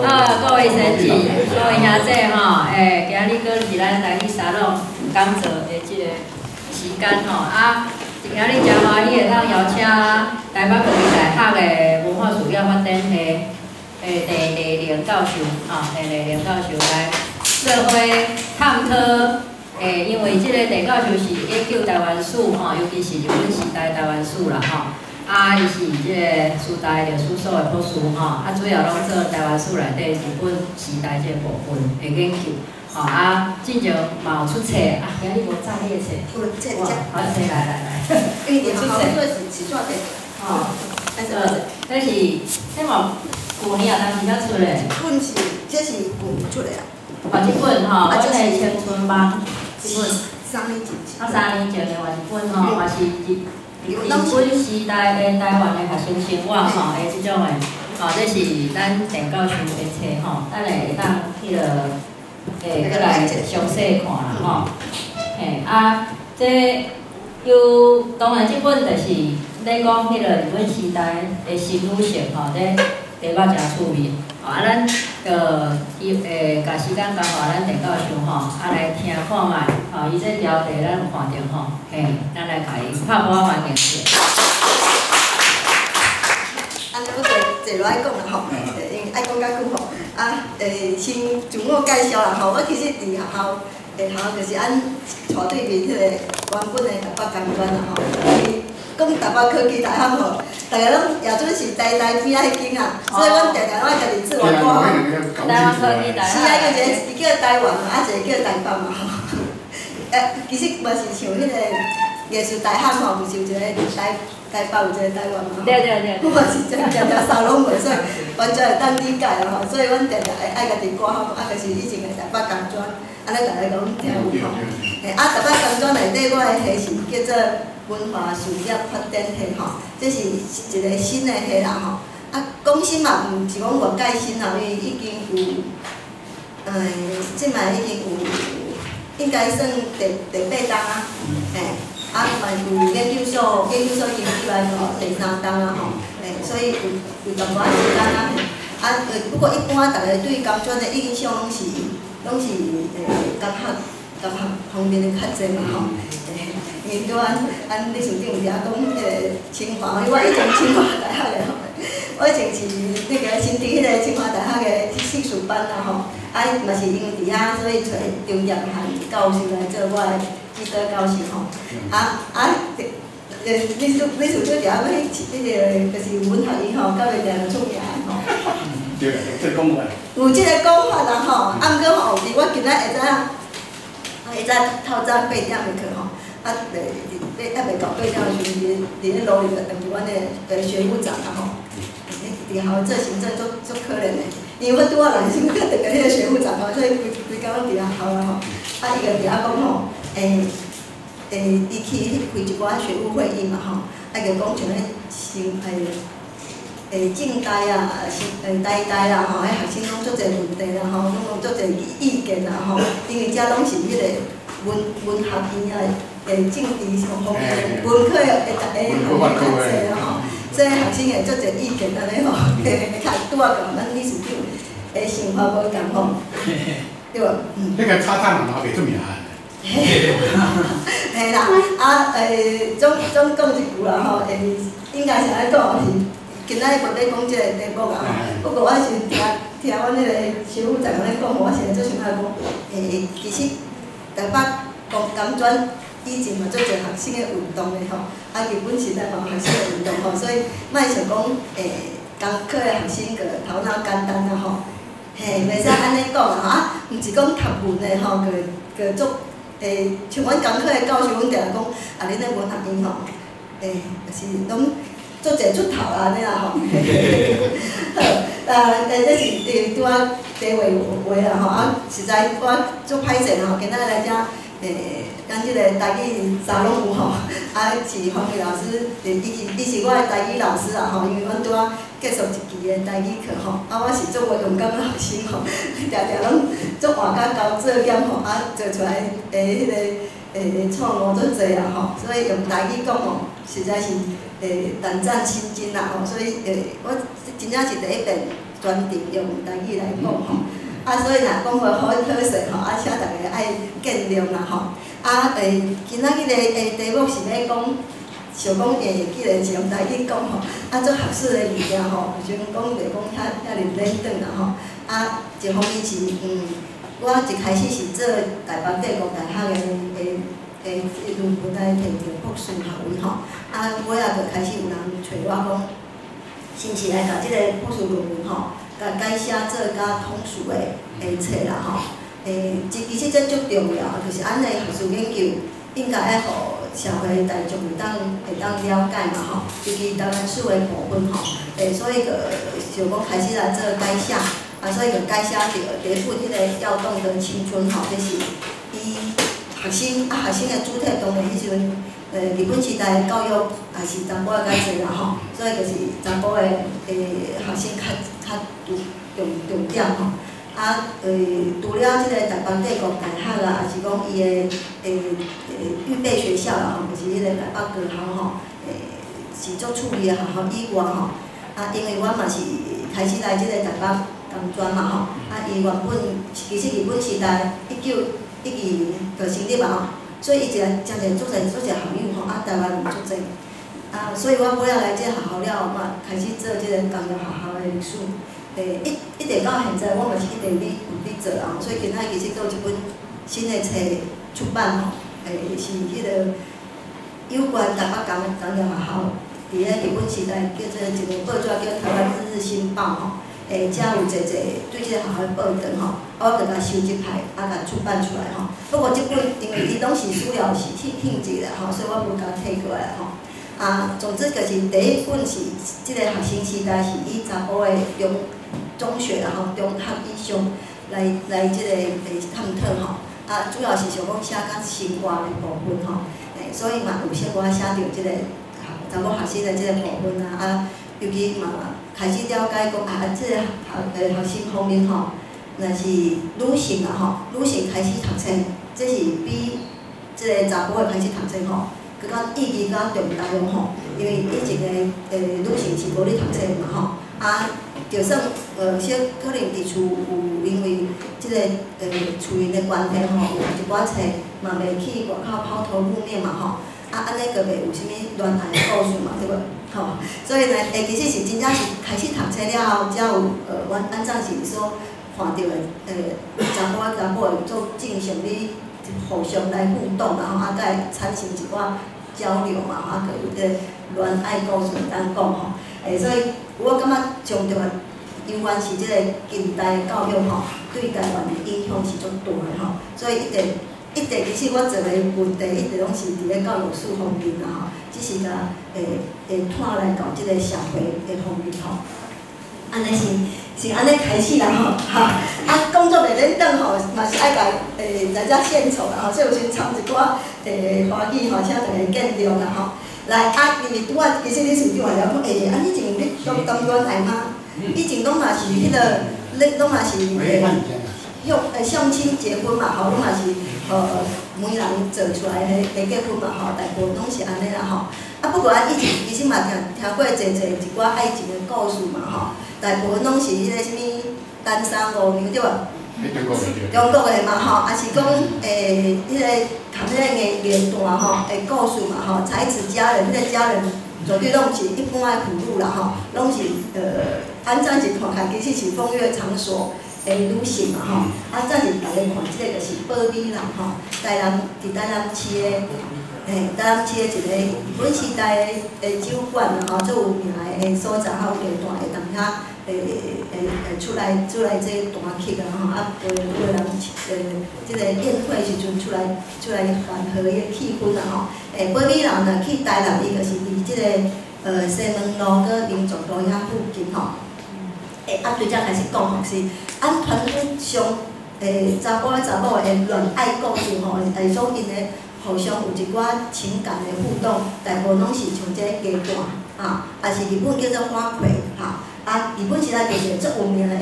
啊，各位先生，各位兄姐吼，欸，今日閣是咱台語沙龍講座的這个時間吼，啊，今日誠歡喜會當邀請台北科技大學的文化事業發展系的鄭麗玲教授，吼，鄭麗玲教授來做伙探討，欸，因為這个鄭教授是研究台灣史吼，尤其是日本時代台灣史啦吼。啊，伊是這個師大歷史所的博士吼，啊，主要攏做台灣史內底日本時代這個部分的研究，吼啊，進前嘛有出冊，啊，今日無載你的冊，有冊，好，冊來來來，因為出冊是是紙的，吼，這是這嘛舊年啊，當時才出的。這本是這是舊年出的啊。哦，這本吼，阮的青春夢。這本3年前。啊，3年前的嘛一本吼，嘛是日本時代的台灣的學生生活吼，的這種的，吼，這是咱鄭教授的冊吼，等下會當彼落，欸，閣來詳細看啦吼。嘿，啊，這有當然這本就是咧講彼个日本時代的新女性吼，這題目誠趣味。吼，啊，咱就伊會共時間交予咱鄭教授吼，啊來聽看覓，吼，伊這標題咱有看著吼，嘿，咱來共伊拍鼓歡迎者。按呢，我坐坐落來講啦吼，因為愛講較久吼。啊，先自我介紹啦吼，我其實佇學校，學校就是按斜對面彼個原本的台北工專啦吼。講台北科技大學吼，逐家攏也準是台大邊仔彼間啊，所以阮定定攏愛家己自我掛吼。台灣科技大學。是啊，一個伊叫台灣嘛，啊一個叫台北嘛吼。其實嘛是像彼个藝術大學吼，毋是有一個台北有一個台灣嘛吼。對對對。我嘛是定定沙龍袂，所以完全會當理解啦吼。所以阮定定會愛家己掛吼，啊，就是以前的台北工專，按呢逐家攏聽有吼。嘿，啊，台北工專內底我的系是叫做文化事業發展系吼，這是一個新的系啦吼。啊，講新嘛，毋是講偌蓋新啦，因為已經有，這擺已經有，應該算第八冬啊，嘿，啊嘛有研究所，研究所已經起來到第三冬啊吼，嘿，所以有淡薄仔時間啊，啊，不過一般逐家對工專的印象攏是工學方面的較濟嘛吼。因為拄仔按理事長佇遐講彼个清華，因為我以前清華大學的吼，我以前是那個新竹彼个清華大學的碩士班啦吼，啊嘛是因為佇遐，所以揣張業涵教授來做我的指導教授吼，啊啊，理事長佇遐欲去彼个就是文學院吼，敢袂定定出名吼。對，有這個講法。有這個講法啦吼，啊毋過吼，佇我今仔下早，下早透早8點的課吼。啊，佇八還袂到8點的時陣，佇咧路裡就遇著阮的學務長啊吼，佇學校做行政足足可憐的，因為我拄仔來時陣，閣遇著彼個學務長吼，所以規規工攏佇遐哭啊吼。啊，伊就佇遐講吼，欸欸，伊去彼開一寡學務會議嘛吼，啊，就講像彼新欸政大啊，是台大啦吼，彼學生攏足濟問題啦吼，攏有足濟意見啦吼，因為這攏是彼個文學院啊。政治上方面，文科的的學生較濟啦吼，所以學生會足濟意見按呢吼，較拄仔共咱理事長的想法無仝吼，對無？嗯。彼個炒蛋嘛袂出名。嘿啦，啊總講一句啦吼，應該是按呢講是，今仔日無咧講這個題目啊吼，不過我是聽聽阮彼個學務長按呢講，我是足想愛講，其實台北工專以前嘛足濟學生的運動的吼，啊日本時代嘛有學生的運動吼，所以莫想講工科的學生就頭腦簡單啊吼，嘿，袂使按呢講啦吼，啊，毋是講讀文的吼，就足像阮工科的教授，阮定定講，啊，恁咧文學院吼，就是攏足濟出頭啦，按呢啦吼。好，啊，這是拄仔題外話啦吼，啊，實在我足歹勢吼，今仔來遮。咱這個台語沙龍有吼，啊是方麗老師，伊是我的台語老師啊吼，因為阮拄仔結束一期的台語課吼，啊我是足無勇敢的學生吼，定定攏足活甲交做減吼，啊做出來的彼个錯誤足濟啦吼，所以用台語講吼，實在是膽戰心驚啦吼，所以我真正是第一遍。全程用台語來講吼。啊，所以若講話好好勢吼，啊，請大家愛見諒啦吼。啊，今仔日的題目是欲講，想講既然是用台語講吼，啊，做學術的物件吼，有時陣講袂講遐遐爾輪轉啦吼。啊，一方面是我一開始是做台北帝國大學的論文來提著博士學位吼。啊，尾仔就開始有人揣我講，是毋是來共這个博士論文吼，共改寫做較通俗的冊啦吼。其實這足重要，就是按呢學術研究應該愛予社會大眾會當了解嘛吼，尤其台灣史的部分吼。所以就想講開始來做改寫，啊，所以就改寫著第一本彼个《躍動的青春》吼，這是以學生啊，學生的主體當然彼時陣，日本時代的教育也是查埔仔較濟啦吼，所以就是查埔的學生較較重重點吼。啊，除了這个台北帝國大學啊，抑是講伊的預備學校啦吼，就是彼个台北高校吼，是足趣味的學校以外吼，啊，因為我嘛是開始來這個台北工專嘛吼，啊，伊原本其實日本時代1912年就成立啊吼，所以伊一個誠濟足濟足濟校友吼，啊，台灣人足濟，啊，所以我尾仔來這個學校了後嘛，開始做這个工業學校的歷史。一直到現在，我嘛是一直咧有咧做啊，所以今仔其實閣有一本新的冊出版吼，是彼个有關台北工業學校，佇咧日本時代叫做一个報紙叫《台灣日日新報》吼，遮有濟濟對這個學校的報導吼，啊，我就共收集來，啊，共出版出來吼。不過這本因為伊攏是資料是去印制的吼，所以我無共提過來吼。啊，總之就是第一本是這個學生時代是以查埔的中學然後中學以上來這個探討吼。啊，主要是想講寫較生活的部分吼，所以嘛有小可寫著這個查某學生的這個部分啊，啊，尤其嘛開始了解講啊，這個學生方面吼，若是女性啊吼，女性開始讀冊，這是比這個查埔的開始讀冊吼，閣較意義較重大咯吼，因為以前的女性是無咧讀冊嘛吼，啊，就算小可能佇厝有因為這个厝緣的關係吼，有一寡冊嘛袂去外口拋頭露面嘛吼，啊，按呢閣袂有啥物戀愛的故事嘛，對無？吼，所以呢，其實是真正是開始讀冊了後，才有阮按怎是所看著的查埔仔查某會做正常咧互相來互動，然後啊，閣會產生一寡交流嘛，啊，閣有這個戀愛故事會當講吼，所以我感覺上重要，猶原是這個近代教育吼，對台灣的影響是足大的吼，所以一直一直其實我做的問題一直攏是佇咧教育史方面啦吼，只是共會拖來到這個社會的方面吼。按呢是是按呢開始啦吼，哈，啊講作袂輪轉吼，嘛是愛共來遮獻醜啦吼，所以有時摻一寡華語吼，請大家見諒啦吼。來啊，因為拄仔其實理事長也了講，啊以前你當戀愛嗎？以前攏嘛是彼个，咧攏嘛是用相親結婚嘛吼，攏嘛是媒人做出來的結婚嘛吼，大部分攏是按呢啦吼。啊不過啊，以前其實嘛聽聽過濟濟一寡愛情的故事嘛吼，大部分攏是彼個啥物單身五娘對無？中國的嘛吼，抑是講彼个含彼個藝藝旦吼的故事嘛吼，才子佳人，彼個佳人絕對攏毋是一般的婦女啦吼，攏是按怎是看起來其實是風月場所的女性嘛吼，啊，早是逐家看這個就是寶美人吼，台南佇台南市的，嘿，台南市的一個日本時代的酒館啦吼，足有名的所在，還有藝旦會當遐會出來這彈曲啊吼，啊，陪有的人這個宴會時陣出來緩和彼個氣氛啦吼。寶美人若去台南，伊就是佇這個西門路閣民族路遐附近吼。啊，對遮開始講吼是，按傳統上，查埔仔查某的戀愛故事吼，所𪜶的互相有一寡情感的互動，大部分攏是像這個雞蛋，啊，抑是日本叫做花魁，哈，啊，日本時代就是足有名的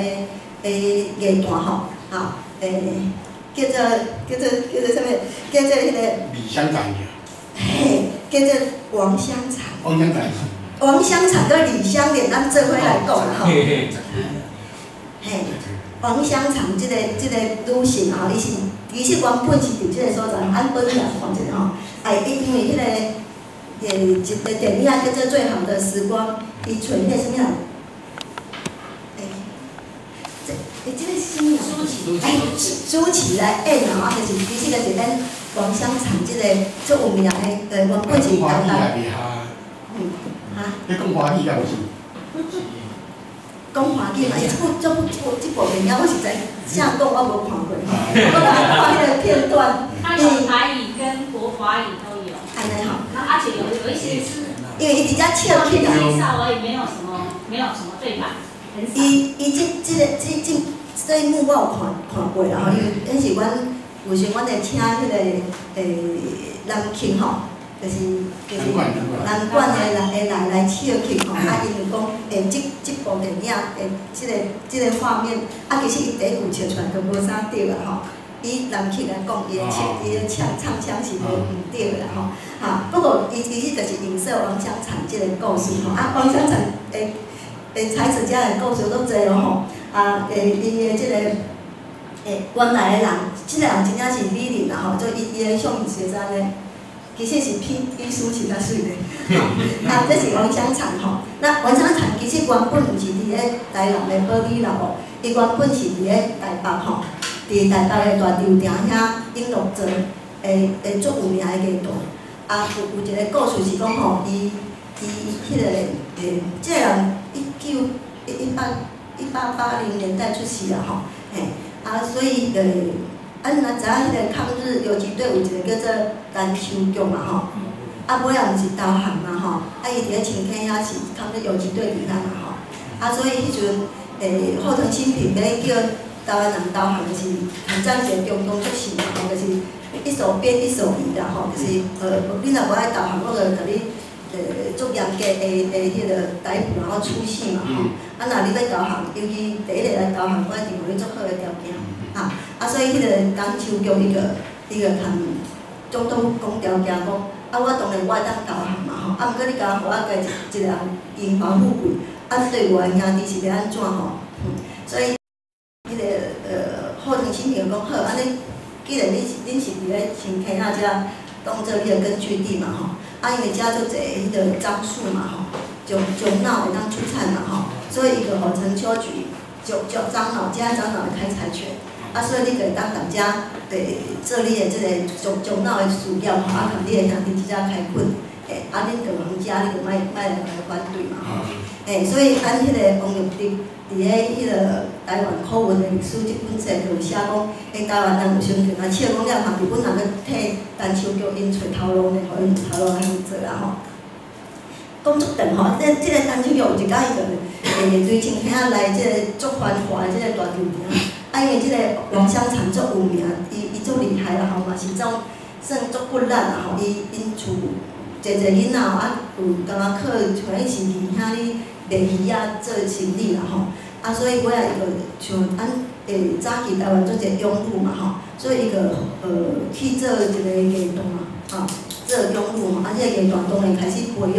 藝旦吼，哈，叫做啥物？叫做彼個。李香蘭。嘿，叫做王香殘。王香殘。王香殘佮李香蓮，咱做伙來講啦吼。王香长這個女性吼，伊是其實原本是佇這個所在，按本來看一下吼，哎，伊因為彼個一個電影叫做《最好的時光》，伊揣彼個啥物人？欸，這個是啥物人？舒淇。哎，舒淇來演吼，啊，就是其實就是演王香長這個足有名的，原本是講台華語也袂哈？嗯，哈？你講華語也無是？講華語嘛，伊這部這部這部這部電影我實在啥講我無看過，我來看彼個片段。它有台語跟國華語都有。按呢吼。那而且有一些是。因為伊直接笑起來。介紹而已，沒有什麼對白，很少。伊這一幕我有看過啦吼，因為彼是阮有時阮會請彼個南曲吼，就是南管的人會來唱曲吼，啊，𪜶就講這部電影這個畫面，啊，其實伊第一句唱出來都無啥對啦吼。以南曲來講，伊的唱腔是無毋對的啦吼。哈，不過伊其實就是影射王香長這個故事吼。啊，王香長的才子佳人故事攏濟咯吼。啊，伊的這個原來的人，這個人真正是美人啦吼，做伊的相片是按呢，其實是比舒淇較媠的。啊，這是王香長吼。那王香長其實原本毋是佇咧台南的保里啦無，伊原本是佇咧台北吼。佇台北的大稻埕遐永樂座的足有名的藝團，啊，有一個故事是講吼，伊彼個這個人一九一一八1880年代出世啊吼，嘿，啊，所以啊，若知影彼個抗日游擊隊有一個叫做陳秋菊嘛吼，啊，尾仔毋是投降嘛吼，啊，伊佇咧深坑遐是抗日游擊隊佇遐嘛吼，啊，所以彼陣後藤新平欲叫台灣人投降，就是抗戰時中東出事嘛吼，就是一手鞭一手魚啦吼，就是你若無愛投降，我就共你足嚴格的彼個逮捕，然後處死嘛吼。啊，若你欲投降，尤其第一個來投降，我一定予你足好的條件，哈。啊，所以彼個陳秋菊伊就共總統講條件講，啊，我當然我會當投降嘛吼，啊，毋過你共予我家一個人榮華富貴，啊，對我的兄弟是欲按怎吼？所以彼個後藤新平講好，按呢，既然恁是佇咧深坑仔遮當做彼個根據地嘛吼，啊，因為遮足濟彼個樟樹嘛吼，樟腦會當出產嘛吼，所以伊就予陳秋菊樟腦，遮樟腦的開採權，啊，所以你就會當佇遮做你的這個樟腦的事業吼，啊，共你的兄弟佇遮開墾，啊，恁就通遮，你就莫來共伊反對嘛吼，所以按彼個王玉德佇咧彼個台灣口文的歷史這本冊就有寫講，台灣人有時陣共笑講，你看日本人閣替陳秋菊𪜶揣頭路呢，予𪜶頭路通做啦吼。講足長吼，這個陳秋菊有一工伊就對深坑仔來這個足繁華的這個大稻埕，啊，因為這個王香長足有名，伊足厲害啦吼，嘛是種算足骨力啦吼，伊𪜶厝濟濟囡仔吼，啊，有感覺靠反正是佇遐咧賣魚仔做生意啦吼。啊，所以尾仔伊就像按早期台灣足濟養女嘛吼，所以伊就去做一個藝團吼，做養女吼，啊，這個藝團當然開始培養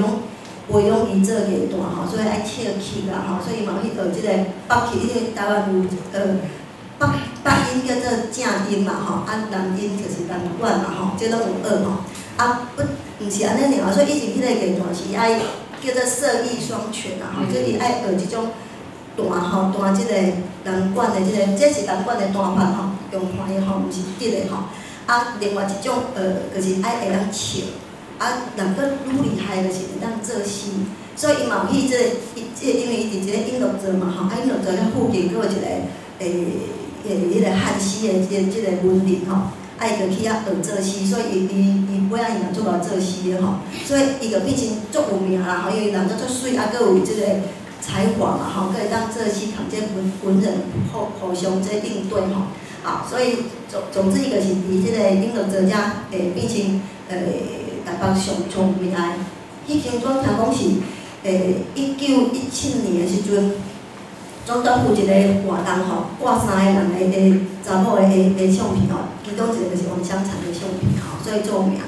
伊做藝團吼，所以愛唱曲啦吼，所以嘛去學這個北曲，因為台灣有北音叫做正音嘛吼，啊南音就是南管嘛吼，這攏有學吼。啊，不，毋是按呢爾，所以以前彼個藝團是愛叫做色藝雙全啦吼，就是愛學這種彈吼，彈這個南管的這個，這是南管的彈法吼，用彈的吼，毋是直的吼。啊，另外一種就是愛會當唱，啊，若閣愈厲害，就是會當作詩。所以伊嘛有去這個，伊這個因為伊佇這個永樂座嘛吼，啊永樂座遐附近閣有一個彼個漢詩的這個文人吼，啊伊就去遐學作詩，所以伊尾仔伊嘛足𠢕作詩的吼，所以伊就變成足有名啦吼，因為人閣足媠，啊閣有這個才華嘛吼，閣會當作詩，共這文人互相這應對吼，啊，所以總之伊就是佇這個永樂座遮會變成台北上出名的。彼間陣聽講是1917年的時陣，總統府一個活動吼，掛三个人的查某的相片吼，其中一個就是王香長的相片吼，所以著名。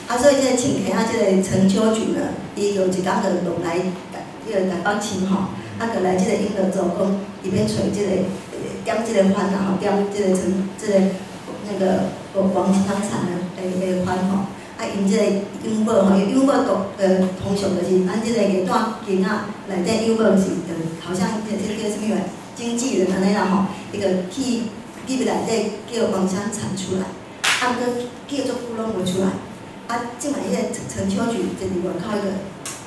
啊，所以這個深坑仔這個陳秋菊呢，伊就一工就落來彼個台北市吼，啊，就來這個永樂座講，伊欲揣這個點這个番啦吼，點這个陳這个那个王香嬋的番吼。啊，𪜶這个養母吼，伊養母通常就是按這个藝旦囡仔內底養母是好像這叫啥物話經紀人按呢啦吼，伊就去入內底叫王香嬋出來，啊，毋過叫足久攏無出來。啊，這擺彼个陳秋菊就佇外口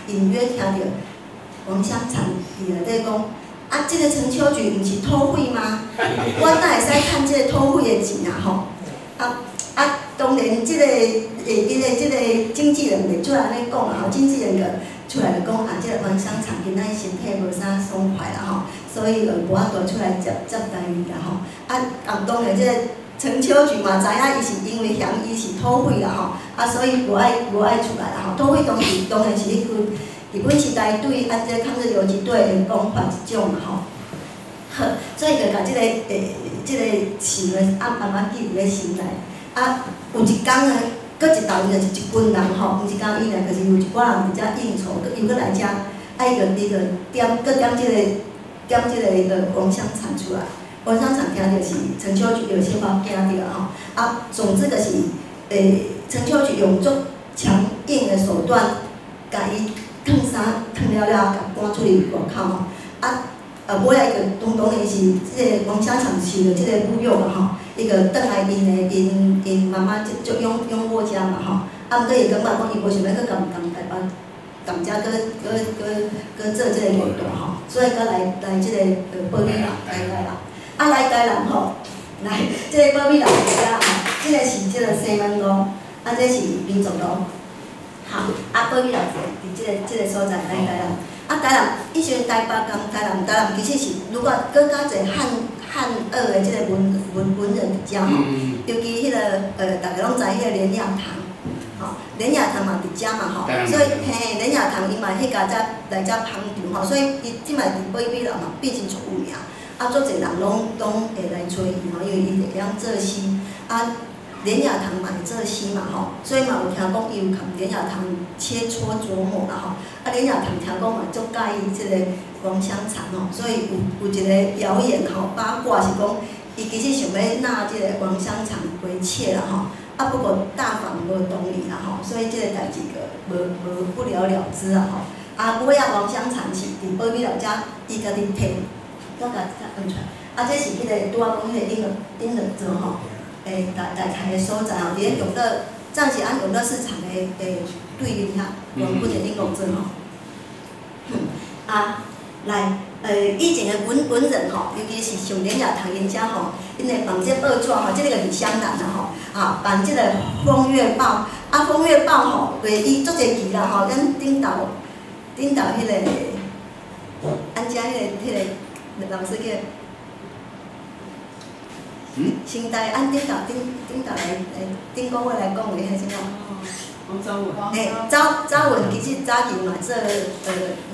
伊就隱約聽著王香嬋佇內底講，啊，這个陳秋菊毋是土匪嗎？我哪會使趁這个土匪的錢啊吼？啊，當然，這个伊的這个經紀人袂出來按呢講啦吼，經紀人就出來就講啊，這个王香嬋今仔日身體無啥爽快啦吼，所以就無法度出來接待伊啦吼。啊，當然這个陳秋菊嘛知影伊是因為嫌伊是土匪啦吼，啊，所以無愛出來啦吼。土匪當然是彼陣日本時代對按這抗日游擊隊的講法一種啦吼。好，所以就共這个事呢，暗暗仔記佇咧心內。啊，有一工呢，閣一道就是一群人吼，毋是干伊爾，就是有一寡人佇遮應酬，閣又閣來遮，啊，伊就點，閣點這個王香嬋出來。王香嬋聽著是陳秋菊有小可驚著吼，啊，總之就是陳秋菊用足強硬的手段，共伊燙衫燙了了，共趕出去外口吼，啊，尾仔伊就當然是這个王香嬋受著這个侮辱啦吼，伊就轉來𪜶的𪜶媽媽就養母遮嘛吼，啊，毋過伊感覺講伊無想欲閣共台北共遮閣做這个藝旦吼，所以閣來這個寶美樓來台南，啊來台南吼，來這个寶美樓佇遮吼，這个是這个西門路，啊這是民族路，好，啊寶美樓佇這个所在來台南。啊，台南，以前台北佇台南，台南其實是愈較閣較濟漢學的這个文人佇遮吼，尤其彼个逐家攏知彼个連雅堂，吼，連雅堂嘛佇遮嘛吼，所以嘿，連雅堂伊嘛彼家遮來遮捧場吼，所以伊這擺佇寶美樓嘛變成足有名，啊，足濟人攏會來揣伊吼，因為伊會曉作詩，啊，連雅堂嘛會作詩嘛吼，所以嘛有聽講伊有共連雅堂切磋琢磨啦吼，啊連雅堂聽講嘛足佮意這个王香嬋吼，所以有一個謠言吼八卦是講，伊其實想欲納這个王香嬋為妾啦吼，啊不過大房無同意啦吼，所以這個代誌就無不了了之啦吼。啊尾仔王香嬋是佇寶美樓遮，伊家己提，我共講出來，啊這是彼個拄仔講彼個永樂座吼。大台的所在吼，佇咧永樂，暫時按永樂市場的對面遐，原本的永樂座吼。啊，來，以前的文人吼，尤其是像連雅堂𪜶遮吼，𪜶會辦這報紙吼，這个就是雙蘭啦吼，啊，辦這个《風月報》，啊，《風月報》吼，伊足濟期啦吼，咱頂頭彼個，按遮彼個老師叫。先台按頂頭來頂個月來講的彼個啥物？王昭文。嘿，昭文其實早期嘛做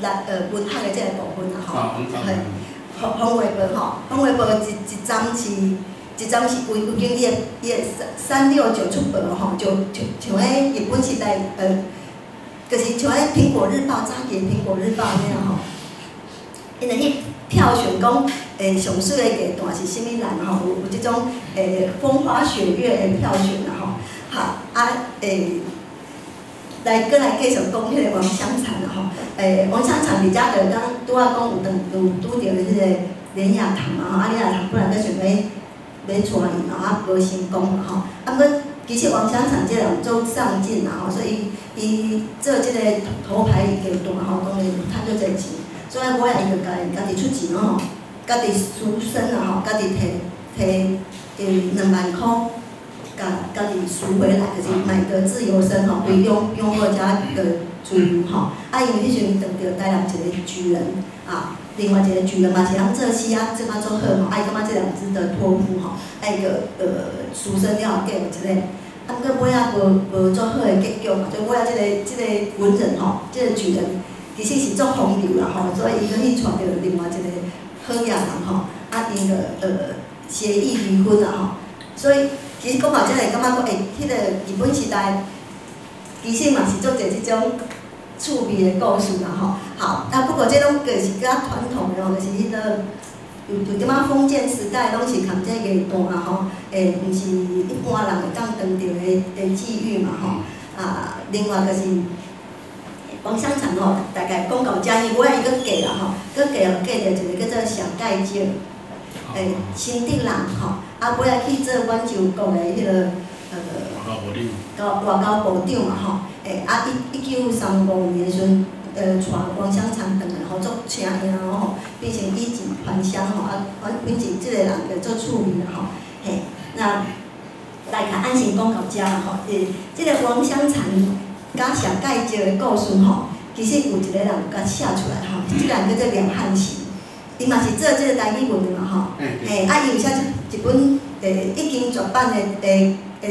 來文學的這個部分啦吼。嘿，風月報吼，風月報一站是有經伊的369出報吼，就像彼日本時代就是像彼蘋果日報早期的蘋果日報按呢啦吼。𪜶會去票選講，上媠的藝旦是啥物人吼？有這種風花雪月的票選啦吼。好，啊來閣來繼續講彼個王香嬋啦吼。王香嬋佇遮就敢拄仔講有當有拄著彼個連雅堂嘛吼，啊連雅堂本來閣想欲娶伊嘛，啊無成功嘛吼。啊，毋過其實王香嬋這人足上進啦吼，所以伊做這個頭牌藝旦吼，當然有趁足濟錢。所以尾仔伊就家己出錢吼，家己贖身啦吼，家己提2萬箍，共家己贖回來，就是買得自由身吼，對養母遮的自由吼。啊，因為彼時陣遇著台南一個舉人啊，另外一個舉人嘛是曉作詩啊，做甲足好吼，啊伊感覺這人值得托付吼，啊伊就贖身了後嫁予這個，啊毋過尾仔無足好的結局嘛，就尾仔這個文人吼，這個舉人。其實是足風流啦吼，所以伊閣去娶著另外一個好額人吼，啊，𪜶就協議離婚啦吼。所以其實講到這個，感覺講彼個日本時代，其實嘛是足濟這種趣味的故事啦吼。好，啊不過這攏就是較傳統的吼，就是彼個有有点仔封建时代，攏是含這藝旦啊吼，毋是一般人會當當著的際遇嘛吼。啊，另外就是王香嬋吼，大概講到遮，伊尾仔伊閣嫁啦吼，閣嫁嫁著一個叫做謝介石，新竹人吼，啊尾仔去做滿洲國的彼個外交部長嘛吼，啊1935年時陣，帶王香嬋轉來吼，足請伊吼，變成衣錦還鄉吼，啊，反正這個人就足趣味啦吼，嘿，那大概按先講到遮啦吼，這個王香嬋佮謝介石的故事吼，其實有一個人有共寫出來吼，這個人叫做廖漢奇，伊嘛是做這個台語文的嘛吼，嘿，啊，伊有寫一本已經絕版的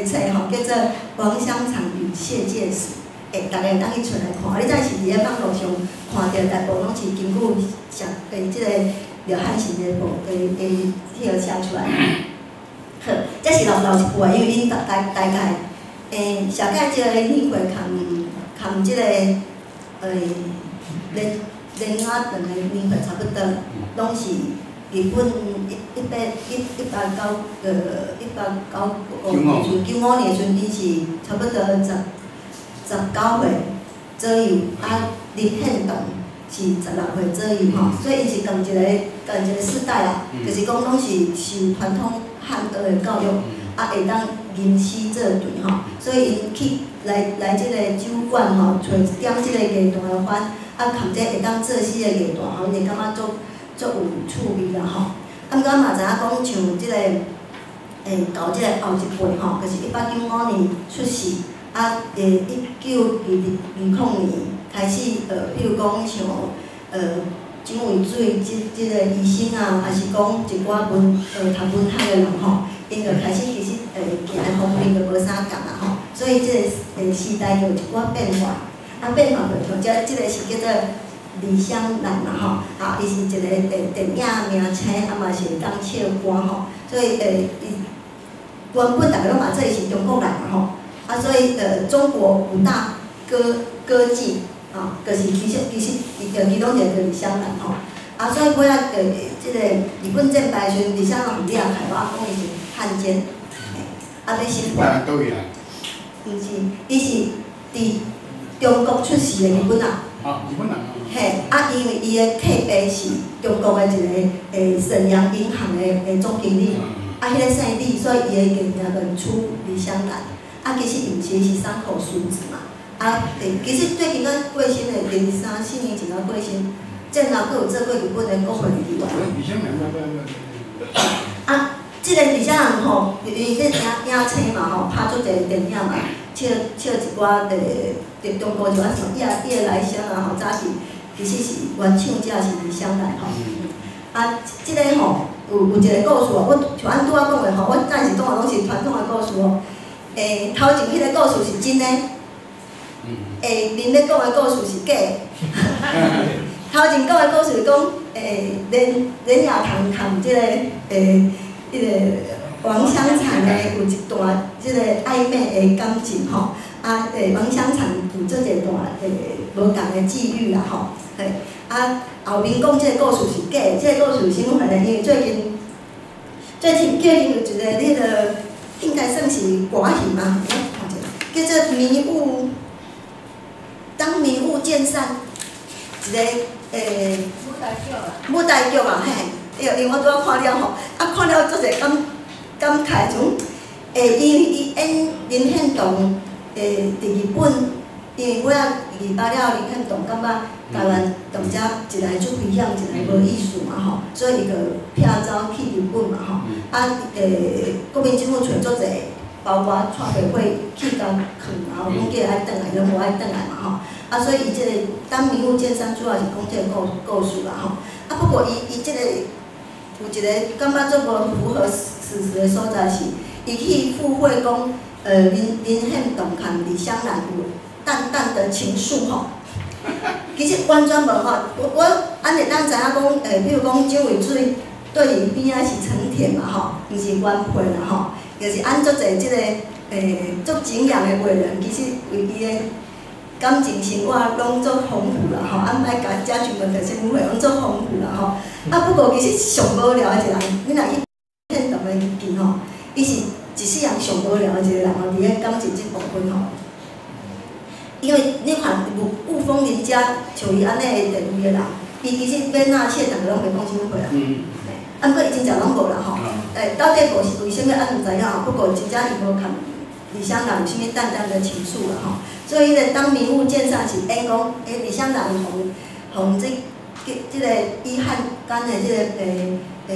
冊吼，叫做《王香嬋與謝介石》。逐家會當去揣來看。你早是佇咧網路上看著，大部攏是根據寫這個廖漢信的部的彼個寫出來。好，這是留留一句話，因為𪜶大概，謝介石的年歲含這個連連雅堂的年歲差不多，攏是日本一一八一一八九一八九五95年時陣，𪜶是差不多19歲左右，啊，林獻堂是16歲左右吼，所以𪜶是仝一個世代啦，就是講攏是受傳統漢學的教育，啊，會當吟詩作對吼，所以𪜶去來這個酒館吼，揣一點這個藝旦的番，啊，含這會當作詩的藝旦吼，𪜶會感覺足有趣味啦吼。啊，毋過嘛知影講像這個，到這個後一輩吼，就是1895年出世。啊，1920年開始，比如講像蔣渭水這個醫生啊，抑是講一寡讀文學的人吼，𪜶就開始其實行的方面就無啥仝啊吼，所以這個時代就有一寡變化，啊變化就像這個是叫做李香蘭嘛吼，啊，伊是一個電影明星，啊嘛是會當唱歌吼，所以伊原本逐家攏嘛做伊是中國人嘛吼。啊，所以中國五大歌妓啊，就是其實伊就其中一個就是李香蘭吼。啊，所以尾仔這個日本戰敗時陣，李香蘭掠起來，我講伊是漢奸，啊，欲審判。佗位來？毋是，伊是佇中國出世的日本人。啊，日本人。嘿，啊，因為伊的契爸是中國的一個瀋陽銀行的總經理，啊，彼個姓李，所以伊的藝名就出李香蘭。啊，其實伊毋是，是山口淑子嘛。啊，其實最近才過身的，二三四年前才過身，戰後閣有做過日本的國會議員。啊，這個李香蘭吼，伊咧影星嘛吼，拍足濟電影嘛，唱唱一寡中國一寡什麼夜來香啊吼，早期其實是原唱者是李香蘭吼。啊，這個吼有一個故事哦，我像按拄仔講的吼，我暫時講的攏是傳統的故事哦。頭前彼個故事是真的，下面欲講的故事是假的。頭前講的故事是講，連雅堂含這個彼個王香嬋的有一段這個曖昧的感情吼，啊，王香嬋有做一段無仝的際遇啦吼，嘿，啊，後面講這個故事是假的，這個故事是啥物呢？因為最近有一個彼個。應該算是歌戲嘛，我看者，叫做《迷霧》，當迷霧漸散，一個舞台劇啊。舞台劇啊，嘿，對，因為我拄仔看了吼，啊，看了足濟感慨，像因為伊演林獻堂，佇日本，因為尾仔二八了林獻堂感覺台灣踮遮一來足危險，一來無意思嘛吼，所以伊就避走去日本嘛吼。啊，國民政府揣足濟，包括蔡培慧去共囥啊，有講叫伊愛轉來，伊攏無愛轉來嘛吼。啊，所以伊這個當迷霧漸散，主要是講這個故事啦吼。啊，不過伊這個有一個感覺足無符合事實的所在是，伊去附會講，林獻堂佮李香蘭有淡淡的情愫吼。其實完全無吼，我按會當知影講，比如講蔣渭水對伊邊仔是陳甜嘛吼，毋是原配啦吼，就是按足濟這個足景仰的偉人，其實為伊的感情生活攏足豐富啦吼，啊，毋愛共遮詢問著啥物貨，攏足豐富啦吼。啊，不過其實上無聊的一個人，你若去獻堂的日記吼，伊是一世人上無聊的一個人哦，佇咧感情這部分吼。因為你看霧峰林家像伊按呢的地位的人，伊其實欲納妾，逐个攏袂講啥物話啦。啊，毋過伊真正攏無啦吼。到底無是為啥物，啊毋知影吼。不過真正伊無共李香蘭有啥物淡淡的情愫啦吼。所以彼個當迷霧漸散是演講，李香蘭予這個以漢奸的這個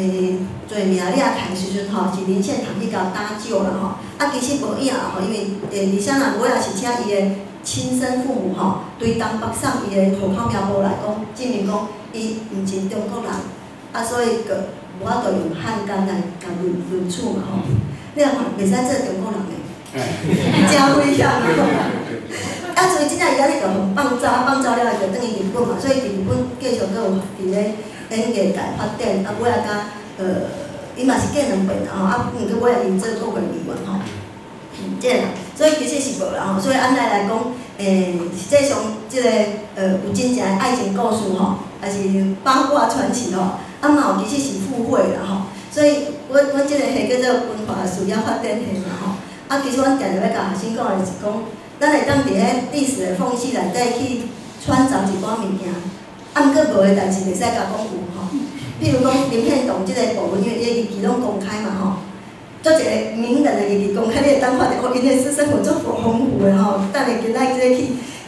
罪名掠起來的時陣吼，是林獻堂去共搭救啦吼。啊，其實無影吼，因為李香蘭尾仔是請伊的親生父母吼，對東北送伊的戶口名簿來講，證明講伊毋是中國人，啊，所以閣無法度用漢奸來共論處嘛吼。你若看袂使做中國人的，誠危險啊！啊，所以真正伊按呢就予放走，放走了後就轉去日本嘛，所以佇日本繼續閣有佇咧演藝界發展，啊，尾仔甲伊嘛是嫁兩遍啦吼，啊，毋過尾仔伊做國會議員吼，這個啦，所以其實是無啦吼，所以按呢來講，實際上這個有真正的愛情故事吼，抑是八卦傳奇吼，啊嘛有其實是附會啦吼，所以阮這個系叫做文化事業發展系嘛吼，啊，其實阮定定欲共學生講的是講，咱會當佇咧歷史的縫隙內底去穿鑿一寡物件，啊，毋過無的代志袂使共講有吼。比如講林獻堂這個部分，因為伊的日記攏公開嘛吼，足一個名人的日記公開，你會當看著哦，𪜶的私生活足豐富的吼。等下今仔這個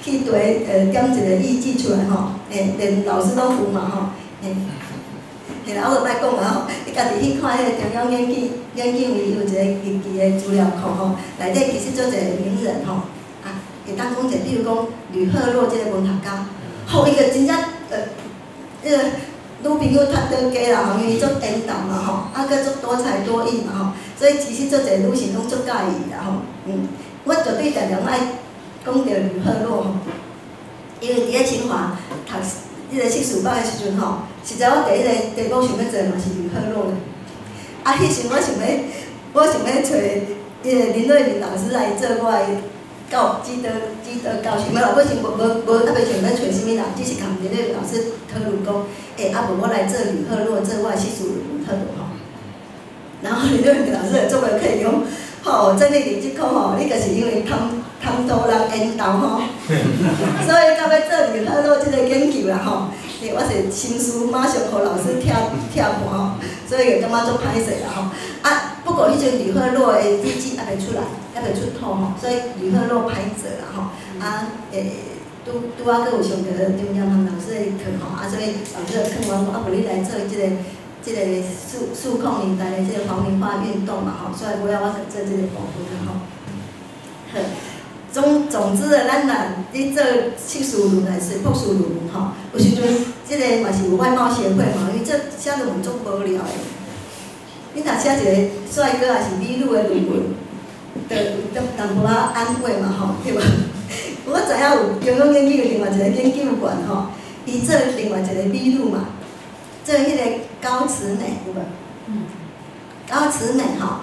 去對點一個日記出來吼，連老師攏有嘛吼，嘿啦，我就莫講啊吼，你家己去看彼個中央研究院有一個日記的資料庫吼，內底其實足濟名人吼，啊，會當講者，比如講呂赫若這個文學家，吼，伊個真正彼個女朋友較倒加啦吼，因為伊足緣投嘛吼，啊，閣足多才多藝嘛吼，所以其實足濟女性攏足佮意伊啦吼，我絕對定定愛講著呂赫若吼，因為佇咧清華讀彼個碩士班的時陣吼，實在我第一個題目想欲做嘛是呂赫若的，啊，彼時我想欲揣彼個林瑞明老師來做我的教指導教授，無啦，我是無猶未想欲揣啥物人，只是共林瑞明老師討論講，啊無我來做呂赫若，做我的碩士論文好無吼？然後林瑞明老師就做袂客氣講，吼，鄭麗玲這科吼，你就是因為貪圖人緣投吼，所以到尾做呂赫若這個研究啦吼。我是心思馬上予老師拆破吼，所以就感覺足歹勢啦吼。啊，不過彼陣呂赫若的日記猶未出來，猶未出土吼，所以呂赫若歹做啦吼。啊，拄仔閣有上著張炎涵老師的課吼，啊，所以老師就勸我講，啊，無你來做這個四零年代的這個皇民化運動嘛吼，所以尾仔我就做這個部分啦吼。好，總之啊，咱若咧做碩士論還是博士論文吼，有時陣這個嘛是有外貌協會嘛，因為這寫論文足無聊的。你若寫一個帥哥還是美女的論文，就有淡薄仔安慰嘛吼，對無？我知影有中央研究院另外一個研究員吼，伊做另外一個美女嘛，做彼個高慈美有無？高慈美吼，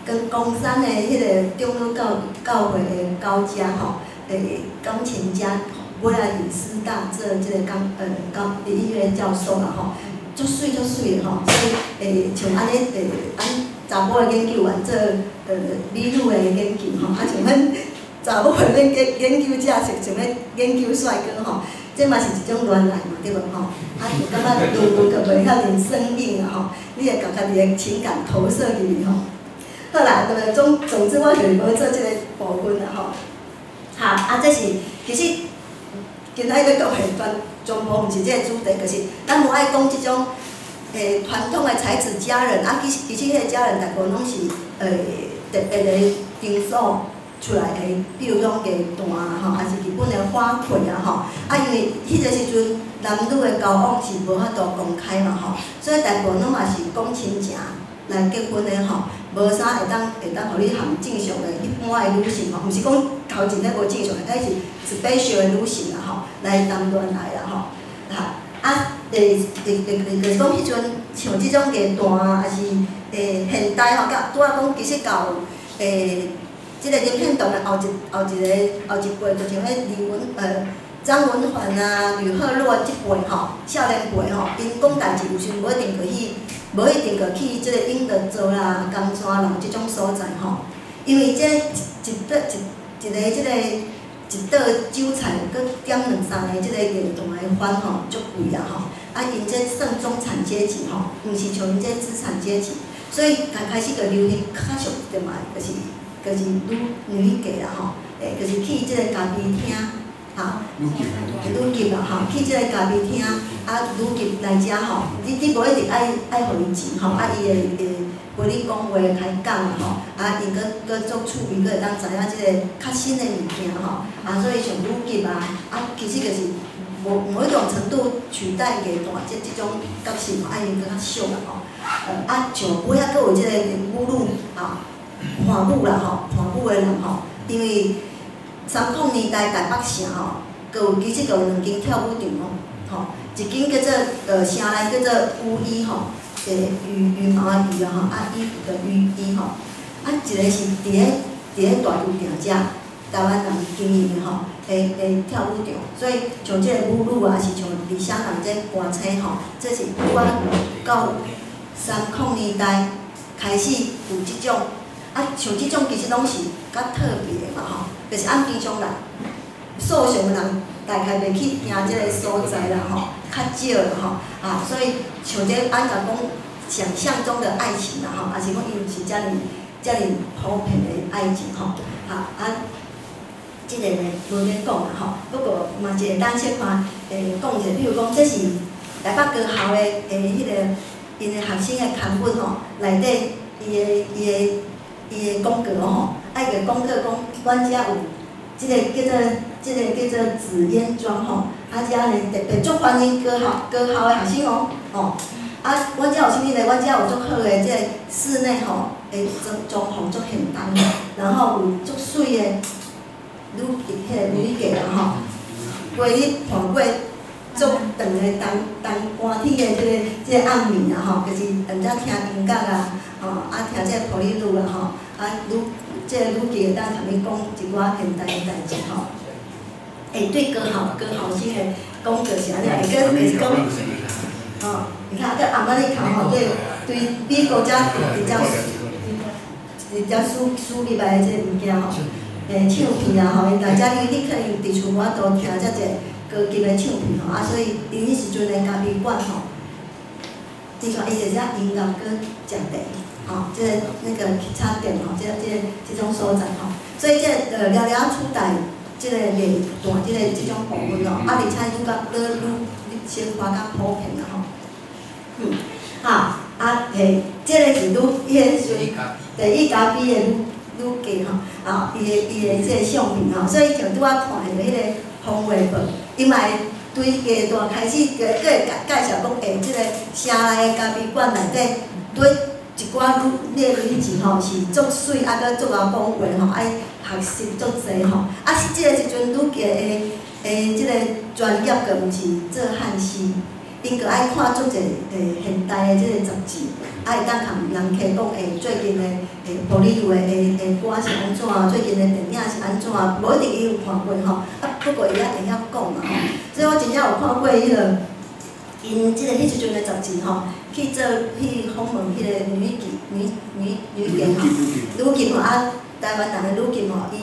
跟岡山的彼個長老教會的高家吼，鋼琴家，尾仔佇師大做這個鋼音樂教授啦吼，足媠足媠的吼，所以像按呢按查某的研究員做美女的研究吼，啊像阮查某的研究者是想欲研究帥哥吼，這嘛是一種戀愛嘛，對無吼？啊，就感覺論文閣袂遐爾生硬啊吼，你會共家己的情感投射入去吼。好啦，對總之我就是無做這個部分啦吼。好，啊，這是其實今仔欲講的全部毋是這個主題，就是咱無愛講這種傳統的才子佳人，啊，其實彼個佳人大部分攏是特別的場所出來的，比如講藝團啊吼，抑是日本的花魁啊吼，啊，因為彼個時陣男女的交往是無法度公開嘛吼，所以大部分攏嘛是講親情來結婚的吼，無啥會當予你含正常的一般的女性吼，毋是講頭前咧無正常的，彼是 special 的女性啦吼，來談戀愛啦吼，哈，啊，會就是講彼陣像這種藝團啊，抑是現代吼，甲拄仔講其實到這個林獻堂的後一輩，就像彼李文張文環啊、呂赫若這輩吼，少年輩吼，𪜶講代誌有時無一定去，無一定去這個永樂座啦、甘泉樓這種所在吼，因為這一一一一個這個一桌酒菜，閣點兩三个這個藝團的番吼，足貴啊吼。啊，𪜶這算中產階級吼，毋是像𪜶這資產階級，所以剛開始就流行較俗一點仔，就是女妓啦吼，就是去這個咖啡廳，哈，女妓啦吼，去這個咖啡廳，啊，女妓來遮吼，你無一定愛予伊錢吼，啊，伊會陪你講話開講啦吼，啊，𪜶閣足趣味，閣會當知影這個較新的物件吼，啊，所以像女妓啊，啊，其實就是某一種程度取代藝團這種角色吼，啊，𪜶閣較俗啦吼，啊，像尾仔閣有這個母女啊，伴舞啦吼，伴舞的人吼，因為30年代台北城吼，閣有其實閣有兩間跳舞場哦，吼，一間叫做城內叫做舞衣吼，羽毛的羽啊吼，啊衣服的羽衣吼，啊一個是佇咧大稻埕遮，台灣人經營的吼，會跳舞場，所以像這個舞女啊，是像離鄉人這歌星吼，這是拄仔到30年代開始有這種，啊像這種其實攏是較特別的嘛吼，就是按平常人素常的人大概袂去行這個所在啦吼，較少啦吼，啊所以像這按怎講想象中的愛情啦吼，抑是講伊毋是遮爾遮爾普遍的愛情吼，哈啊，這個呢無免講啦吼，不過嘛是會當小看講一下，比如講這是台北高校的彼個𪜶的學生的刊物吼，內底伊的廣告吼，啊伊個廣告講，阮遮有這個叫做紫煙莊吼，啊遮呢特別足歡迎高校的學生哦，吼，啊，阮遮有啥物呢？阮遮有足好的這個室內吼，會裝潢足現代，然後有足媠的女彼個女妓啦吼，陪你伴過足長的冬寒天的這個暗暝啊吼，就是踮遮聽音樂啊，吼，啊聽這個普里魯啊吼，啊女這個女妓會當共你講一寡現代的代誌吼。對高校生的廣告是按呢，會閣就是講，吼，你看這阿瑪尼卡吼，對美國遮直接輸入來的這個物件吼，唱片啊吼，𪜶來遮你可能佇厝無法度聽遮濟高級的唱片吼，啊，所以𪜶彼時陣的咖啡館吼，伊看伊就遮音樂閣食茶，吼，這個那個喫茶店吼，這種所在吼，所以這個了了取代這個藝團這種部分吼，啊，而且愈較愈愈生活較普遍啦吼。好，啊嘿，這個是女，彼個時陣第一咖啡的女妓吼，啊，伊的這個相片吼，所以像拄仔看的彼個風月報，伊嘛會對藝團開始閣會介紹講，這個城內的咖啡館內底，對一寡女那個女子吼是足媠，啊，閣足𠢕講話吼，愛學習足濟吼，啊，這個時陣女妓的這個專業閣毋是做漢詩，𪜶閣愛看足濟現代的這個雜誌，啊會當共人客講，最近的波麗露的歌是按怎，最近的電影是按怎，無一定伊有看過吼，啊不過伊也會曉講啦吼。所以我真正有看過彼個，𪜶這個彼時陣的雜誌吼，去做去訪問彼個女妓女妓吼，女妓吼啊，台灣人的女妓吼，伊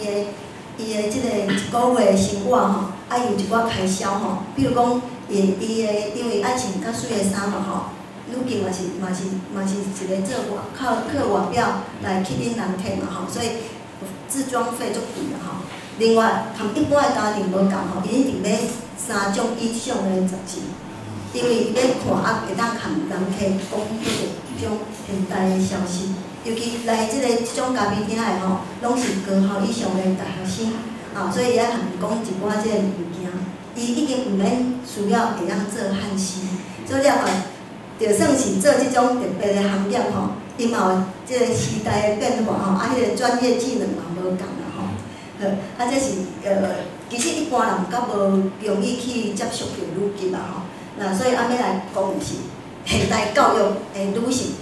的這個一個月的生活吼，啊有一寡開銷吼，比如講，伊的因為愛穿較媠的衫嘛吼，女妓嘛是一個做外靠外表來吸引人客嘛吼，所以置裝費足貴啦吼。另外，含一般的家庭無仝吼，伊一定買三種以上的雜誌，因為伊欲看啊，會當含人客講彼個種現代的消息。尤其來這個這種咖啡廳的吼，攏是高校以上的大學生，啊，所以伊愛含伊講一寡這個物件。伊已經毋免需要會曉做漢詩，所以你看，就算是做這種特別的行業吼，伊嘛有這個時代的變化吼，啊，彼個專業技能嘛無仝啦吼。好，啊，這是其實一般人較無容易去接觸著女妓啦吼。那所以按欲來講的是現代教育的女性，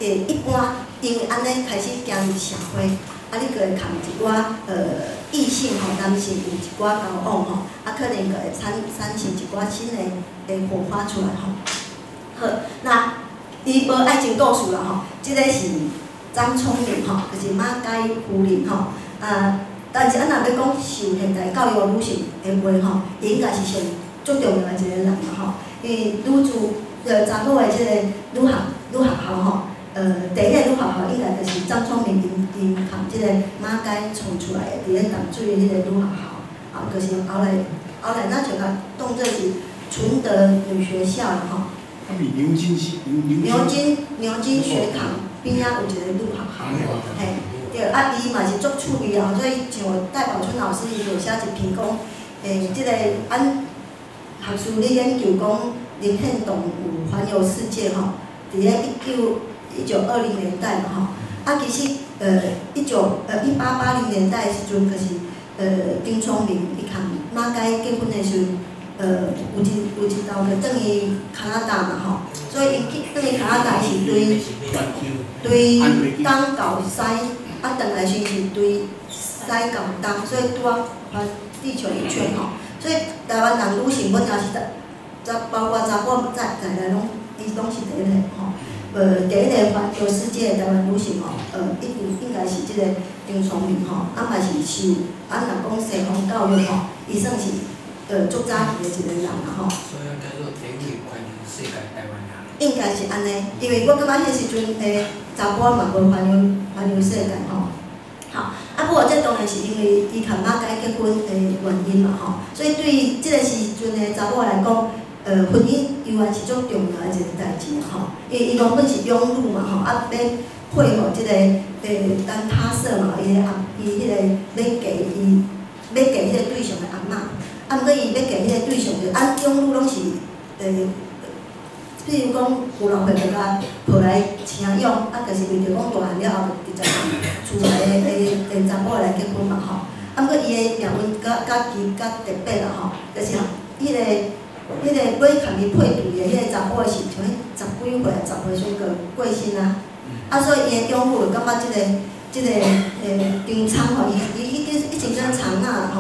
一般。因為按呢開始行入社會，啊，你閣會共一寡異性吼，男性有一寡交往吼，啊，可能閣會產生一寡新的火花出來吼。好，那伊無愛情故事啦吼，這个是張聰明吼，就是馬偕夫人吼，啊，但是咱若欲講受現代教育女性的話吼，伊應該是上足重要的一個人啦吼，因為女子查某的這个女學校吼，第一個女學校應該就是張聰明𪜶共這个馬偕創出來的，佇咧淡水的彼個女學校，啊，就是後來咱就共當做是純德女學校啦吼。啊，是牛津是牛津學堂邊仔有一個女學校，嘿，對，啊，伊嘛是足趣味啊，所以像戴寶春老師伊就寫一篇講，這个按學術咧研究講林獻堂有環遊世界吼，佇咧1920年代嘛吼，啊，其實1880年代的時陣，就是張聰明伊共馬偕結婚的時陣，有一道就轉去加拿大嘛吼，所以𪜶去轉去加拿大是對東到西，啊，轉來時是對西到東，所以拄仔環地球一圈吼。所以台灣人女性本來是查包括查某在內攏，伊攏是第一個吼。第一個環遊世界的台灣女性吼，一定應該是這個張聰明吼，啊嘛是受，啊若講西方教育吼，伊算是足早期的一個人啦吼。所以叫做第一個環遊世界台灣人。應該是按呢，因為我感覺彼時陣的查埔嘛無環遊世界吼。好，啊不過這當然是因為伊共馬偕結婚的原因嘛吼，所以對這個時陣的查某來講，婚姻猶原是足重要的一個代誌吼。因為伊原本是養女嘛吼，啊欲配予這個丹他舍嘛，伊的阿伊彼個欲嫁伊欲嫁彼個對象的阿嬤，啊毋過伊欲嫁彼個對象就按養女攏是譬如講婦老會就共抱來飼養，啊，就是為著講大漢了後就直接共厝內的查某來結婚嘛吼。啊，毋過伊的命運較奇較特別啦吼，就是彼個欲共伊配對的彼個查某的是像彼十幾歲、10歲左右過身啊。啊，所以伊的養父就感覺這個張倉吼，伊已經叫長仔啦吼，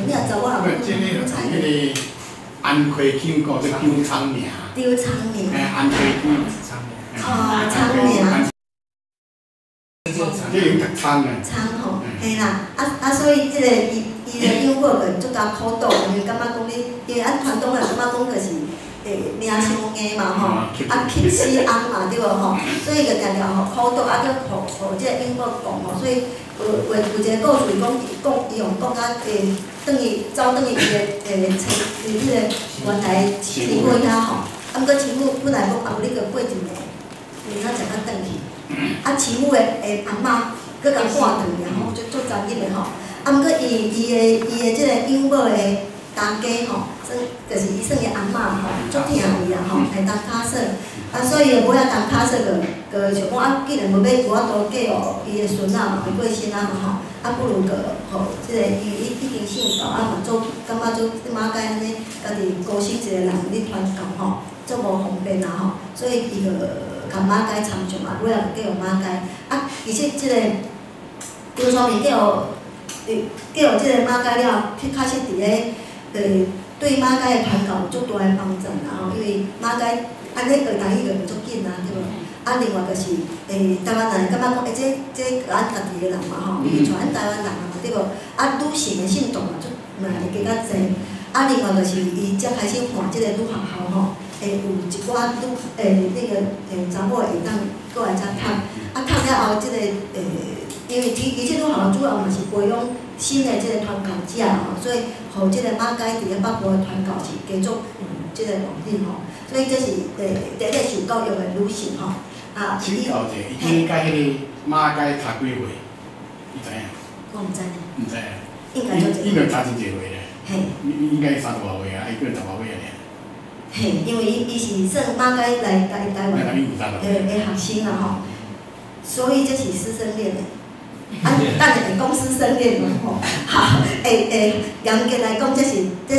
你若查某人這個彼個安溪腔講做張倉名。張倉名。嘿，安溪腔。哦，倉名。這用讀倉的。倉吼，嘿啦，啊，所以這個伊的養母就足共苦惱，因為感覺講你，因為按傳統人感覺講就是命傷硬嘛吼，啊乞死翁嘛對無吼，所以就定定予苦惱，啊閣予這個養母講吼，所以有一個故事講，講伊用講甲轉去走轉去伊的妻伊彼個原來妻母遐吼，啊毋過妻母本來講啊，你閣過一暝，明仔載才轉去，啊妻母的阿嬤閣共趕轉去吼，足殘忍的吼，啊毋過伊的這個養母的大家吼，算就是伊算伊阿嬤吼，足疼伊啊吼，會當卡說，啊所以尾仔當卡說就想講啊，既然無欲無法度嫁予伊的孫仔嘛，伊過身啊嘛吼，啊不如就予這個伊已經姓高，啊嘛做感覺做馬偕按呢，家己孤身一個人咧傳教吼，足無方便啊吼，所以伊就共馬偕參詳啊，尾仔就嫁予馬偕。啊，其實這個張聰明嫁予這個馬偕了，去確實佇咧對馬偕的傳教有足大的幫助啦吼，因為馬偕按呢學台語就袂足緊啊，對無？啊，另外就是台灣人感覺講，這咱家己的人嘛吼，伊娶咱台灣人嘛，對無？啊，女性的信徒嘛足嘛會加較濟。啊，另外就是伊才開始看這個女學校吼，會有一寡女那個查某會當過來遮讀。啊，讀了後，這個因為其實女學校主要嘛是培養新的這個傳教者吼，所以予這個馬偕佇咧北部的傳教是加足有這個動力吼。所以這是第一個受教育的女性吼。啊，請教者，伊今佮彼個馬偕差幾歲？你知影？我毋知呢。毋知。應該足應該差真濟歲咧。嘿。應該三十外歲啊，伊閣十外歲爾。嘿，因為伊是算馬偕來台灣的學生啦吼，所以這是師生戀的。啊，等下會講師生戀嘛吼，好，會嚴格來講，這是一個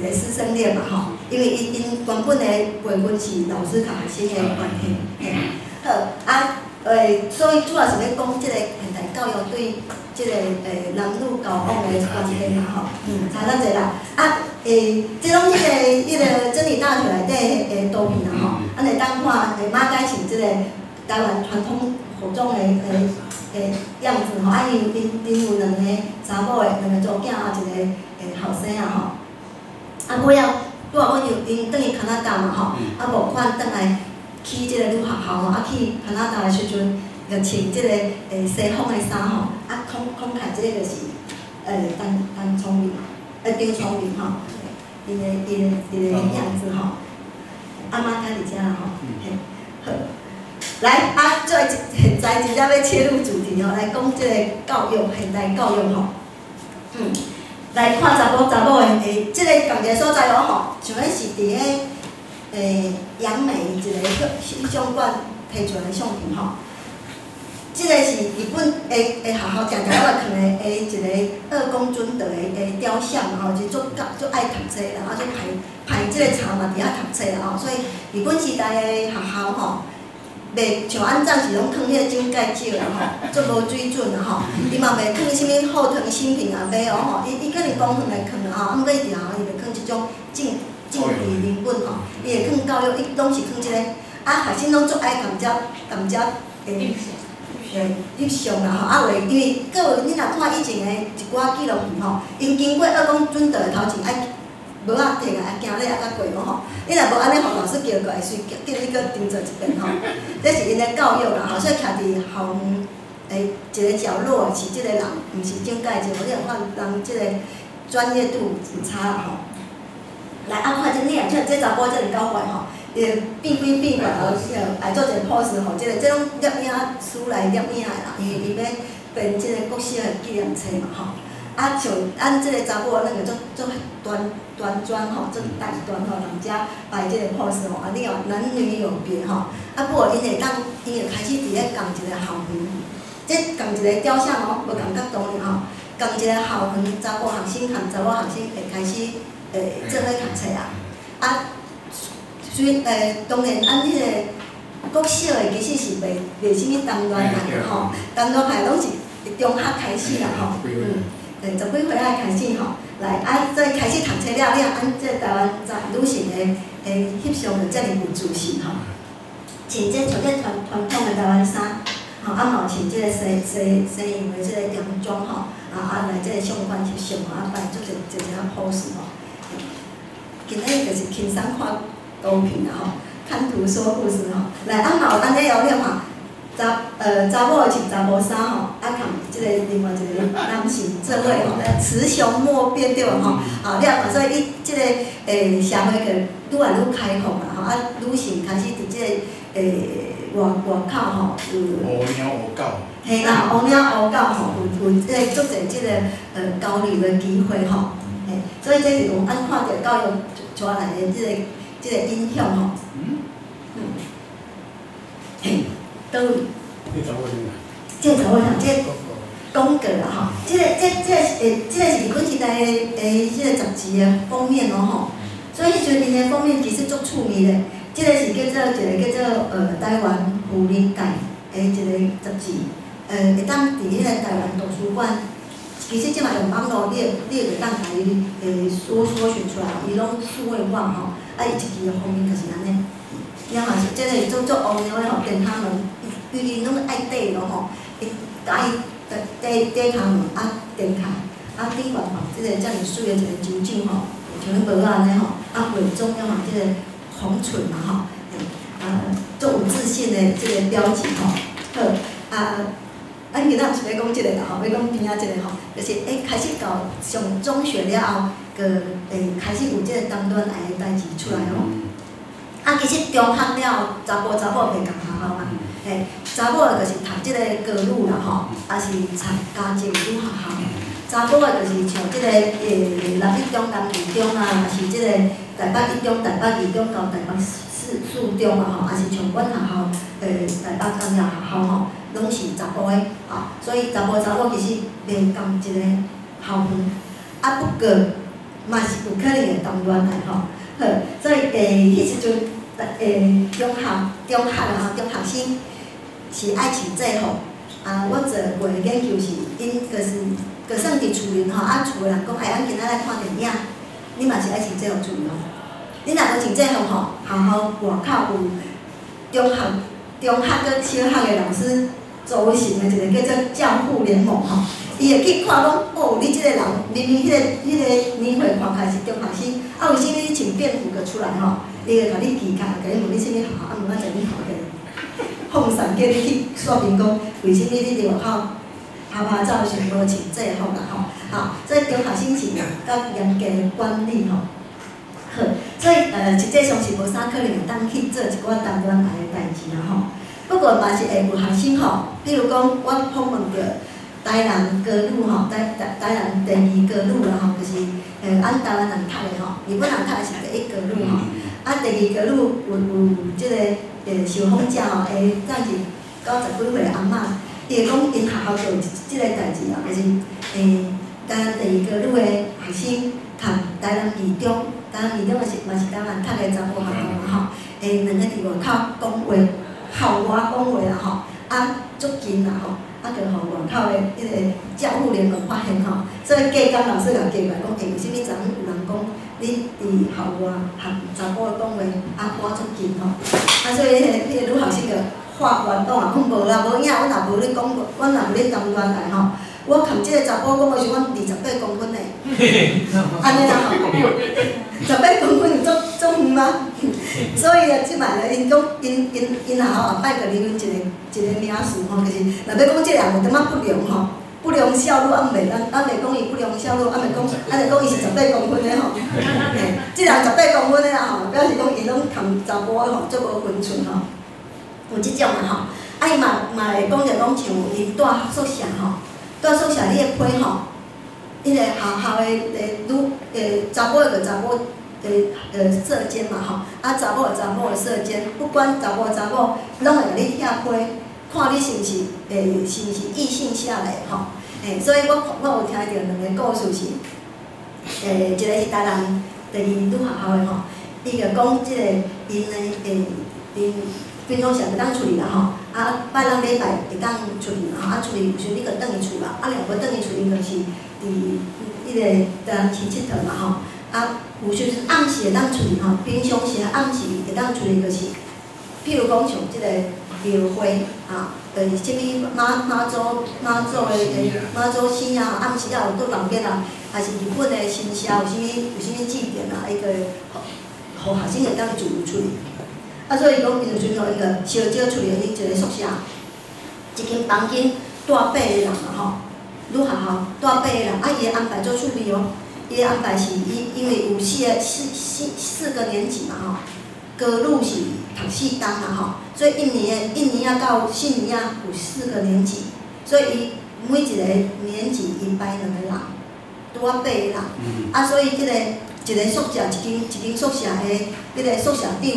師生戀嘛吼，因為𪜶原本的輩分是老師佮學生的關係，嘿，好，啊，所以主要是欲講這个現代教育對這个男女交往的關係嘛吼，差遮濟啦。啊，這攏彼個真理大學內底的圖片啦吼，啊，會當看馬偕穿這個台灣傳統服裝的樣子吼，啊，𪜶有兩個查某的，兩個查某囝啊，一個後生仔吼。啊，尾仔拄仔講𪜶轉去加拿大嘛吼，啊，募款轉來起這個女學校吼，啊，去加拿大的時陣，就穿這個西方的衫吼，啊，講起來這個就是陳聰明，張聰明吼，伊的樣子吼，啊馬偕佇遮啦吼，嘿，好，來啊，再現在真正欲切入主題吼，來講這個教育，現代教育吼，來看查埔查某的，這個仝一个所在哦吼，像彼是佇彼楊梅一个翕相館提出來的相片吼。這個是日本的學校定定攏會囥的一個二宮尊德的雕像嘛吼，就足足愛讀冊啦，啊，足歹歹這個冊嘛佇遐讀冊啦吼，所以日本時代的學校吼，袂像按早是攏囥彼個蔣介石啦吼，足無水準啦吼，伊嘛袂囥啥物後藤新平啊買哦吼，伊可能公園來囥啦吼，啊，毋過伊佇學校伊袂囥這種政治人物吼，伊會囥教育，伊攏是囥這個，啊，學生攏足愛共遮共遮翕相啦吼，啊有的因為閣有你若看以前的一寡紀錄片吼，𪜶經過二宮尊德的頭前愛帽仔提來啊，行禮啊才過講吼。你若無按呢，予老師叫過來，隨叫你閣重做一遍吼。這是𪜶的教育啦吼，所以徛佇校園的一個角落是這個人，毋是蔣介石，你看人這個專業度有差啦吼。來啊，看這你若這查埔遮爾搞怪吼，伊會變鬼變怪吼，愛做一個 pose 吼，這個這攏攝影師來攝影的啦，因為伊欲編這個國小的紀念冊嘛吼。啊，像咱這個查某兩個足足端端莊吼，足端端吼，人遮擺這個 pose 吼，啊，你看男女有別吼。啊，不過𪜶會當，𪜶會開始佇咧仝一個校園，這仝一個雕像哦，無仝角度爾吼，仝一個校園查埔學生含查某學生會開始做伙讀冊啊。啊，雖當然，按彼個國小的其實是袂啥物談戀愛的吼，談戀愛攏是中學開始啦吼，對，十幾歲仔開始吼，來啊，再開始讀冊了了，按這台灣查女性的翕相就遮爾有自信吼，穿這像這傳統的台灣衫，吼，啊嘛有穿這個西洋的這個洋裝吼，啊來這個相館翕相吼，啊擺足濟濟濟仔 pose 吼。今仔日就是輕鬆看圖片啦吼，看圖說故事吼。來啊嘛有按呢哦，你看，查某的穿查某衫吼，啊含這個另外一個男性做伙吼，雌雄莫辨對無吼？啊，你也看所以伊這個社會就愈來愈開放啦吼，啊，女性開始佇這個外口吼有。烏貓烏狗。嘿啦，烏貓烏狗吼，有這個足濟這個交流的機會吼。嘿，所以這是有按看著教育帶來的這個影響吼。嘿，佗位？這查某囡仔。這查某囡仔，這廣告啦吼，這個這這這個是日本時代的這個雜誌的封面哦吼。所以彼陣𪜶的封面其實足趣味的。這個是叫做一個叫做台灣婦人界的一個雜誌，會當佇彼個台灣圖書館。其實這馬用網路，你會當共伊搜尋出來，伊攏數位化吼。啊，伊一期的封面就是按呢。了嘛是這個足足烏貓的吼，電窗門，伊伊攏愛底咯吼，伊佮伊底底窗門啊電開，啊頂懸放這個遮爾媠的一個酒井吼，像彼帽仔按呢吼，啊化妝了嘛，這個紅唇嘛吼，啊足有自信的這個標誌吼，好啊。咱今仔毋是欲講這個啦吼，欲講邊仔這個吼，就是開始到上中學了後，閣開始有這個談戀愛的代誌出來哦。啊，其實中學了後，查埔查某袂仝學校嘛，嘿，查某的就是讀這個高女啦吼，抑是讀家政女學校。查埔的就是像這個六一中、南二中啊，抑是這個台北一中、台北二中到台北四中啊吼，抑是像阮學校台北工業學校吼，攏是查埔的，吼，所以查埔查某其實袂仝一個校園，啊不過嘛是有可能會談戀愛吼，好，所以彼時陣中學啊，中學生是愛穿制服。啊，我做過的研究是，𪜶就是就算佇厝裡吼，啊厝的人講，哎，咱今仔來看電影，你嘛是愛穿制服出去哦。你若無穿制服吼，學校外口有中學、中學佮小學的老師組成的一個叫做教護聯盟吼，伊會去看講，哦，你這個人明明彼個年歲看起來是中學生，啊，為啥物你穿便服閣出來吼？伊會共你記起來，共你問你啥物學校，啊，問我知你學的。放送叫你去說明講，為啥物你佇外口趴趴走的時陣無穿制服啦吼？吼，所以中學生是較嚴格的管理吼。好，所以實際上是無啥可能會當去做一寡談戀愛的代誌啦吼。不過嘛是會有學生吼，比如講我訪問著台南高女吼，台南第二高女啦吼，就是按台灣人讀的吼，日本人讀的是第一高女吼，啊第二高女有這個受訪者吼，會當是90幾歲的阿嬤，伊會講𪜶學校就有這個代誌啦，就是台南第二高女的學生，含台南二中，台南二中嘛是台灣讀的查埔學校嘛吼，兩个佇外口講話，校外講話啦吼，啊足近啦吼，啊就予外口的彼個教護聯盟發現吼，所以隔工老師共過來講，欸，為啥物昨昏有人講你佇校外含查埔講話，啊倚足近吼，啊所以彼個女學生就發願講啊，講無啦，無影，阮也無咧講，阮也無咧談戀愛吼。我含這個查埔講的時，阮28公分呢，按呢啦吼，18公分足足遠嗎？所以啊，這擺咧，𪜶講，𪜶學校後擺就留一個一個名詞吼，就是若欲講這個人有淡仔不良吼，不良少女，啊毋袂，咱袂講伊不良少女，啊袂講，啊就講伊是十八公分的吼，嘿，這人十八公分的啦吼，表示講伊攏含查埔吼，足無分寸吼，有這種的吼，啊伊嘛會講著講像𪜶住宿舍吼。住宿舍你的被吼，彼個學校的女查埔的就查埔的舍監嘛吼，啊查某的查某的舍監，不管查埔查某，攏會共你拆被，看你是毋是是毋是異性下來吼，所以我有聽著兩個故事是，一個是台南第二女學校的吼，伊就講這個𪜶的𪜶平常時會當出去啦吼，啊拜六禮拜會當出去嘛吼，啊出去有時你就轉去厝啦，啊若無轉去厝，𪜶就是佇彼個台南市𨑨迌嘛吼，啊有時陣暗時會當出去吼，平常時暗時會當出去就是，譬如講像這個廟會啊，就是啥物媽祖的媽祖生啊，暗時仔有拄鬧熱啊，還是日本的神社有啥物祭典啊，伊就會予學生會當自由出去。啊，所以講，𪜶有時陣吼，伊就小少出去去一個宿舍，一間房間住八個人嘛吼，女學校住八個人，啊，伊的安排足趣味哦。伊的安排是伊因為有四個四四四個年級嘛吼，高女是讀四冬嘛吼，所以一年的一年仔到四年仔有四個年級，所以伊每一個年級伊排兩個人，拄仔八個人，啊，所以這個一個宿舍一間一間宿舍的彼個宿舍長。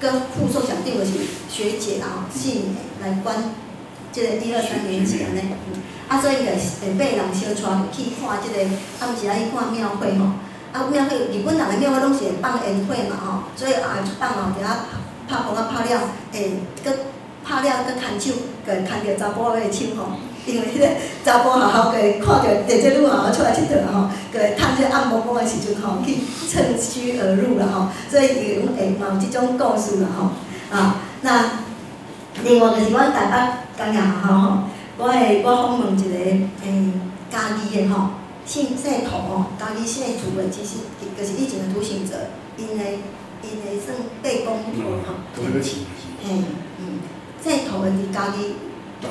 佮副宿舍長就是學姐啦吼，四年來管這個一二三年級按呢，啊，所以伊就會八人相帶去看這個暗時仔去看廟會吼，啊廟會日本人的廟會攏是會放煙火嘛吼，所以也出放吼，佇遐拍風仔拍了，會閣拍了閣牽手，就會牽著查埔的手吼，因為彼個查埔學校就會看著佇這女學校出來𨑨迌吼，就會趁這暗濛濛的時陣吼，去趁虛而入啦吼，所以伊攏會嘛有這種故事啦吼，啊，那另外就是阮台北工業學校吼，我訪問一個嘉義的吼，姓涂吼，嘉義姓涂的，其實就是以前的涂醒哲，𪜶的算伯公吼，嘿，姓涂的佇嘉義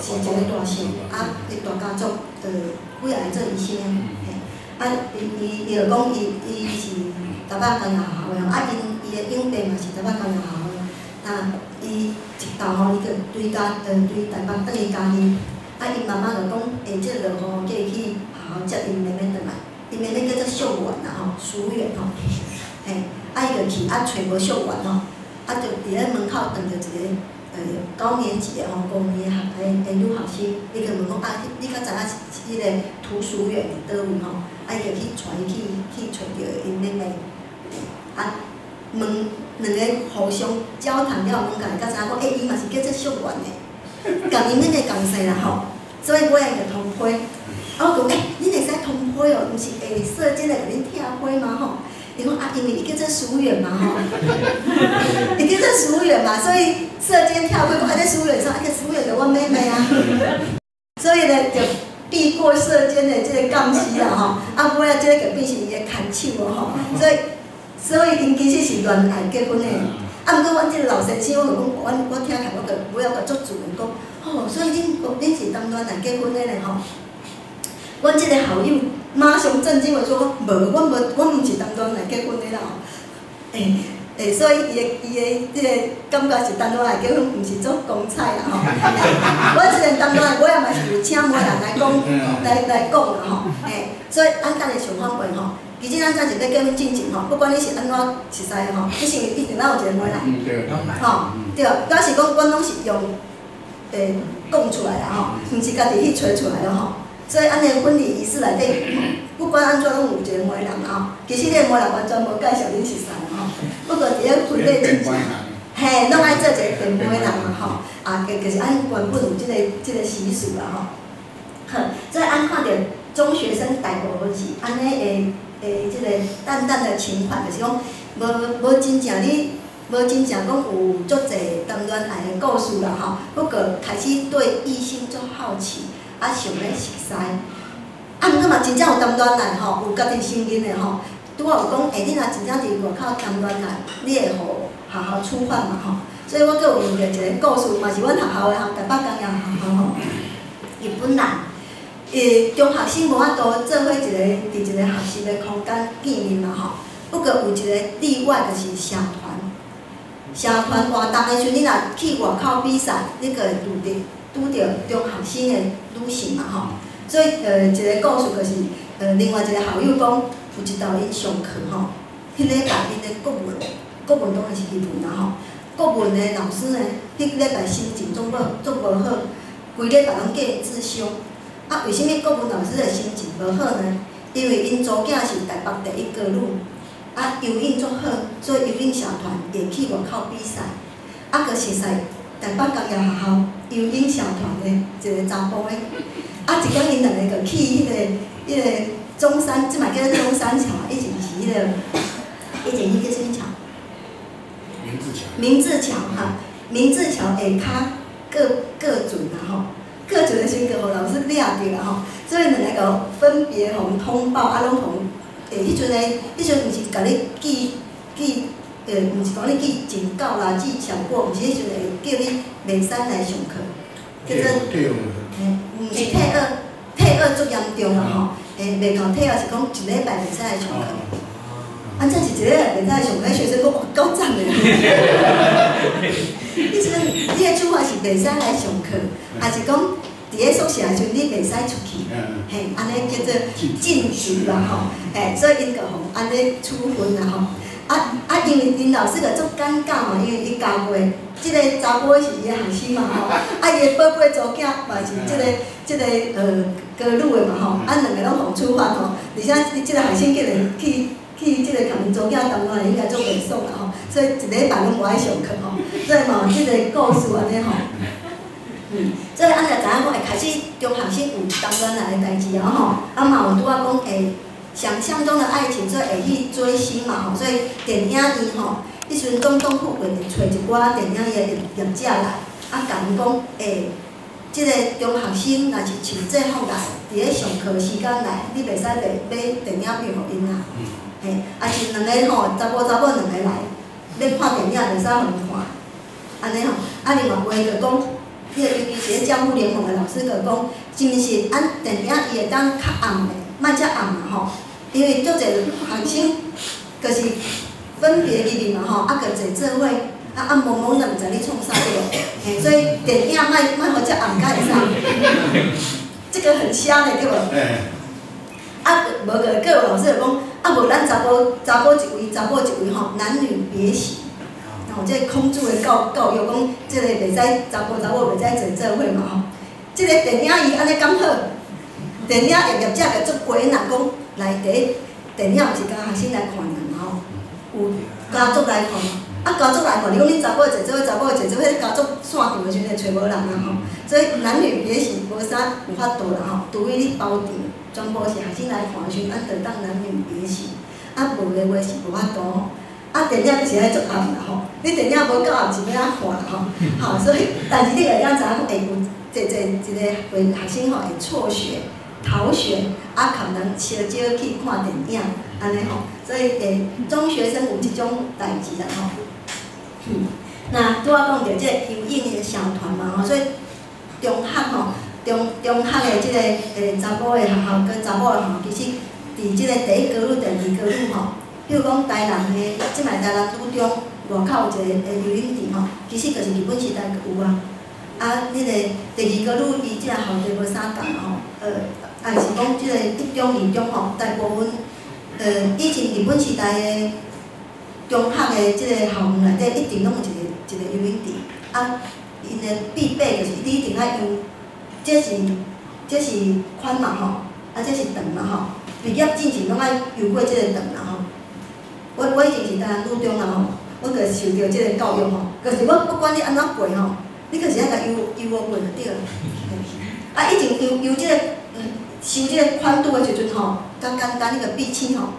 是一個大姓，啊，伊大家族就幾下做醫生，嘿，啊，伊就講伊是台北工業學校的吼，啊，伊的長輩嘛是台北工業學校的，啊，伊一道吼，伊就對台北轉去嘉義，啊，𪜶媽媽就講，欸，這個落雨叫伊去學校接𪜶妹妹轉來，𪜶妹妹叫做秀媛啦吼，淑媛吼，嘿，啊，伊就去，啊，揣無秀媛吼，啊，就佇咧門口撞著一個高年級的吼，高年學的女學生，伊就問講啊，你敢知影彼個涂淑媛佇佗位吼？啊，伊就去帶伊去揣著𪜶妹妹，啊，問兩個互相交談了，問過來，才知影講，欸，伊嘛是叫做秀媛的，共𪜶妹妹仝岁啦吼，所以尾仔就通批。啊，我讲，欸，恁會使通批哦，毋是會舍監來共恁拆批嗎吼？伊講啊，因為伊叫做疏遠嘛吼，伊叫做疏遠嘛，所以舍監拆批講啊，這疏遠啥？啊，這疏遠就阮妹妹啊，所以咧就避過舍監的這個監視啦吼。啊，尾仔這個就變成伊的牽手哦吼，所以𪜶其實是戀愛結婚的。啊，毋過阮這個老先生，我就講，我聽起來我就尾仔我足自然講，吼，所以恁是談戀愛結婚的咧吼。阮這個校友馬上震驚地說：無，阮無，阮毋是談戀愛結婚的啦吼。欸欸，所以伊的這個感覺是談戀愛結婚，毋是做光彩啦吼。我雖然談戀愛，尾仔嘛是有請媒人來講，來講啦吼。欸，所以按等下想反過吼，其實咱早是欲結婚進前吼，不管你是按怎熟似吼，你是一定愛有一個媒人。吼，對，表示講，阮攏是用講出來啦吼，毋是家己去揣出來咯吼。所以按呢婚禮儀式內底，不管按怎攏有一個媒人吼。其實彼個媒人完全無介紹恁熟似吼。不過佇咧婚禮進前，嘿，攏愛做一個電媒人嘛吼。啊，就是按原本有這個習俗啦吼。好，所以按看著中學生大部分是按呢的這個淡淡的情懷，就是講無真正你無真正講有足濟談戀愛的故事啦吼。不過開始對異性足好奇。啊，想欲熟似，啊，毋過嘛真正有談戀愛吼，有家己承認的吼。拄仔有講，欸，你若真正佇外口談戀愛，你會予學校處罰嘛吼。所以我閣有問著一個故事，嘛是阮學校的吼，台北工業學校吼。日本人，中學生無法度做伙一個佇一個學習的空間見面嘛吼。不過有一個例外，就是社團。社團活動的時陣，你若去外口比賽，你閣會拄著中學生的女性嘛吼，所以一個故事就是，另外一個校友講，有一道𪜶上課吼，彼禮拜𪜶的國文，國文當然是日文啦吼，國文的老師呢，彼禮拜心情足無好，規禮拜攏叫𪜶自修。啊，為啥物國文老師的心情無好呢？因為𪜶查某囝是台北第一高女，啊，游泳足好，所以游泳社團會去外口比賽，啊，閣熟似台北工業學校游泳社團的一個查埔的，啊，一工𪜶兩个就去彼個中山，這擺叫做中山橋，以前是彼個，以前彼叫啥物橋？明治橋。明治橋哈，明治橋下跤過船啦吼，過船的時陣就予老師掠著啦吼，所以兩个分別予通報，啊，攏予，欸，彼陣的，彼陣毋是共你記。毋是講你記警告啦，記小過，毋是彼陣會叫你袂使來上課，叫做，嘿，毋是退學，退學足嚴重啦吼，欸，袂夠退學是講一禮拜袂使來上課，啊，這是一禮拜袂使來上課，學生講哇夠讚的，彼陣你的處罰是袂使來上課，抑是講佇咧宿舍的時陣你袂使出去，嘿，按呢叫做禁足啦吼，嘿，所以𪜶就予按呢處分啦吼。啊啊！因為𪜶老師就足尷尬嘛，因為伊教過，這個查埔是伊的學生嘛吼，啊伊的寶貝查某囝嘛是這個高女的嘛吼，啊兩个攏予處罰吼，而且這個學生竟然去這個共𪜶查某囝談戀愛，應該足袂爽啦吼，所以一禮拜攏無愛上課吼，所以嘛這個故事按呢吼，所以按呢知影講會開始中學生有談戀愛的代誌啊吼，啊嘛有拄仔講會。想象中的愛情，所以會去追星嘛吼，所以電影院吼，彼時陣總統府會揣一寡電影院的業者來，啊，共𪜶講，欸，這個中學生若是穿制服來，佇咧上課時間來，你袂使賣買電影票予𪜶啦，嘿，啊是兩个吼，查埔查某兩个來，欲看電影袂使予𪜶看，按呢吼，啊另外有的就講，彼個尤其是咧教育聯盟的老師就講，是毋是按電影院會當較暗的？莫遮暗嘛吼，因為足濟學生就是分別入去嘛吼，啊閣坐做伙，啊暗濛濛，就毋知咧創啥對無？嘿，所以電影莫予遮暗才會使，這個很瞎的對無？啊，無閣閣有老師就講，啊無咱查埔一位，查某一位吼，男女別席。吼，這個孔子的教育講，這個袂使查埔查某袂使坐做伙嘛吼。這個電影院按呢敢好？電影業者就足為難講，來第一電影毋是干焦學生來看爾嘛吼，有家族來看，啊，家族來看，你講你查某坐做，查某坐做，彼家族散場的時陣會揣無人啊吼。所以男女別席無啥有法度啦吼，除非你包場，全部是學生來看的時陣，咱就當男女別席。啊，無的話是無法度吼。啊，電影就是愛足暗啦吼，你電影無夠暗是欲按怎看啦吼？吼，所以，但是你會當知影講會有濟濟一個會學生吼會輟學、逃學，啊，含人相招去看電影，按呢吼。所以中學生有這種代誌啦吼。那拄仔講著這個游泳的社團嘛吼，所以中學吼，中學的這個查埔的學校佮查某的學校，其實佇這個第一高女、第二高女吼，比如講台南的，這擺台南女中外口有一個游泳池吼，其實就是日本時代就有啊。啊，彼個第二高女伊這個校地無啥仝吼，也是講這個一中、二中吼，大部分以前日本時代的中學的這個校園內底，一定攏有一個游泳池。啊，𪜶的必備就是你一定愛游，這是寬嘛吼，啊這是長嘛吼。畢業進前攏愛游過這個長啦吼。我以前是台南女中啦吼，我就受著這個教育吼，就是我不管你按怎過吼，你就是愛共游游過就對了。啊，以前游游這個收這個寬度的時陣吼，較簡單，你就閉氣吼，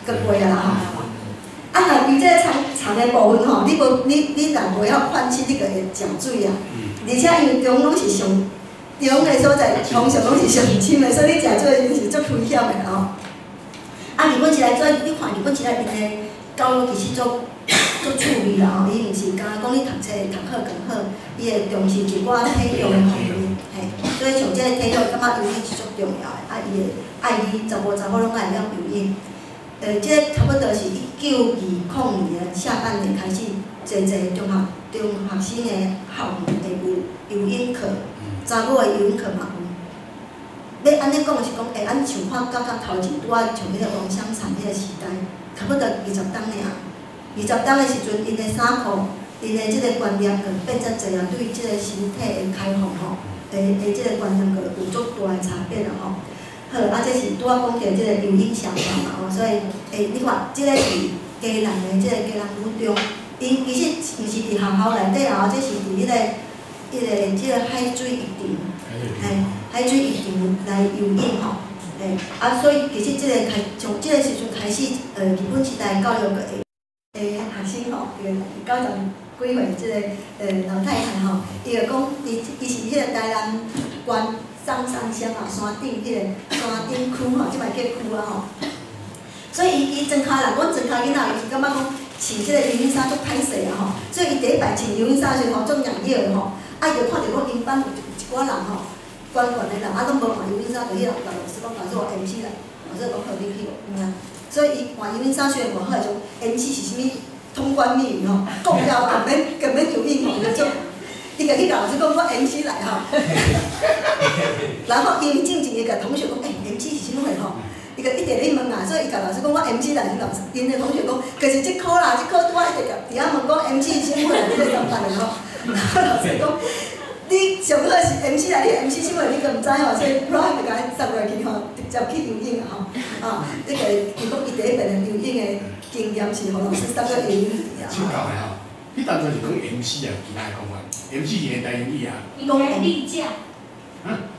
就過啊啦吼。啊，若游這個長長的部分吼，你無你你若無曉喘氣，你就會食水啊。而且因為中攏是上中的所在，通常攏是上深的，所以你食水的時陣是足危險的吼。啊，日本時代做，你看日本時代𪜶的教育其實足足趣味啦吼，伊毋是干焦講你讀冊讀好更好，伊會重視一寡體育的方面，嘿，所以像這個體育，感覺游泳是足重要的，啊，伊會愛你查埔查某攏愛會曉游泳。這個差不多是1920年下半年開始，濟濟中學生的校園會有游泳課，查某的游泳課嘛有。欲按呢講是講，按像看感覺頭前拄仔像彼個王雙產彼個時代，差不多二十冬爾。二十冬的時陣，𪜶的衫褲，𪜶的這個觀念就變遮濟啊，對這個身體的開放吼，的這個觀念就有足大的差別啦吼。好，啊，這是拄仔講著這個游泳社團嘛吼，所以，你看，這個是基隆的這個基隆女中，𪜶其實毋是佇學校內底啊，這是佇彼個這個海水浴場，嘿，海水浴場來游泳吼，嘿，啊，所以其實這個開從這個時陣開始，日本時代教育個學生吼，伊個90幾歲這個老太太吼，伊就講，伊是彼個台南縣松山鄉啊，山頂彼個山頂區吼，這擺叫區啊吼。所以伊莊跤人，阮莊跤囡仔，伊是感覺講穿這個游泳衫足歹勢啊吼，所以伊第一擺穿游泳衫時陣吼，足硬熱的吼，啊伊就看著講𪜶班有一寡人吼，懸懸的人，啊攏無換游泳衫，就去共老師講，老師我 MC 來，老師講好，你去換。所以伊換游泳衫雖然換好，種 MC 是啥物通關秘語吼，講了更免游泳吼，伊就足，伊就去共老師講我 MC 來吼，然後因為進前伊共同學講，欸，MC 是啥物貨吼？伊就一直咧問啊，所以伊共老師講我 MC 來，老師𪜶的同學講，就是這科啦，這科拄仔一直佇遐問講 MC 是啥物貨，你咧怎辦的吼？然後老師講，你上好是 MC 來，你 MC 啥物你閣毋知吼，所以我就共伊送落去吼，直接去游泳啊吼，啊，這個伊講伊第一遍的游泳的經驗是予老師送去游泳池啊。請教的吼，你當初是講 MC 啊，其他的講法？MC 是現代英語啊？應該例假。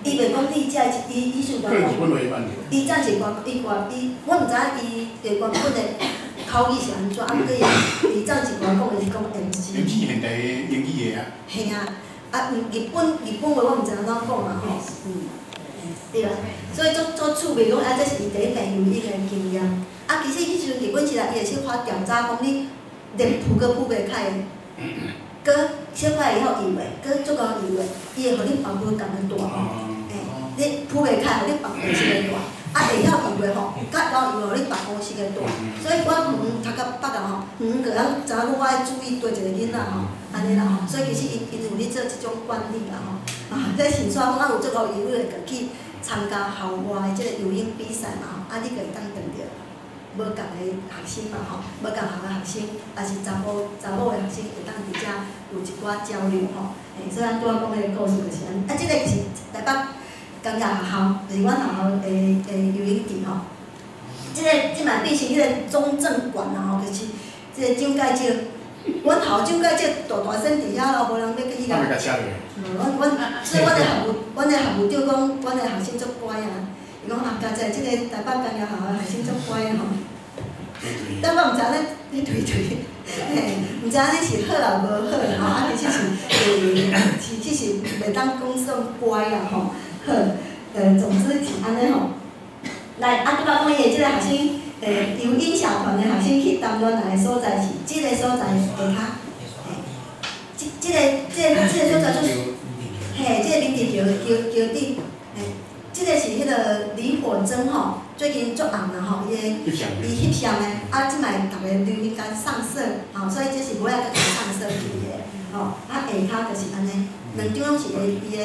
伊袂講例假，伊伊是可能日本話版。伊早是原伊原伊，我毋知影伊的原本的口語是按怎，啊，毋過伊早是原講的是講 MC。 MC 現代英語的啊。嘿啊，啊，日本話我毋知按怎講啊吼，對啊，所以足足趣味講啊，這是伊第一遍游泳的經驗。啊，其實彼時陣日本時代，伊會小可調查講你連浮閣浮袂開的，閣小可會曉游的，閣足夠游的，伊會予你放無仝的大吼，欸，你浮袂開，予你放白色的大，啊會曉游的吼，較𠢕游予你放烏色的大。所以我遠讀到北啊吼，遠個人知影講我愛注意佗一個囡仔吼，按呢啦吼。所以其實𪜶有咧做這種管理啦吼。啊，這先煞講啊有足夠游泳的，就去參加校外的這個游泳比賽嘛吼，啊你就會當搪著無仝的學生嘛吼，無仝校的學生，抑是查某的學生會當佇遮有一寡交流吼。欸，所以咱拄仔講彼個故事就是按呢，啊，這個是台北工業學校，就是阮學校的游泳池吼。這個這擺變成彼個中正館啦吼，就是這個蔣介石阮校長佮這大大聲佇遐咯，無人欲去共。他袂共車落。阮，所以阮的校務長講，阮的學生足乖啊。伊講啊，佳哉，這個台北工業學校的學生足乖吼。但我毋知影咧，對對，嘿，毋知影咧是好抑無好吼，啊，其實是，其實是袂當講算乖啊吼。好，總之是按呢吼。來，啊，拄仔講伊的這個學生，游吟社團的學生去談戀愛的所在是這個所在下跤，嘿，這個所在就是，嘿，這個明治橋頂，嘿，這個是彼個李火珍吼，最近足紅啦吼，伊的伊翕相的，啊，這擺逐个流行共上色，吼，所以這是尾仔閣上色去的，吼，啊，下跤就是按呢，兩張攏是伊的。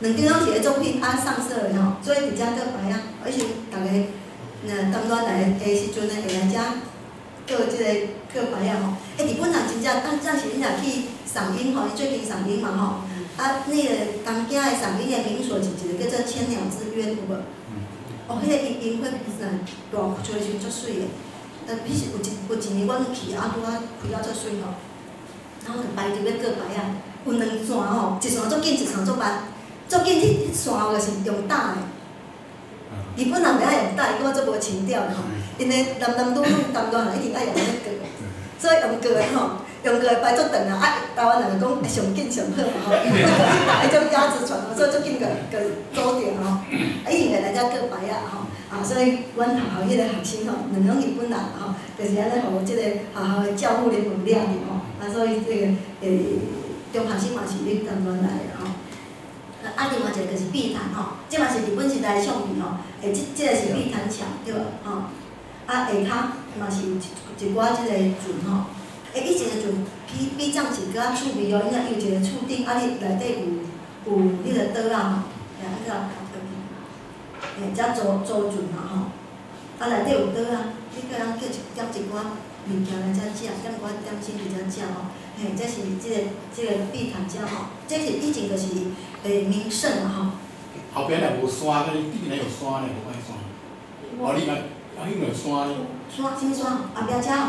兩張攏是伊作品啊上色的吼，所以佇遮閣擺啊，彼時逐个若談戀愛的時陣呢，會來遮閣這個閣牌仔吼。欸，日本人真正，啊，這時你若去賞櫻吼，伊最近賞櫻嘛吼，啊，那個東京的賞櫻的名所是一個叫做千鳥之淵，有無？哦，彼個櫻櫻花是大出的時陣足媠的，彼時有一年阮去，啊，拄仔開了足媠吼，然後就排隊欲過牌仔，有兩線吼，一線足緊，一線足慢。足緊，彼線就是用搭的。日本人袂愛用搭，伊感覺足無情調的吼。𪜶的男男女女談戀愛一定愛用咧過，所以用過的吼，用過的排足長啊。啊，台灣人就講上緊上好嘛吼，因為去搭彼種鴨子船，所以足緊個走掉吼。啊，一定會來遮過牌仔吼。啊，所以阮學校彼個學生吼，兩個攏日本人吼，就是按呢，予這個學校的教婦聯盟掠著吼。啊，所以這個中學生嘛是咧談戀愛的吼。啊，另外一個就是碧潭吼，這嘛是日本時代的相片吼。欸，這個是碧潭橋對無吼？啊，下跤嘛是有一寡這個船吼。欸，以前的船比比藏是閣較趣味哦，因為伊有一個厝頂，啊，你內底有彼個桌仔吼，欸，啊，欸，遮租船嘛吼。啊，內底有桌仔，你閣通叫一點一寡物件來遮食，點寡點心佇遮食吼。嘿，這是這個碧潭遮吼，這是以前就是名勝嘛吼。後邊若無山，你頂面有山呢，無看山。哦，你嘛，啊，彼有山呢。山？啥物山？後壁遮吼。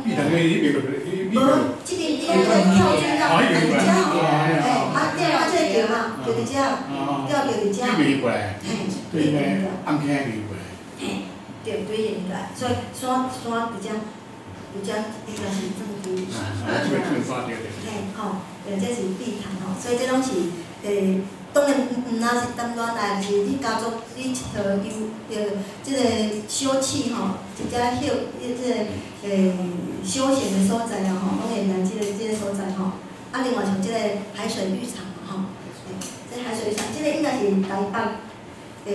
碧潭那彼邊，無，這邊你迄個跳水啊，佇遮吼，嘿，啊，吊啊，這個橋嘛，就佇遮，吊橋佇遮。彼邊過來。嘿。對，暗坑彼邊過來。嘿，對，對應過來，所以山佇遮。佇遮應該是算對。嘿，吼，對，這是碧潭吼，所以這攏是當然毋若是談戀愛，就是你家族你𨑨迌遊，這個小憩吼，一只休，這個休閒的所在啊吼，攏會來這個所在吼。啊，另外像這個海水浴場嘛吼，這海水浴場，這個應該是台北，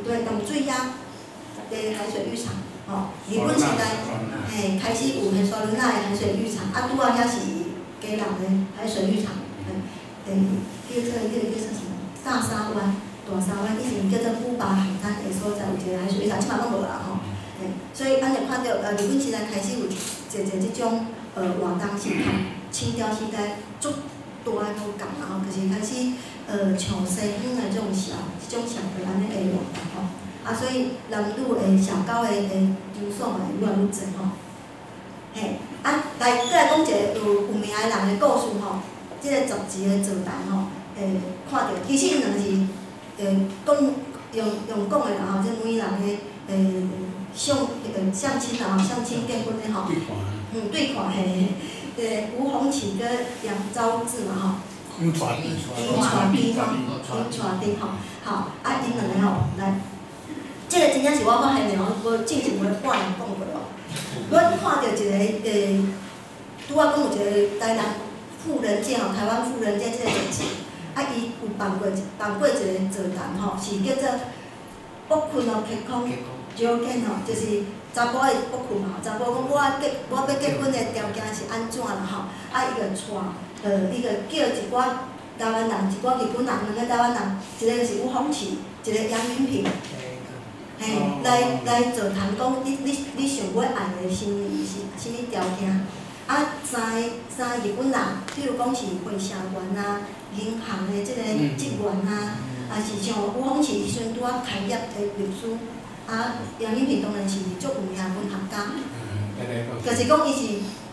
對，淡水遐的海水浴場。吼，日本時代，嘿，開始有彼沙崙仔的海水浴場，啊，拄仔遐是基隆的海水浴場，叫做彼個叫做啥物？大沙灣，大沙灣以前叫做古巴海灘的所在，有一個海水浴場，這擺攏無啦吼。嘿，所以按呢看著，日本時代開始有濟濟這種活動是同清朝時代足大的無仝啦吼，就是開始像西方的這種社會按呢的活動吼。啊，所以男女的社交的場所嘛會愈來愈濟吼。嘿，啊，來，閣來講一個有名的人的故事吼。這個雜誌的座談吼，看著其實𪜶兩個是講用講的啦吼，這每人的相親啦吼，相親結婚的吼。嗯，對看嘿嘿，吳鴻起佮楊昭志嘛吼。楊傳楊傳弟吼，楊傳弟吼，好，啊，𪜶兩個吼來。這個真正是我發現的吼，無之前無半人講過哦。阮看著一個拄仔講有一個台南富人街吼，台灣富人街這個雜誌，啊，伊有辦過一個座談吼，是叫做卜困哦，結空條件吼，就是查埔的卜困嘛，查埔講我欲結婚的條件是按怎啦吼，啊，伊就帶，伊就叫一寡台灣人，一寡日本人，兩個台灣人，一個是吳鴻起，一個楊雲平。嘿，來座談講，你想欲愛的是啥物條件？啊，三個日本人，比如講是會社員啊、銀行的這個職員啊，啊是像吳鴻起彼時陣拄仔開業的律師，啊，楊雲平當然是足有名的文學家。就是講伊是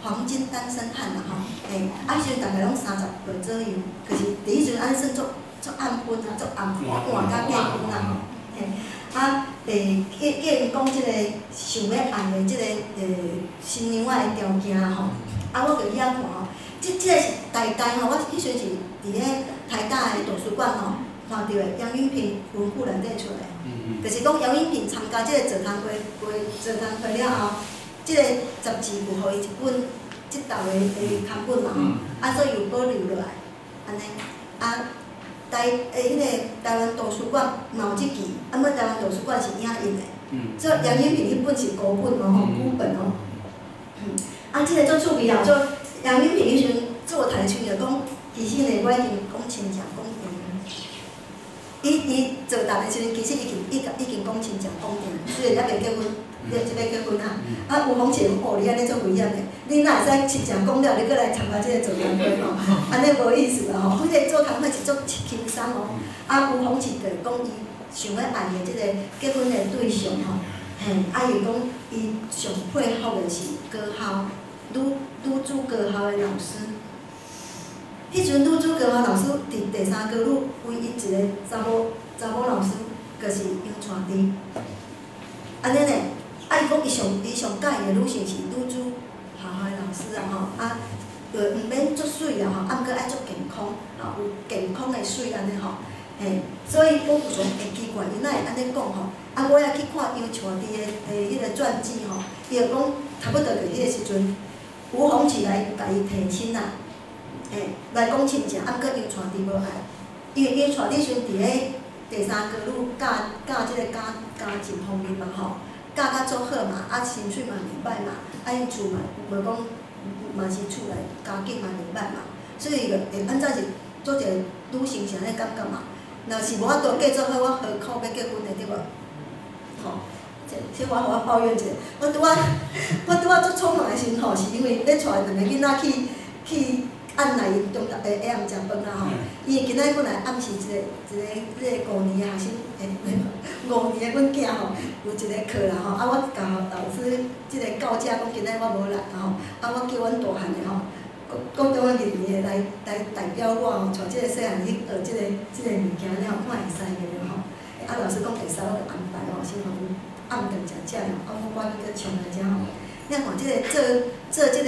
黃金單身漢啦吼，嘿，啊，彼時陣大概攏30歲左右，可是佇彼陣按呢算足足晚婚啊，足晚晚才結婚啦吼，嘿，啊，叫𪜶講這個想欲愛的這個新娘仔的條件吼，啊，我就去遐看吼，這個是台大吼，我彼時陣是佇咧台大的圖書館吼看著的楊允平文庫內底出來，就是講楊允平參加這個座談會座談會了後，這個雜誌有予伊一本這道的刊本嘛吼，啊，所以有保留落來，按呢，啊，彼個台灣圖書館嘛有這期，啊，毋過台灣圖書館是影印的，所以楊允平彼本是孤本哦吼，孤本哦。啊，這個足趣味啊，做楊允平彼時陣座談的時陣就講，其實呢，我已經講親情講定。伊座談的時陣，其實已經講親情講定，雖然猶未結婚，這欲結婚啊。啊，吳鳳琴講，哦，你按呢足危險的，你哪會使親情講了，你閣來參加這個座談會吼？按呢無意思啦吼。彼個座談會是足輕鬆哦。啊，吳鳳琴就講伊想欲愛的這個結婚的對象吼，嘿，啊，伊講伊上佩服的是高校女子高校的老師。彼陣女子高校老師佇第三高女唯一一個查某老師，就是楊傳弟。按呢呢，啊，伊講伊上佮意的女性是女子學校的老師啊吼，啊，毋免足媠啊吼，啊，毋過愛足健康，吼，有健康的媠按呢吼，嘿，所以我有想會奇怪，伊哪會按呢講吼？啊，我也去看楊傳弟的彼個傳記吼，伊就講差不多就彼個時陣，吳鴻起來共伊提親啦。嘿，來講親情，啊，毋過楊傳弟無愛，因為楊傳弟時陣佇咧第三高女教教這個家政方面嘛吼，教甲足好嘛，啊，薪水嘛袂䆀嘛，啊，𪜶厝嘛無講嘛是厝內家境嘛袂䆀嘛，所以伊就會按怎是做一個女性是按呢感覺嘛？若是無法度嫁做好，我何苦欲結婚呢？對無？吼，這我予我抱怨一下，我拄仔足匆忙的時陣吼，是因為欲帶兩個囡仔去按來𪜶中下暗食飯啊吼，伊今仔本來暗時一個五年的學生，五年的阮囝吼，有一個課啦吼，啊我共老師這個告假講今仔我無來吼，啊我叫阮大漢的吼，國中的二年的來代表我吼，帶這個細漢去學這個物件了，看會使袂吼？啊老師講會使，我就安排吼，先予𪜶暗頓食食了，啊我趕緊閣衝來遮吼。你看這個做這個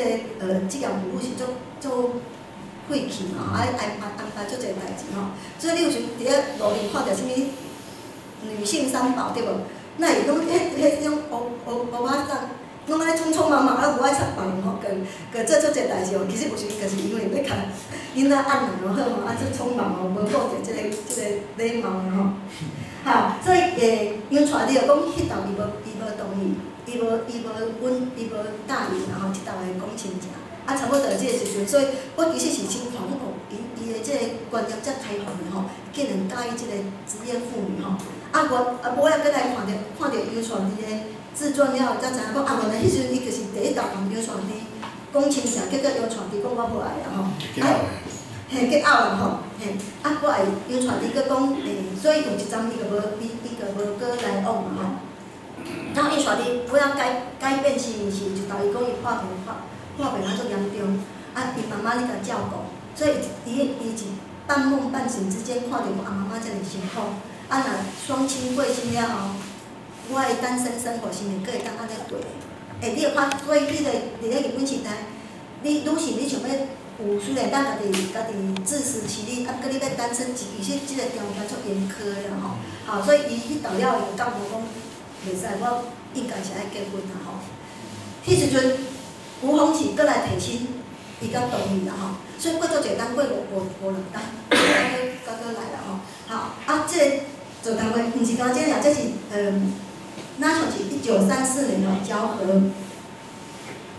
職業婦女是足足費氣嘛，愛安排足濟代誌吼，所以你有時佇咧路面看著啥物女性三寶對無？哪會攏彼種烏仔送，攏按呢匆匆忙忙啊，無愛插別人吼，閣做足濟代誌吼。其實有時就是因為欲共囡仔按來好吼，啊足匆忙吼，無顧著這個禮貌吼。好，所以楊傳弟就講，彼道伊無同意，伊無答應，然後這道的講親情。啊，差不多這個時陣，所以我其實是真看哦，伊的這個觀念遮開放的吼，竟然佮意這個職業婦女吼。啊，我啊，尾仔閣來看著楊傳弟的自傳了後，才知影講啊，原來彼時陣伊就是第一道共楊傳弟講親情，結果楊傳弟講我無愛啊吼。啊，嘿，結拗啦吼，嘿，啊，我會楊傳弟閣講，所以有一陣伊就無閣來往嘛吼。然後楊傳弟尾仔改變是一道伊講伊破病啊足嚴重，啊，伊媽媽咧共照顧，所以伊是半夢半醒之間看著講啊媽媽遮爾辛苦，啊若雙親過身了後，我的單身生活是毋是閣會當按呢過？欸，你會看，所以彼個佇咧日本時代，你女性你想欲有雖然當家己自食其力，啊，毋過你欲單身，其實這個條件足嚴苛的啦吼。好，所以伊彼道了後，伊就感覺講，袂使，我應該是愛結婚啦吼。彼時陣，吳鴻起閣來提親，伊才同意啦吼。所以過足濟冬，過五六冬，才閣來啦吼。好，啊，這個座談會毋是干這爾，這是若像是1934年吼，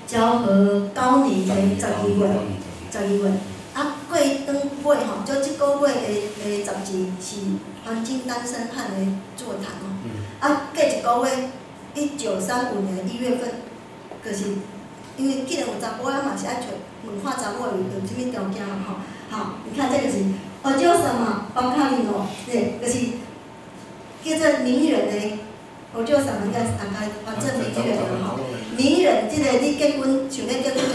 昭和九年的12月，啊，過轉尾吼，就這個月的雜誌是黃金單身漢的座談吼。啊，過一個月，1935年1月份，就是因為既然有查埔仔嘛是愛揣問看查某有啥物條件嘛吼。好，你看這個是哦，叫什麼？巴卡里諾，對，就是叫做名媛的。我就想人家大概反正名媛吼，名媛這个你結婚想欲結婚的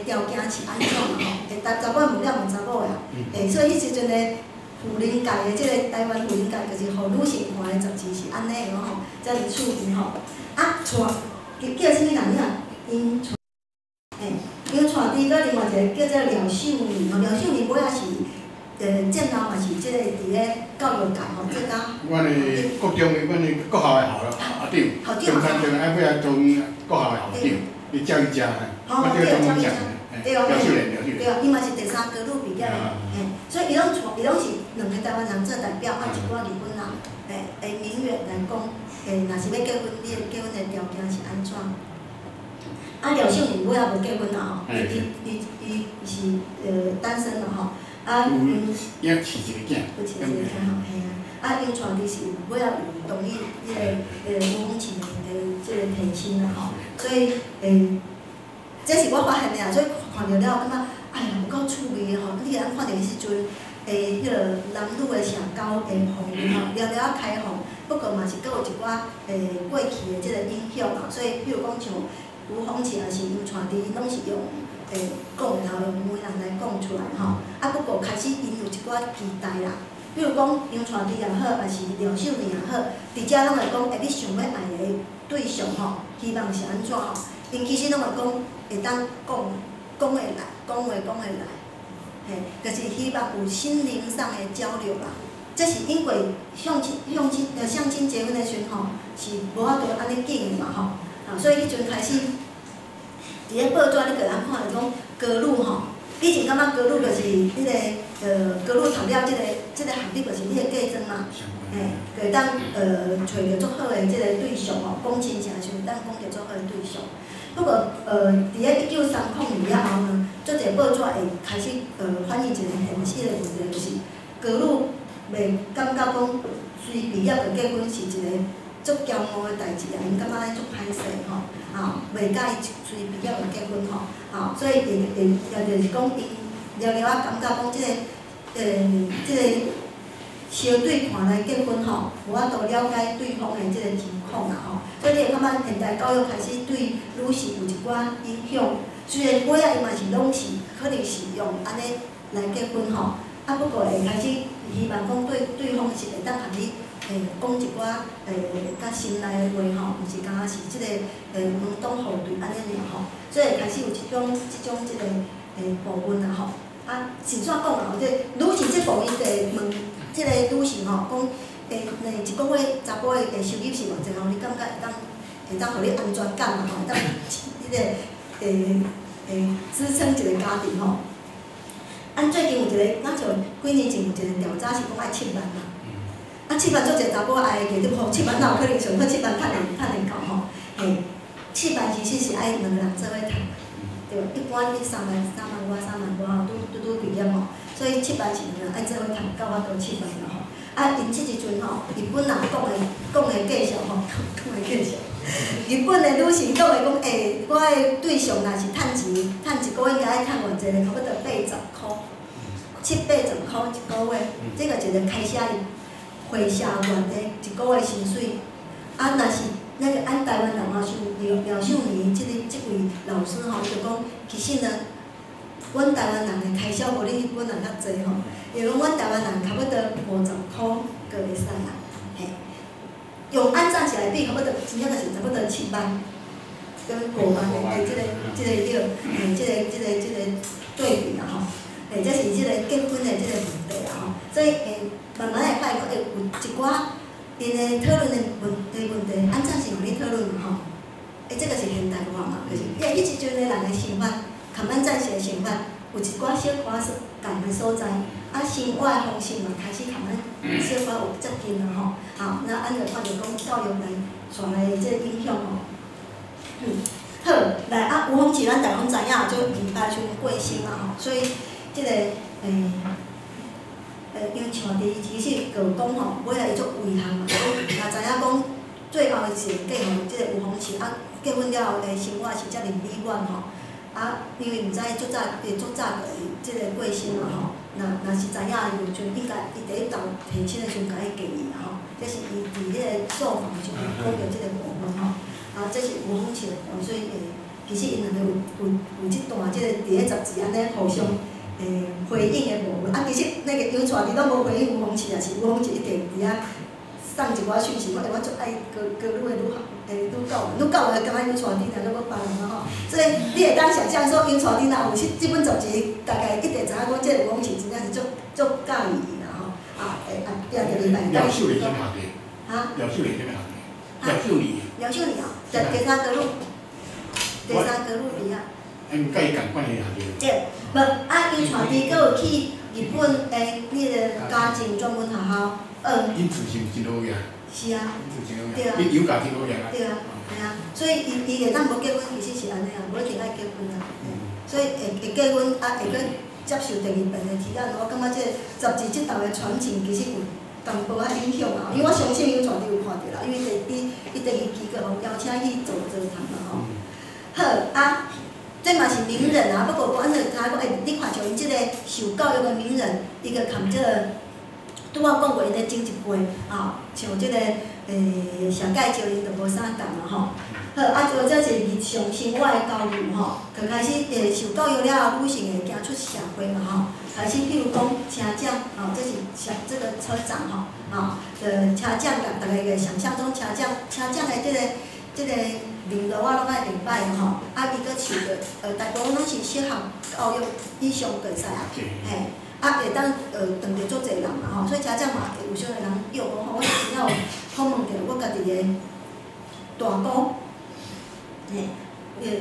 條件是按怎嘛吼？會查某問了問查某的啊，所以彼時陣的婦人界的這个台灣婦人界，就是予女性看的雜誌是按呢的吼，遮爾趣味吼。啊，娶叫啥物人啊？楊傳，楊傳弟閣另外一个叫做廖秀蓮吼，廖秀蓮尾仔是戰後嘛是這个佇咧教育界吼，做甲。阮的國中的，阮的國校的校長，中山中愛尾仔當國校的校長，伊教育家，我叫中文講，對啊，廖秀蓮，廖秀蓮。對啊，伊嘛是第三高女畢業的，所以伊攏帶，伊攏是兩个台灣人做代表，啊一寡日本人，名媛來講，若是欲結婚，你的結婚的條件是按怎？啊，廖秀蓮尾仔無結婚啊吼，伊是單身啦吼。啊，伊飼一個囝，有飼一個囝吼，嘿啊。啊，楊傳弟是尾仔有同意彼个吳鳳琴的這個提親啦吼，所以這是我發現的啊，所以看著了感覺，哎呀，有夠趣味的吼！你會當看著彼時陣，彼个男女的社交的方面吼，了了開放，不過嘛是閣有一寡過去的這個影響啊。所以，比如講像吳鳳琴抑是楊傳弟，攏是用講，然後用媒人來講出來吼。啊，不過開始𪜶有一寡期待啦，比如講楊傳弟也好，抑是廖秀蓮也好，佇遮攏會講，你想欲愛的對象吼，希望是按怎吼？𪜶其實攏會講會當講講會來，講話講會來，嘿，就是希望有心靈上的交流啦。這是因為相親、相親、相親結婚的時陣吼，是無法度按呢緊的嘛吼，啊，所以彼陣開始，佇咧報紙你閣通看著講高女吼，以前感覺高女就是彼个高女讀了這个學歷，就是你的嫁妝嘛，嘿，就會當揣著足好的這个對象吼，講親情的時陣會當講著足好的對象。不過，佇咧1930了後呢，足濟報紙會開始反映一個現實的問題，就是高女袂感覺講隨畢業就結婚是一個足驕傲的代誌啊，𪜶感覺按呢足歹勢吼，啊，袂佮意隨畢業就結婚吼，啊，所以會會也就是講，𪜶了了仔感覺講這個相對看來結婚吼，無法度了解對方的這個情況啦吼，所以你會感覺現代教育開始對女性有一寡影響。雖然尾仔伊嘛是攏是可能是用按呢來結婚吼，啊不過會開始希望講對對方是會當共你講一寡較心內的話吼，毋是干焦是這個門當戶對按呢爾吼，所以開始有這種這個部分啦吼。啊，實怎講啊？這女性這部分就問這个女性吼，講一個月查埔的收入是偌濟吼？你感覺會當予你安全感嘛吼？會當彼个支撐一個家庭吼？按最近有一個，敢像幾年前有一個調查是講愛7萬嘛。啊，七萬足濟查埔愛的，記得吼，七萬哪有可能上好七萬趁會趁會夠吼？嘿，七萬其實是愛兩个人做伙趁，對無？一般你3萬、3萬外、3萬外吼，拄拄拄畢業吼，所以七萬是兩个人愛做伙趁，才有法度七萬啦吼。啊，𪜶這時陣吼，日本人講的價數吼，講的價數。日本的女性講的講，我的對象若是趁錢，趁一個月應該愛趁偌濟咧？差不多80箍，七八十箍一個月，這個一個開銷會社員的一個月薪水。啊，若是那個按台灣人吼，像廖廖秀蓮這個這位老師吼，伊就講，其實呢，阮台灣人的開銷無恁日本人較濟吼，因為阮台灣人差不多50箍就會使啊，嘿。用按暫時來比，差不多真正就是差不多7萬跟5萬的這個叫這個對比啦吼，這是這個結婚的這個問題啦吼，所以慢慢會發現講有一寡𪜶的討論的問題，按怎是予你討論吼？這個是現代化嘛，就是因為彼時陣的人的想法，含咱暫時的想法，有一寡小可仝的所在，啊，生活的方式嘛開始含咱小可有接近啦吼。好，那按就看著講教育來帶來的這個影響吼。好，來啊，吳鳳琴咱逐家攏知影，就28歲過身嘛吼，所以這個楊傳弟其實就講吼，尾仔伊足遺憾嘛，講若知影講最後的一個嫁予這個吳鳳琴啊，結婚了後的生活是遮爾美滿吼。啊，因為毋知足早，伊足早就這個過身嘛吼。若若是知影有陣應該伊第一道提親的時陣共伊嫁伊啦吼。這這是伊佇彼个受訪的時陣講著這個部分吼。啊，這是吳風起的部分，所以其實𪜶兩個有這段這個佇咧雜誌按呢互相回應的部分。啊，其實那個楊帶弟攏無回應吳風起啊，是吳風起一直佇遐送一寡訊息，講，欸，我足愛歌歌女的女教員，女教員感覺楊帶弟爾，閣閣別人啊吼。所以你會當想像說楊帶弟若有這本雜誌，大概一定知影講這個吳風起真正是足足佮意伊啦吼。啊，會啊，變第二擺。廖秀蓮啥物學弟？哈？廖秀蓮啥物學弟？廖秀蓮。廖秀蓮哦，在第三個路，第三個路邊仔。欸，佮伊仝款的學弟。對，無啊，楊帶弟閣有去日本那個嘉靖專門學校。𪜶厝是毋是真好額？是啊。𪜶厝真好額。對啊。比楊家真好額啊。對啊，嘿啊，所以伊會當無結婚，其實是按呢啊，無一定愛結婚啊。所以會結婚啊，會閣接受第二遍的提案，我感覺這個雜誌這頭的傳承其實有淡薄仔影響啊，因為我相信楊帶弟有看著啦，因為伊第二期閣予邀請去做座談嘛吼。好啊，這嘛是名人啊，不過阮就知影講，欸，你看像𪜶這個受教育的名人，伊個含這個。拄仔講過，𪜶咧前一輩啊，像這個謝介石𪜶就無啥仝啊吼。好，啊，就這是日常生活的交流吼。就開始受教育了後，女性會行出社會嘛吼。開始譬如講車長，吼，這是車這個車長吼，啊，車長，逐家個想像中車長，車長的這個面路仔攏愛袂歹吼。啊，伊閣受著大部分攏是小學教育以上就會使啊，嘿。啊，會當當著足濟人嘛吼，所以車長嘛會有小個人約講吼，我真正有訪問著我家己的大姑，嘿，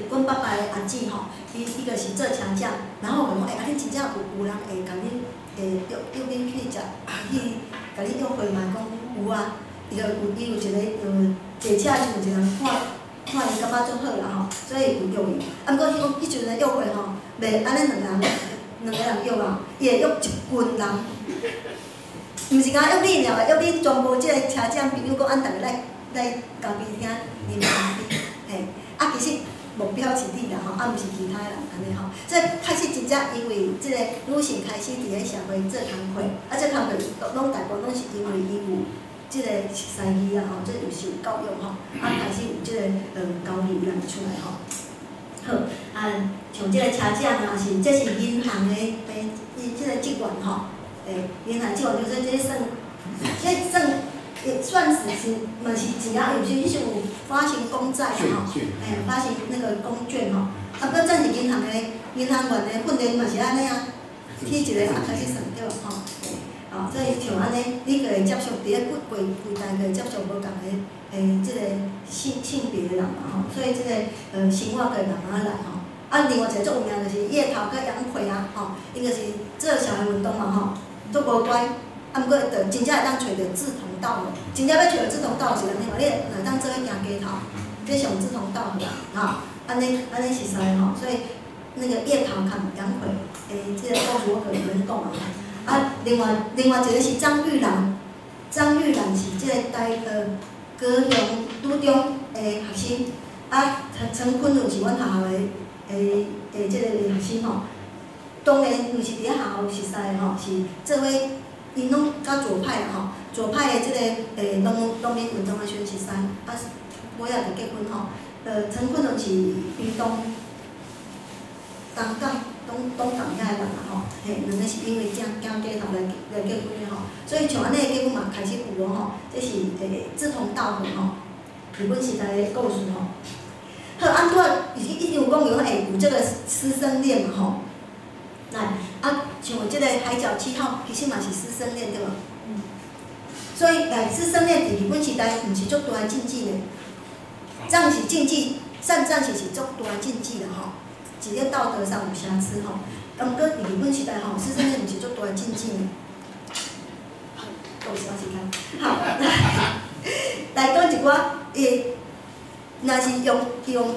阮爸爸的阿姊吼，伊就是做車長，然後我就講，欸，啊恁真正有人會共恁會約約恁去食，去共恁約會嘛？講有啊，伊就有伊有一個坐車時陣有一個人看看伊感覺足好啦吼，所以有約伊。啊，毋過彼講彼陣的約會吼，袂按呢兩個人。兩個人約啊，伊會約一群人，毋是干焦約你爾，約恁全部這個車長朋友，講按逐家來咖啡廳啉咖啡，嘿，啊其實目標是你啦吼，啊毋是其他人按呢吼，所以開始真正因為這個女性開始佇咧社會做工課，啊做工課攏大部分攏是因為伊有這個熟似語啊吼，這有受教育吼，啊開始有這個交流人出來吼。好，啊，像這個車長啊，是這是銀行的伊這個職員吼，銀行職員就是這算，這算會算是嘛是錢啊，有時彼時有發行公債吼，發行那個公券吼，啊，不過這是銀行的銀行員的訓練嘛是按呢啊，去一個啊開始算對無吼，哦，所以像按呢，你閣會接觸佇咧規規代閣會接觸無仝的這個性別的人嘛吼，所以這個生活閣會慢慢來吼。啊，另外一個足有名就是葉桃佮楊奎啊，吼，𪜶就是做社會運動嘛吼，足無乖，啊，毋過就真正會當揣著志同道合，真正欲揣著志同道合是按呢嘛，你若會當做伙行街頭，這上志同道合啊，吼，按呢按呢熟似吼，所以那個葉桃佮楊奎，這個故事我閣免講啊。啊，另外一個是張玉蘭，張玉蘭是這個高雄女中的學生，啊，陳坤倫是阮學校的這個學生吼。當然毋是佇咧學校熟似的吼，是做伙，𪜶攏較左派啦吼，左派的這個農民運動的時陣熟似，啊，尾仔就結婚吼。陳坤倫是屏東東港東港遐的人啦吼，嘿，兩個是因為行街頭來結婚的吼，所以像按呢的結婚嘛開始有哦吼，這是志同道合吼，日本時代的故事吼。好，啊，拄仔已經有講過，有這個師生戀嘛吼。來，啊，像這個海角七號，其實嘛是師生戀對無？所以來師生戀佇日本時代毋是足大的禁忌呢，戰時禁忌，戰時是足大的禁忌啦吼，佇咧道德上有瑕疵吼。啊，毋過佇日本時代吼，師生戀毋是足大的禁忌呢。夠少時間，好，來講一寡若是用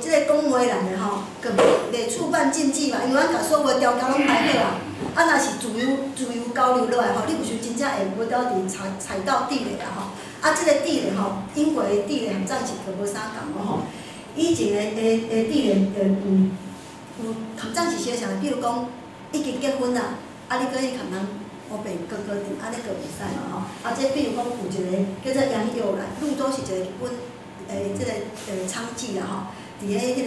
這個講話人的吼，閣袂觸犯禁忌嘛，因為阮共所有條件攏排好啊。啊，若是自由交流落來吼，你有時真正會無得佇踩到地雷啦吼。啊，這個地雷吼，英國的地雷和戰時就無啥仝咯吼。以前的地雷有含戰時相像，比如講已經結婚啦，啊，你閣去共人烏白哥哥佇，按呢閣袂使嘛吼。啊，這比如講有一個叫做楊友蘭，泸州是一個日本的這個娼妓啦吼，佇咧彼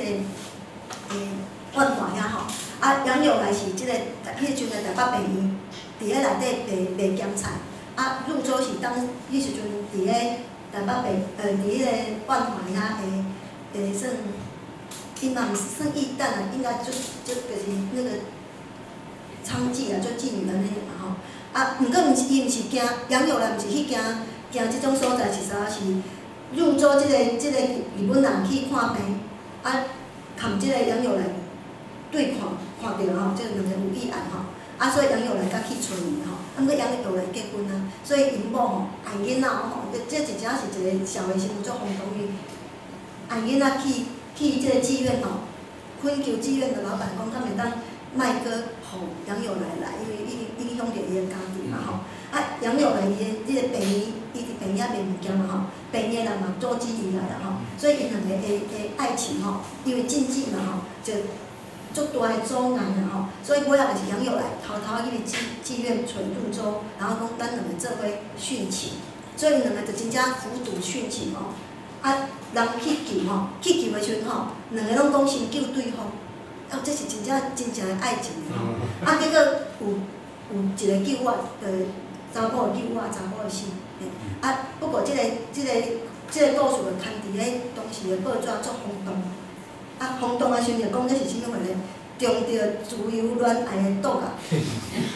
個萬華遐吼。啊，楊友來是這個彼陣的台北病院，佇咧內底賣鹹菜。啊，泸州是當彼時陣佇咧台北病佇彼個萬華遐的算，伊嘛毋是算藝旦啊，應該就是那個娼妓啊，做妓女按呢爾吼。啊，毋過毋是伊毋是行楊友來，毋是去行行這種所在，是啥？是泸州這個日本人去看病，啊，含這個楊友來對看看著吼，這兩个有意愛吼，啊，所以楊友來才去揣伊吼。啊，毋過楊友來結婚啊，所以𪜶某吼愛囡仔吼，這真正是一個社會新聞足轟動伊愛囡仔去這個妓院吼，懇求妓院的老闆講，敢會當莫閣予楊友來來，因為已經影響著伊的家庭嘛吼。啊，楊友來伊的這個病院，伊佇病院遐賣物件嘛吼，病院的人嘛阻止伊來啦吼，所以𪜶兩个的愛情吼，因為禁忌嘛吼，就足大的阻礙啦吼，所以尾仔就是楊友來偷偷去妓院揣泸州，然後講咱兩个做伙殉情，所以𪜶兩个就真正服毒殉情吼。啊，人去救吼，去救的時陣吼，兩个攏講先救對方，啊，這是真正真正的愛情的吼。啊，結果有一個救活，查某的救活，查某的死。啊，不過這個故事就刊佇咧當時的報紙足轟動。啊，轟動的時陣就講這是啥物貨咧？中著自由戀愛的毒啊，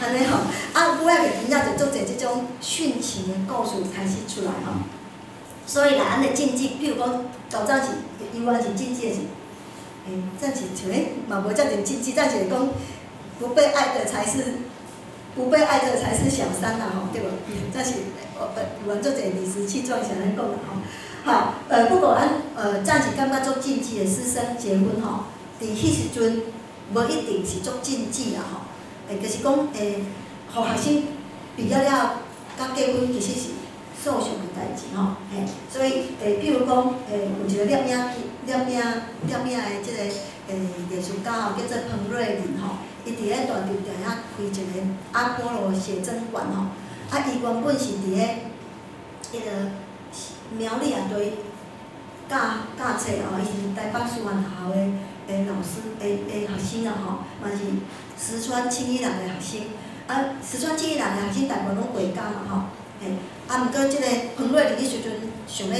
按呢吼。啊，尾仔就真正就足濟這種殉情的故事開始出來吼。所以啦，咱的禁忌，譬如講，舊早是猶原是禁忌的是，暫時像咧嘛無遮濟禁忌，暫時講不被愛的才是，不被愛的才是小三啦吼，對無？這是猶原足濟理直氣壯是按呢講啦吼。好，不過咱暫時感覺足禁忌的師生結婚吼，佇彼時陣無一定是足禁忌啦吼，就是講予學生畢業了佮結婚其實是訴訟的代誌吼，嘿，所以譬如講，有一個攝影的這個藝術家吼，叫做彭瑞麟吼，伊佇咧大稻埕遐開一個阿波羅寫真館吼，啊，伊原本是佇咧彼個苗栗啊對教教冊吼，伊是台北師範學校的老師的學生啦吼，嘛是石川欽一郎的學生，啊，石川欽一郎的學生大部分攏畫家嘛吼。嘿，啊，毋過這個彭瑞麟彼時陣想欲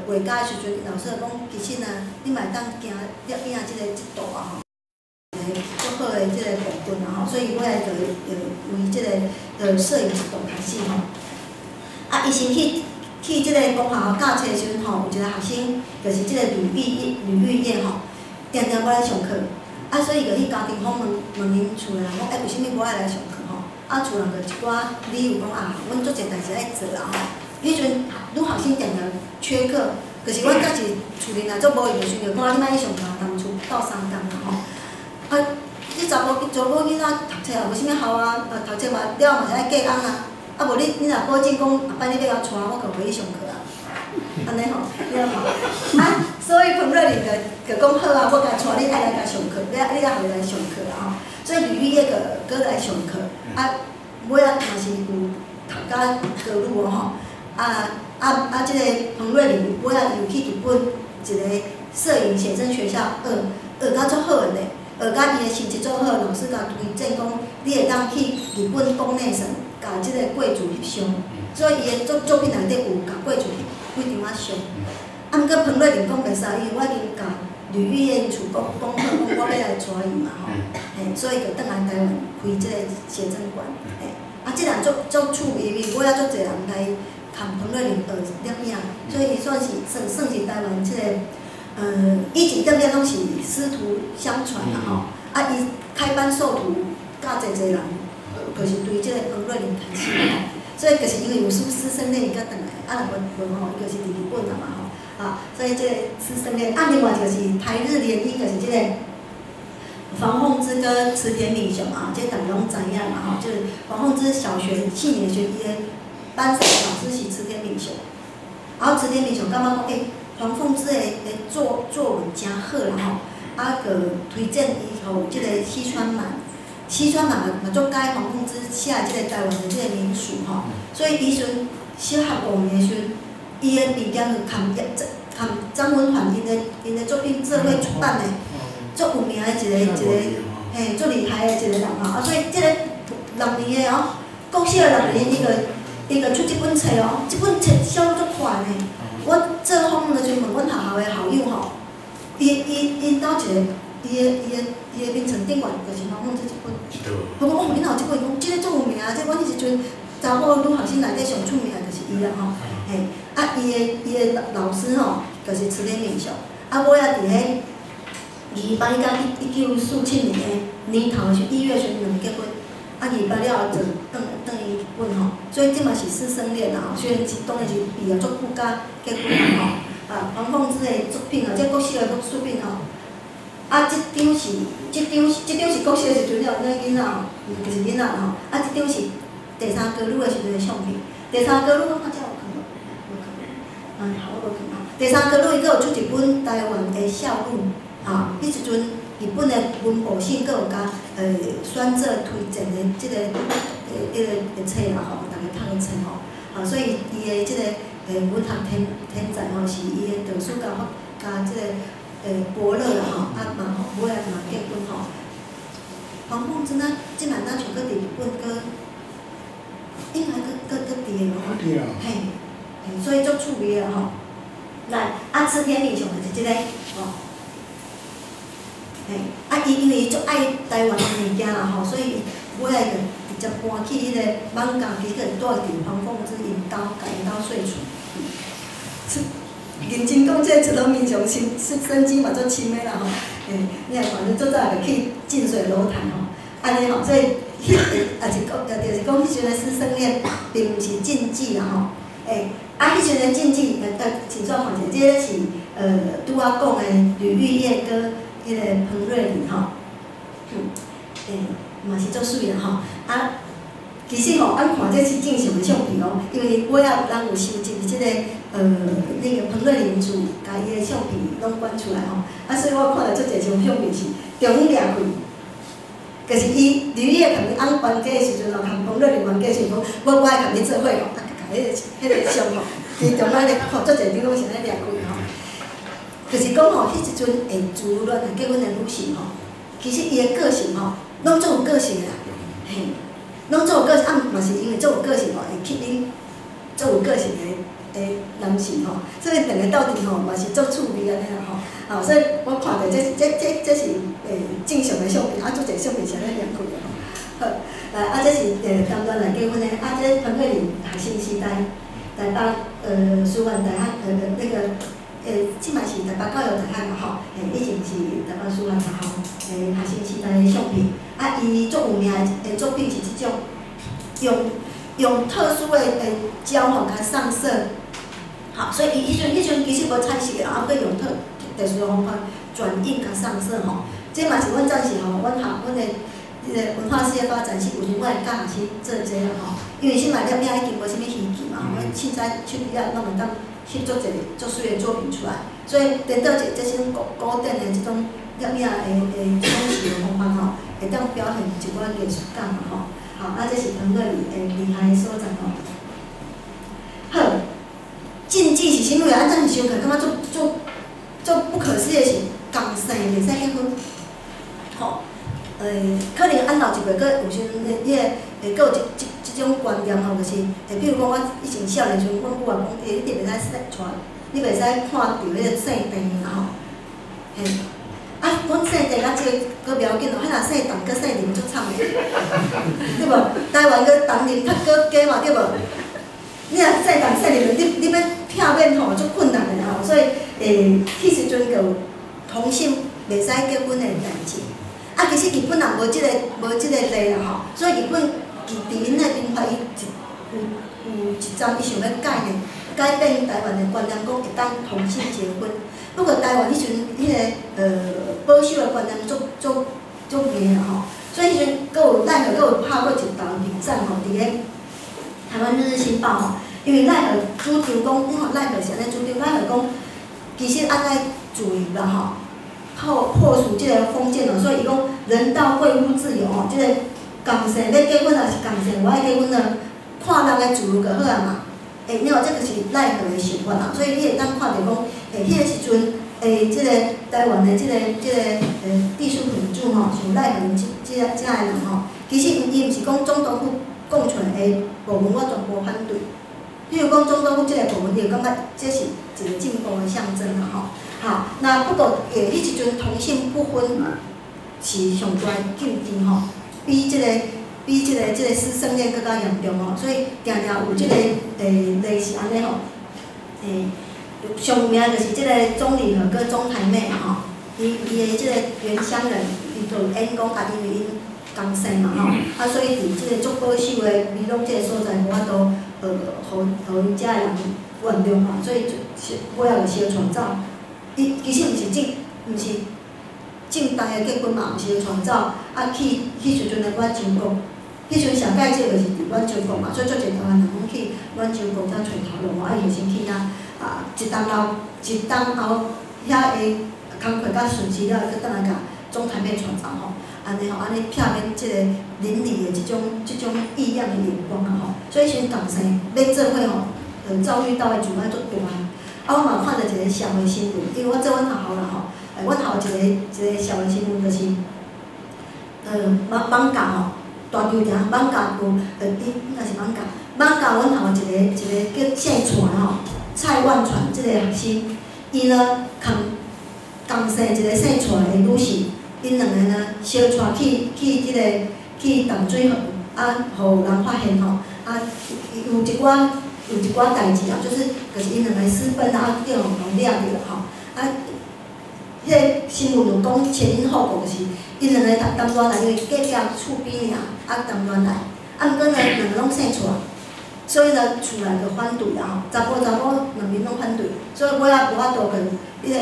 畫家的時陣，老師就講，其實啊，你嘛會當行攝影這個這道啊吼，足好的這個部分啊吼，所以尾仔就為這個攝影這道開始吼。啊，伊先去這個公學校教冊的時陣吼，有一個學生，就是這個呂玉業吼，定定無來上課，啊，所以就去家庭訪問問𪜶厝的人講，欸，為啥物無愛來上課吼？啊，厝人就一寡理由講啊，阮足濟代誌愛做啦吼。彼陣女學生定定缺課，就是阮早是厝裡若足無閒的時陣，就講你莫去上課，踮厝鬥相共啦吼。啊，你查某囡仔讀冊也無啥物效啊，啊讀冊嘛了嘛是愛嫁翁啊。啊無你若保證講後擺你欲共娶，我就袂去上課啊。按呢吼，了吼。啊，所以彭瑞麟就講好啊，我共娶你愛來共上課，你愛予伊來上課啦吼。所以呂玉業就閣來上課，啊，尾仔嘛是有讀甲高女哦吼。啊！這個彭瑞麟尾仔又去日本一個攝影寫真學校學，學甲足好的呢，學甲伊的成績足好，老師共推薦講，你會當去日本國內省共這個貴族翕相，所以伊的作品內底有共貴族翕幾張仔相。啊，毋過彭瑞麟講袂使，因為我已經共呂玉業厝講講好，講我欲來娶伊嘛吼，嘿，所以就轉來台灣開這個寫真館，嘿，啊，這人足趣味，因為尾仔足濟人來含彭瑞麟學攝影，所以伊算是台灣這個，以前攝影攏是師徒相傳啦吼，啊，伊開班授徒教濟濟人，就是對這個彭瑞麟開始吼，所以就是因為有師生戀伊才轉來，啊，若無吼，伊就是佇日本啊嘛吼，啊，所以這個師生戀，啊，另外就是台日聯姻，就是這個黃鳳芝跟池田敏雄啊，這大家攏知影嘛吼，就是黃鳳芝小學四年時陣，伊的班上老師是池田敏雄，然後池田敏雄感覺講，欸，黃鳳芝的作文誠好啦吼，啊，就推薦伊予這個西川滿，西川嘛嘛足佮意黃鳳之寫的這個台灣的這個民俗吼，所以伊時陣小學5年的時陣，伊的畢業就含張文環𪜶的作品做伙出版的，足有名的一個，嘿，足厲害的一個人吼。啊，所以這個六年的哦，國小六年伊就出這本冊哦，這本冊銷路足快呢。我做訪問的時陣問阮學校的校友吼，伊伊𪜶兜一個。伊的眠床頂懸就是黃鳳之這本。我講哦，你哪有這本？伊講這个足有名，這阮彼時陣查某女學生內底上出名的就是伊啦吼。嘿，啊，伊的老師吼，就是池田敏雄。啊，尾仔佇彼28甲1947年的年頭時，1月時𪜶兩个結婚。啊，28了後就轉轉去日本吼，所以這嘛是師生戀啦吼。雖然是當然是畢業足久才結婚啦吼。啊，黃鳳之的作品吼，這國小的作品吼。啊，這張是國小的時陣了，那囡仔吼，就是囡仔吼。啊，這張是第三歌女的時陣的相片。第三歌女我看這有囥無？無囥。哎，好，我無囥吼。第三歌女伊閣有出一本台灣的校錄，吼，彼時陣日本的文部省閣有共選做推薦的這個冊啦吼，逐家讀的冊吼。啊，所以伊的這個文學天才吼，是伊的導師共這個。伯樂啦吼，啊嘛尾仔嘛結婚吼。黃鳳之啊，這嘛若像閣佇日本閣，應該閣佇的吼。嘿，所以足趣味的吼。來，啊，池田敏雄就是這個吼。嘿，啊，伊因為伊足愛台灣的物件啦吼，所以伊尾仔就直接搬去彼個艋舺，其實就住佇黃鳳之𪜶兜，共𪜶兜稅厝。認真講，這個池田敏雄身機嘛足深的啦吼，嘿，你若看，足早就去近水樓台吼，按呢吼，所以彼個也是講，就是講彼時陣的師生戀並毋是禁忌啦吼，欸，啊，彼時陣的禁忌，請煞看者，這個是拄仔講的呂玉業閣彼個彭瑞麟吼，欸，嘛是足媠啦吼，啊，其實吼，按看這是正常的相片哦，因為尾仔有人有收集這個。那個彭瑞麟厝，共伊的相片攏懸出來吼，啊，所以我看著足濟張相片是中央掠開，就是伊呂玉業共伊翁冤家的時陣吼，共彭瑞麟冤家時陣講，我愛共你做伙吼，啊，共彼個相吼，佇中央咧看足濟張攏是按呢掠開吼，就是講吼，彼時陣會自由戀愛結婚的女性吼，其實伊的個性吼，攏足有個性的啦，嘿，攏足有個性，啊，嘛是因為足有個性吼，會吸引足有個性的男性吼，所以兩個鬥陣吼嘛是足趣味按呢啦吼，啊，所以我看著這是正常的相片，啊，足濟相片是按呢掠開的吼。好，來啊，這是談戀愛結婚的，啊，這彭慧玲學生時代，台北師範大學那個這嘛是台北教育大學啦吼，以前是台北師範大學學生時代的相片，啊，伊足有名的作品是這種，用特殊的膠吼，共上色。好，所以伊彼陣其實無彩色的，啊，閣用特殊的方法轉印共上色吼。這嘛是阮暫時吼，阮學阮的彼個文化事業發展是有時我會教學生做這啦吼。因為現在攝影已經無啥物稀奇嘛，阮凊彩手機仔攏會當翕足濟足媠的作品出來。所以顛倒一這種古典的這種攝影的方式的方法吼，會當表現一寡藝術感嘛吼。好，啊，這是彭瑞麟的厲害的所在吼。好。禁忌是啥物？啊，咱想起來感覺足不可思議的是，仝姓袂使結婚，吼，可能按老一輩閣有時陣，彼個會閣有這種觀念吼，就是，比如講我以前少年時陣，阮母仔講，欸，你袂使娶，你袂使看著彼個姓鄭啦吼，嘿，啊，阮姓鄭啊，這個閣袂要緊咯，彼若姓陳閣姓林足慘的，對無？台灣閣陳林較閣加嘛，對無？你若姓陳姓林，你欲避免吼，足困難的吼，所以彼時陣就有同姓袂使結婚的代誌。啊，其實日本人無這個例啦吼，所以日本佇𪜶的文化，伊有一站伊想欲改呢，改變台灣的觀念，講會當同性結婚。不過台灣彼時陣彼個保守的觀念足硬啦吼，所以彼陣閣有奈何閣有拍過一道論戰吼，佇咧台灣日日新報吼，因為奈何主張講，你看奈何是按呢主張，奈何講其實按呢自由啦吼，破除這个封建哦，所以伊講人道貴乎自由吼，這个仝姓欲結婚抑是仝姓無愛結婚呢，看人的自由就好啊嘛。你看這就是賴和的想法啦，所以你會當看著講，彼個時陣，這个台灣的這个地書本主吼，像賴和這個人吼，其實伊毋是講總督府講出來的部分，我全部反對。比如講總督府這個部分，伊會感覺這是一個進步的象徵啦吼。好，那不過彼時陣同性不婚是上大的禁忌吼，比這個師生戀閣較嚴重吼，所以定定有這個例是按呢吼，上有名就是這個鍾理和佮鍾台妹吼，伊的這個原鄉人，伊就演講啊，因為𪜶仝姓嘛吼，啊所以佇這個足保守的美濃這個所在，無法度予𪜶遮的人原諒嘛，所以就尾仔就相傳走。伊其實毋是正當的結婚嘛，毋是傳走，啊去彼時陣的滿洲國，彼時陣蔣介石就是佇滿洲國嘛，所以足濟台灣人攏去滿洲國遮揣頭路，啊伊就先去遐，啊一冬後遐的工課較順遂了，閣轉來共鍾台妹傳走吼，按呢吼，按呢避免這個鄰里的這種異樣的眼光啊吼，所以時陣仝姓欲做伙吼，遭遇到的阻礙足大。啊，我嘛看著一個社會新聞，因為我做阮學校啦吼，阮學校一個社會新聞就是，艋舺吼，大球場艋舺有，應該是艋舺，艋舺阮學校一個叫姓蔡吼，蔡萬傳這個學生，伊呢共仝姓一個姓蔡的女士，𪜶兩個呢相帶去這個去淡水河，啊，予人發現吼，啊，有一寡代誌啊，就是𪜶兩个私奔啊，叫予人掠著啦吼。啊，彼个新聞有講前因後果，就是𪜶兩個談戀愛，因為隔壁厝邊爾，啊談戀愛，啊毋過呢，兩个攏姓蔡，所以呢厝內就反對啦吼，查埔查某兩邊攏反對，所以尾仔無法度去彼个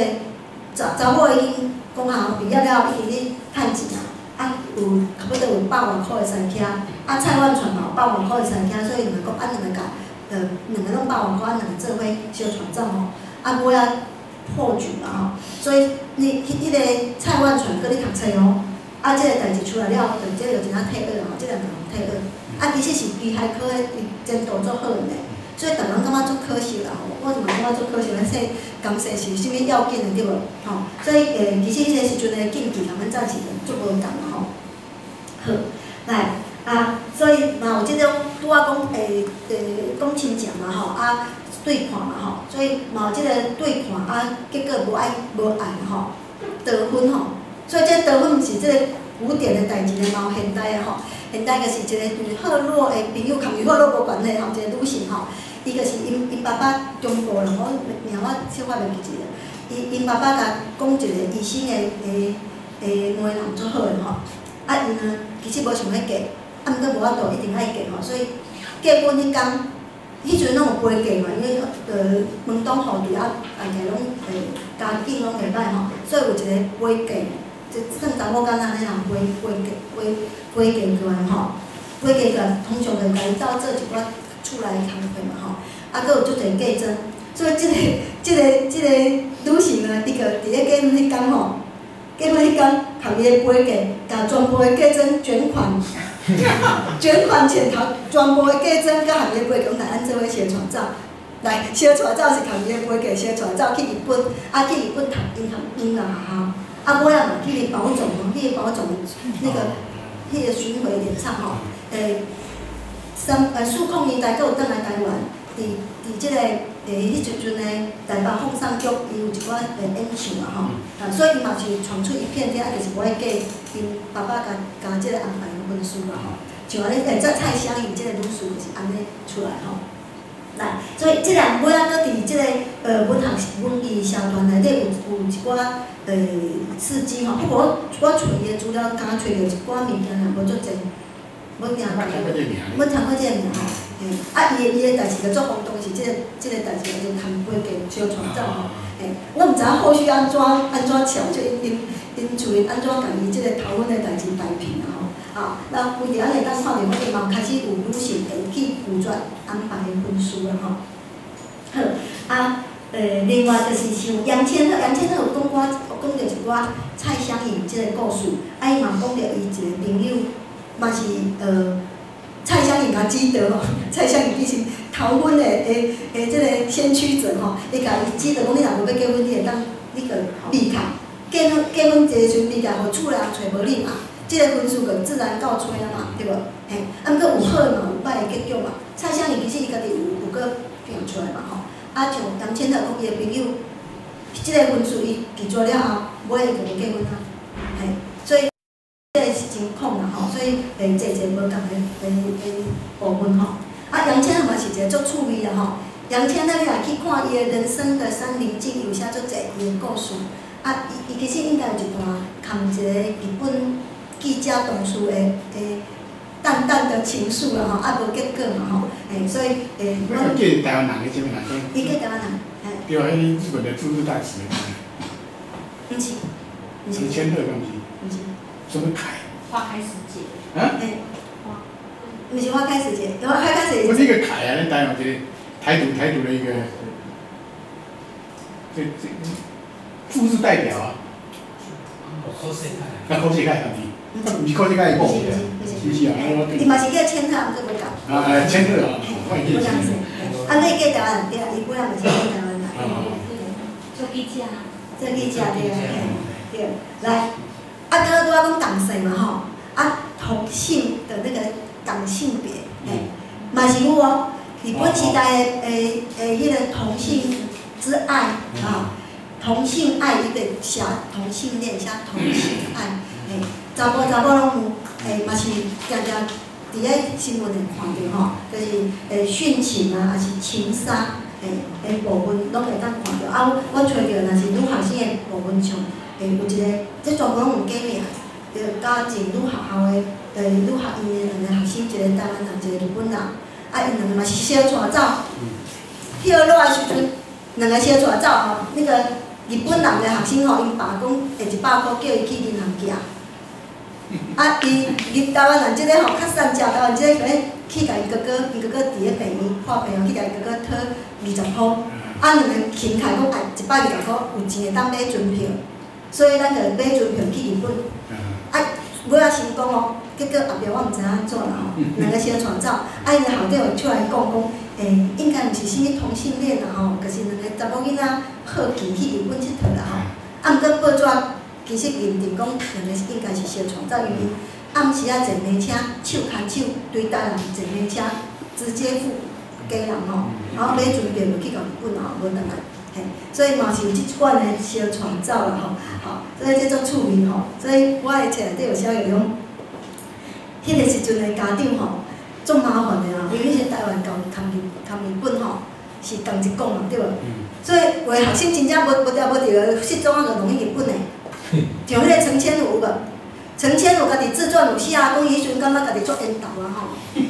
查某已經講校畢業了，已經咧趁錢啊，啊有差不多有百外箍的三車，啊蔡萬傳嘛有百外箍的三車，所以兩個講啊兩个共。兩个攏百外箍，啊兩个做伙相傳走吼，啊尾仔破局啦吼，所以你彼个蔡萬傳閣咧讀冊哦，啊這个代誌出來了，就這个就真正退學吼，這兩个人退學，啊其實是機械科的，伊前途足好的呢，所以逐人感覺足可惜啦吼，我就嘛感覺足可惜，咱說仝姓是啥物要緊的對無？吼，所以其實彼个時陣的禁忌共阮早時足無仝啦吼。好，來。啊，所以嘛有這種拄仔講講親情嘛吼，啊對看嘛吼，所以嘛有這個對看啊，結果無愛吼，逃婚吼，所以這逃婚毋是這個古典的代誌呢，嘛有現代的吼，現代就是一個呂赫若的朋友，佮呂赫若無關係吼，一個女性吼，伊就是𪜶爸爸中部人，我名我小可袂記得，𪜶爸爸共講一個醫生的媒人足好的吼，啊伊呢其實無想欲嫁。啊，毋過無法度，一定愛嫁吼，所以結婚彼工，彼陣攏有陪嫁嘛，因為門當戶對啊，大家攏家境攏袂歹吼，所以有一個陪嫁，就算查某囡仔按呢啦，陪嫁過來吼，陪嫁過來，通常就共伊鬥做一寡厝內工課嘛吼，啊，閣有足濟嫁妝，所以這個女性呢，伊就佇咧結婚彼工吼，結婚彼工，共伊的陪嫁，共全部的嫁妝卷款。捲款潛逃，全部的嫁妝佮含伊的陪嫁，攏來按做伙相帶走。來，相帶走是含伊的陪嫁相帶走去日本，啊去日本讀音樂學校，啊尾仔嘛去寶冢，去寶冢那個巡迴演唱吼，4零年代閣有轉來台灣，佇這個彼時陣的台北放送局，伊有一寡演唱嘛吼，啊，所以伊嘛是闖出一片天，啊，就是無愛嫁𪜶爸爸共這個安排的婚事嘛吼，像按呢，這蔡香宜這個女士就是按呢出來吼。來，所以這個尾仔閣佇這個文學文藝社團內底有一寡事蹟吼，不過我揣伊的資料，敢揣著一寡物件，也無足濟，無聽過這个名吼。啊，伊的代誌就足轟動，是這個代誌就含陪嫁相帶走吼。我毋知影後續按怎巧，就𪜶厝裡按怎共伊這個逃婚的代誌擺平啊吼。啊，那有佇按呢會當看著，我嘛開始有女性會去拒絕安排的婚事啊吼。好，啊，另外就是像楊千鶴，楊千鶴有講我，有講著一寡蔡香穎這个故事，啊，伊嘛講著伊一个朋友，嘛是蔡香穎共指導吼，蔡香穎其實逃婚的這个先驅者吼，伊共伊指導講，你若無欲結婚，你會當你就離開，結婚這個時陣離開，予厝內人揣無你嘛，這个婚事就自然告吹啊嘛，對無？嘿，啊，毋過有好的嘛，有歹的結局嘛。蔡香穎其實伊家己有閣拼出來嘛吼。啊，像楊千鶴講伊的朋友，這个婚事伊拒絕了後，尾伊就無結婚啊，嘿，所以這个是真空啦吼，所以濟濟無仝的部分吼。啊，楊千鶴嘛是一個足趣味啦吼。楊千鶴你若去看伊的人生的山林記，有寫足濟伊的故事。啊，伊其實應該有一段含一個日本記者同事的淡淡的情愫啦吼，啊無結果嘛吼，嘿，所以阮嫁台灣人的啥物人？伊嫁台灣人，嘿。對啊，彼日本的駐日大使。毋是，毋是。陳千鶴敢毋是？毋是。什麼凱？花開時節。啊？嘿。毋是花開時節，花開時節。不是一個凱啊，咱台灣一個台獨的一個，這駐日代表啊。柯世凱。啊，柯世凱敢是？毋是柯世凱的某，是是啊，伊嘛是叫千鶴，毋過無仝。啊，千鶴啊，我會記。啊，你嫁台灣人對啊，伊本來嘛是嫁台灣人。做記者。做記者對啊，對。來，啊，剛剛拄仔講同性嘛吼，啊，同性的那個同性別，嘿，嘛是有哦。日本時代的彼个同性之愛啊，同性愛伊就寫同性戀，寫同性愛，嘿。查埔查某攏有，嘛是定定佇咧新聞會看著吼，就是殉情啊，抑是情殺的部分，攏會當看著。啊，我揣著若是女學生的部分，像有一個，這全部攏有假名，就嘉靖女學校的女學院的兩個學生，一個台灣人，一個日本人，啊，𪜶兩個嘛是相帶走，歇落的時陣，兩個相帶走吼，那個日本人的學生吼，𪜶爸講下100箍叫伊去銀行寄。啊！伊入台灣人這個吼較善食，台灣這個去共伊哥哥，伊哥哥佇咧病院看病哦，去共伊哥哥討20箍。啊，兩個傾開講，愛120箍有錢會當買船票，所以咱就買船票去日本。啊，尾仔成功哦，結果後壁我毋知影按怎啦吼，兩個相帶走，啊，𪜶的校長就出來講講，應該毋是啥物同性戀啦吼，就是兩個查某囡仔好奇去日本𨑨迌啦吼。啊，毋過報紙其實認定講，兩個應該是相帶走，因為暗時仔坐馬車，手牽手，對台南坐馬車，直接赴基隆吼，然後買船票就去到日本吼，無轉來，嘿，所以嘛是有這款的相帶走啦吼，好，所以這足趣味吼，所以我的冊內底有寫著講，彼个時陣的家長吼，足麻煩的啦，因為彼時台灣佮日本吼是仝一國嘛，對無？所以有的學生真正無無條無佇失蹤啊，就攏去日本的。像彼个陳千武有無？陳千武家己自傳有寫啊，講伊彼陣感覺家己足緣投啊吼。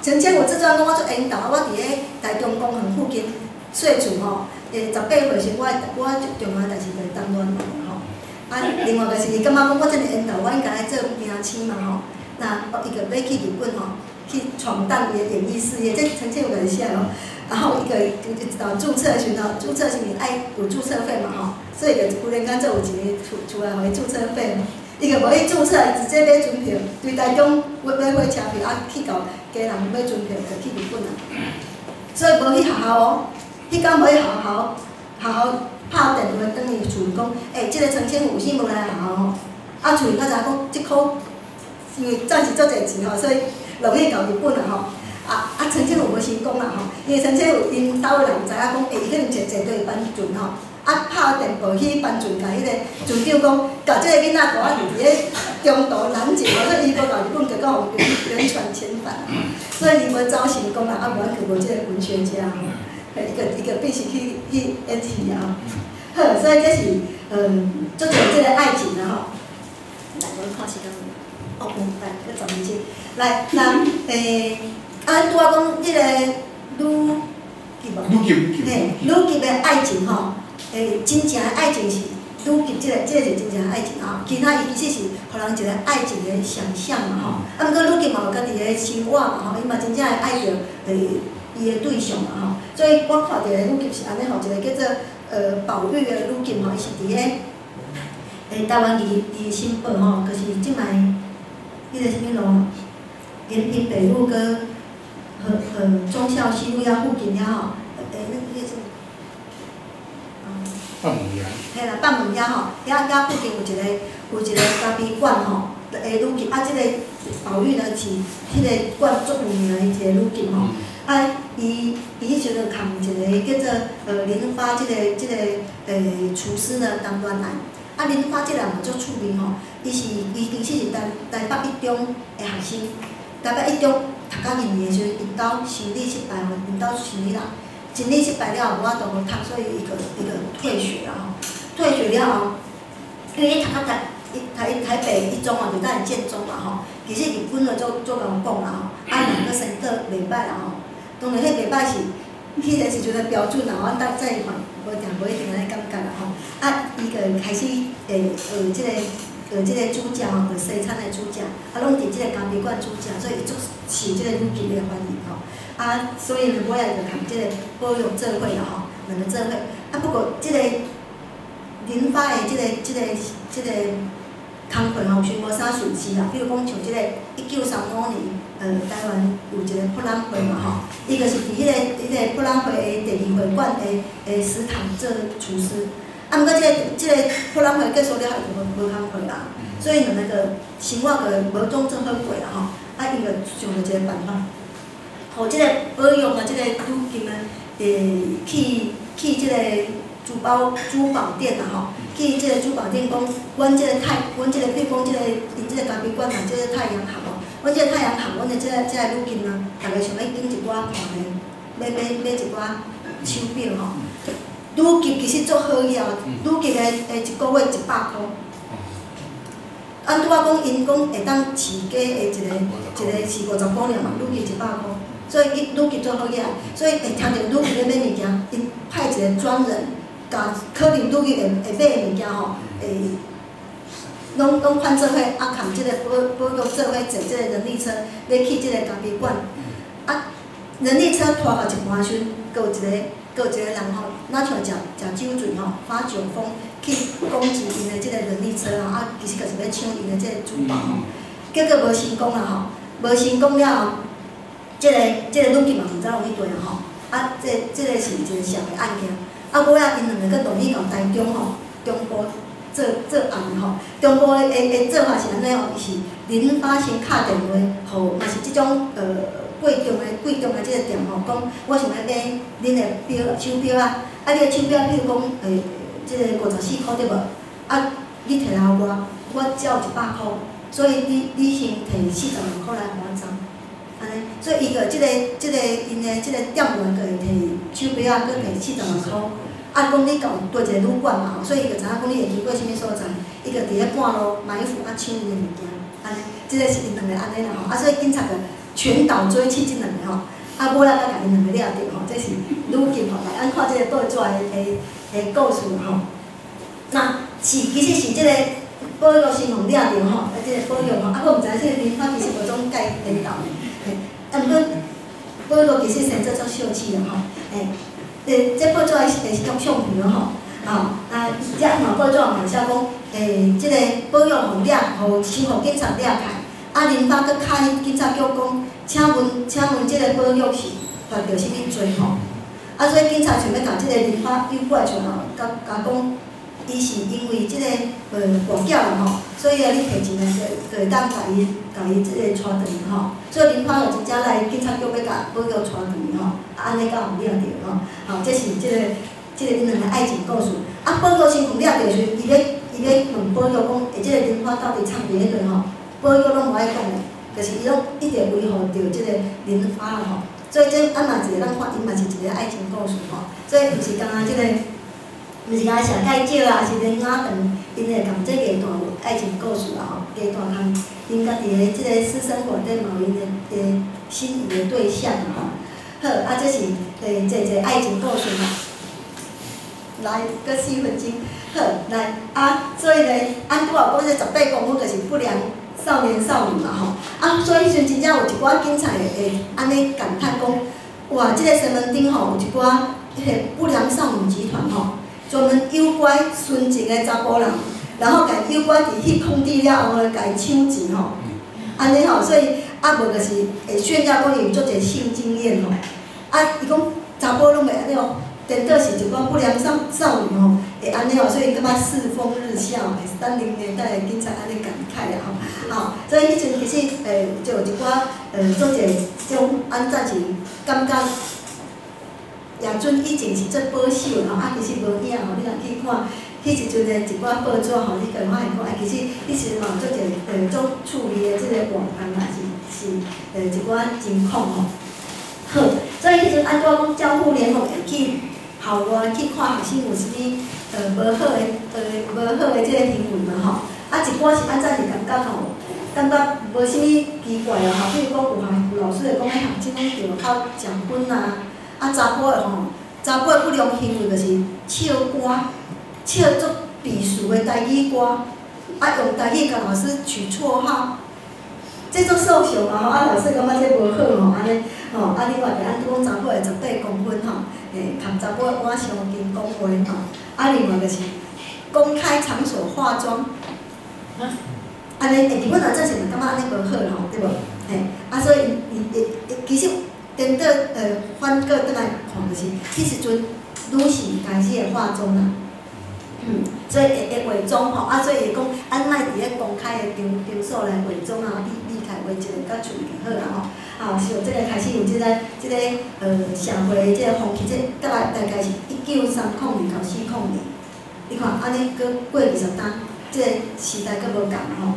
陳千武自傳講我足緣投啊，我佇咧台中公園附近細厝吼，18歲時我最重要代志就是談戀愛吼。啊，另外就是伊感覺講我這麼緣投，我應該愛做明星嘛吼。那伊就欲去日本吼，去闖蕩伊的演藝事業。這陳千武家己寫的哦。然後伊個就到註冊時吼，註冊是毋是愛有註冊費嘛吼？所以就忽然間就有一個厝內予伊註冊費，伊就無去註冊，直接買船票，對台中買火車票，啊去到基隆買船票就去日本啊。所以無去學校哦，彼工無去學校，學校拍電話轉去厝講，這個陳千武是無來學校吼，啊厝裡才知影講，這箍因為暫時足濟錢吼，所以攏去到日本啊吼。啊！陳千武無成功啦吼，因為陳千武𪜶兜的人知影講，伊可能坐坐對班船吼，啊拍電報去班船，共彼个船長講，共這个囡仔予我佇咧中途攔截，所以伊無到日本，結果予原船遣返，所以伊無走成功啦，啊無咱就無這个文學家吼，伊個必須去演戲啊吼。好，所以這是足濟這個愛情啦吼。來，我看時間無？哦，有，來，閣10分鐘。來，那啊，拄仔講這個女級無？女級，嘿，女級的愛情吼，真正的愛情是女級這個是真正的愛情吼，其他伊其實是予人一個愛情的想象嘛吼。啊，毋過女級嘛有家己的生活嘛吼，伊嘛真正會愛著伊的對象嘛吼。所以我看著的女俠是按呢吼，一個叫做寶玉的女俠吼，伊是佇咧台灣二新報吼，就是這擺彼個啥物路，延平北路佮和忠孝西路遐附近遐吼，那個啥物？半門遐。嘿啦，半門遐吼，遐附近有一個咖啡館吼，的女俠，啊，這個寶玉呢是彼個館足有名的一個女俠吼，啊，伊彼時陣共一個叫做林發這個廚師呢談戀愛，啊，林發這個人嘛足趣味吼，伊其實是台北一中的學生，台北一中讀到二年的時陣，𪜶兜生理失敗吼，𪜶兜生理啦。生理失敗了後無法度好讀，所以伊就退學啦吼。退學了後，因為伊讀到台北一中啊，就等於建中嘛吼。其實日本就足𠢕講啦吼，啊，人閣生得袂歹啦吼。當然，彼袂歹是彼個時陣的標準啦，阮搭再嘛無定無一定按呢感覺啦吼。啊，伊就開始會學這個煮食吼，學西餐的煮食，啊，攏佇這個咖啡館煮食，所以伊足受這個女俠的歡迎吼。啊，所以呢，尾仔就共這個寶玉做伙啦吼，兩个做伙。啊，不過這個林發的這個工課吼，有時無啥順利啦。比如講，像這個1935年，台灣有一個博覽會嘛吼，伊就是佇彼個博覽會的第二會館的食堂做廚師。啊，毋過這個博覽會結束了後，就無工課啦，所以兩个就生活就無總做好過啦吼。啊，伊就想著一個辦法。予這個保育啊，這個女金啊，去這個珠寶店啦吼，去這個珠寶店講，阮這個，比如講這個，𪜶這個咖啡館啊，這個太陽行吼，阮這個太陽行，阮的這個女金啊，逐个想欲揀一寡看咧，買一寡手錶吼。女金其實足好額，女金的一個月100箍。按拄仔講，𪜶講會當市價的一個是50箍爾嘛，女金100箍。所以伊女俠足好額，所以會聽著女俠咧買物件，𪜶派一個專人，共可能女俠會買的物件吼，會攏款做伙，啊，共這個保育做伙坐這個人力車，欲去這個咖啡館。啊，人力車拖到一半時陣，閣有一個人吼，若像食酒醉吼，發酒瘋去攻擊𪜶的這個人力車吼，啊，其實就是欲搶𪜶的這個珠寶吼，結果無成功啦吼，無成功了後。這個女俠嘛毋知往去佗啊吼，啊，這個是一個社會案件，啊，尾仔𪜶兩個閣動去共台中吼，中部做案吼，中部的做法是按呢吼，伊是林發先敲電話，予嘛是這種貴重的這個店吼，講我想欲買恁的錶手錶啊，啊，你的手錶比如講這個54箍對無？啊，你提來予我，我只有100箍，所以你先提40萬箍來予我走。按呢，所以伊個這個𪜶的這個店員就會提手錶仔，閣提40萬箍。啊，講你到佗一個旅館嘛吼，所以伊就知影講你會經過啥物所在，伊就佇咧半路埋伏啊搶𪜶的物件，按呢，這個是𪜶兩個按呢啦吼。啊，所以警察就全島追緝這兩个吼，啊，尾仔才共𪜶兩個掠著吼，這是女俠吼。來，咱看這個報紙的故事吼。那是其實是這個保育先予掠著吼，啊，這個保育吼，啊，我毋知這個林發其實無總佮伊顛倒。嘿，啊，毋過保育其實生做足小氣啦吼，這報紙的是種相片吼，吼，啊，遮嘛報紙嘛寫講，這個保育予掠，予先予警察掠起，啊，林發閣敲警察局講，請問這個保育是犯著啥物罪吼？啊，所以警察想欲共這個林發誘拐出來吼，共講，伊是因為這個跋筊啦吼，所以啊，你提錢來就會當共伊這個帶轉去吼。所以林發就真正來警察局欲共保育帶轉去吼，啊，按呢才予掠著吼。吼，這是這個𪜶兩个愛情故事。啊，保育先予掠著時，伊欲問保育講，這個林發到底藏佇佗佗吼？保育攏無愛講的，就是伊攏一直維護著這個林發啦吼。所以這啊嘛一個咱看，伊嘛是一個愛情故事吼。所以毋是干焦這個。毋是干焦佘介紹啊，是連雅長，𪜶會共這藝大有愛情故事啦吼，藝大通𪜶家己的這個私生活底嘛有𪜶的心儀的對象啦吼。好，啊，這是濟濟愛情故事嘛。來，閣4分鐘，好，來啊，所以咧，按拄仔講這18公分就是不良少年少女嘛吼。啊，所以彼陣真正有一寡警察會按呢感嘆講，哇，這个西門町吼有一寡彼个不良少女集團吼，專門誘拐純情的查埔人，然後共誘拐佇彼空地了後，共伊搶錢吼，按呢吼，所以啊無就是會炫耀講伊有足濟性經驗吼，啊，伊講查埔攏會按呢哦，顛倒是一寡不良少女吼，會按呢吼，所以感覺世風日下，30年代的警察按呢感慨啦吼，吼，所以彼陣其實就有一寡足濟種按早前感覺。也準以前是足保守吼，啊，其實無影吼，你若去看，彼時陣的一寡報紙吼，你就會發現講，哎，其實彼時陣嘛有足濟足趣味的這個活動啦，是一寡情況吼。好，所以彼陣按怎講教父聯盟會去校外去看學生有啥物無好的這個行為嘛吼。啊，一寡是按怎是感覺吼，感覺無啥物奇怪啊吼，比如講有學有老師會講，彼學生攏著較食薰啊。啊，查埔的吼，查埔的不良行為就是唱歌，唱足鄙俗的台語歌，啊，用台語共老師取綽號，這足受傷啊吼！啊，老師感覺這無好吼，按呢吼，啊，另外就按講查埔的18公分吼，含查埔的碗傷近講話吼，啊，另外就是公開場所化妝，按呢，欸，阮若早時嘛感覺按呢無好吼，對無？嘿，啊，所以伊其實。顛倒反過轉來看，就是彼時陣女性開始會化妝啦，所以會化妝吼，啊，所以會講，咱莫佇咧公開的場所來化妝啊，美開畫一个較喙就好啦吼。啊，是有這个開始有這個社會的這個風氣，這大概是1930年到40年，你看按呢閣過20冬，這個時代閣無仝吼。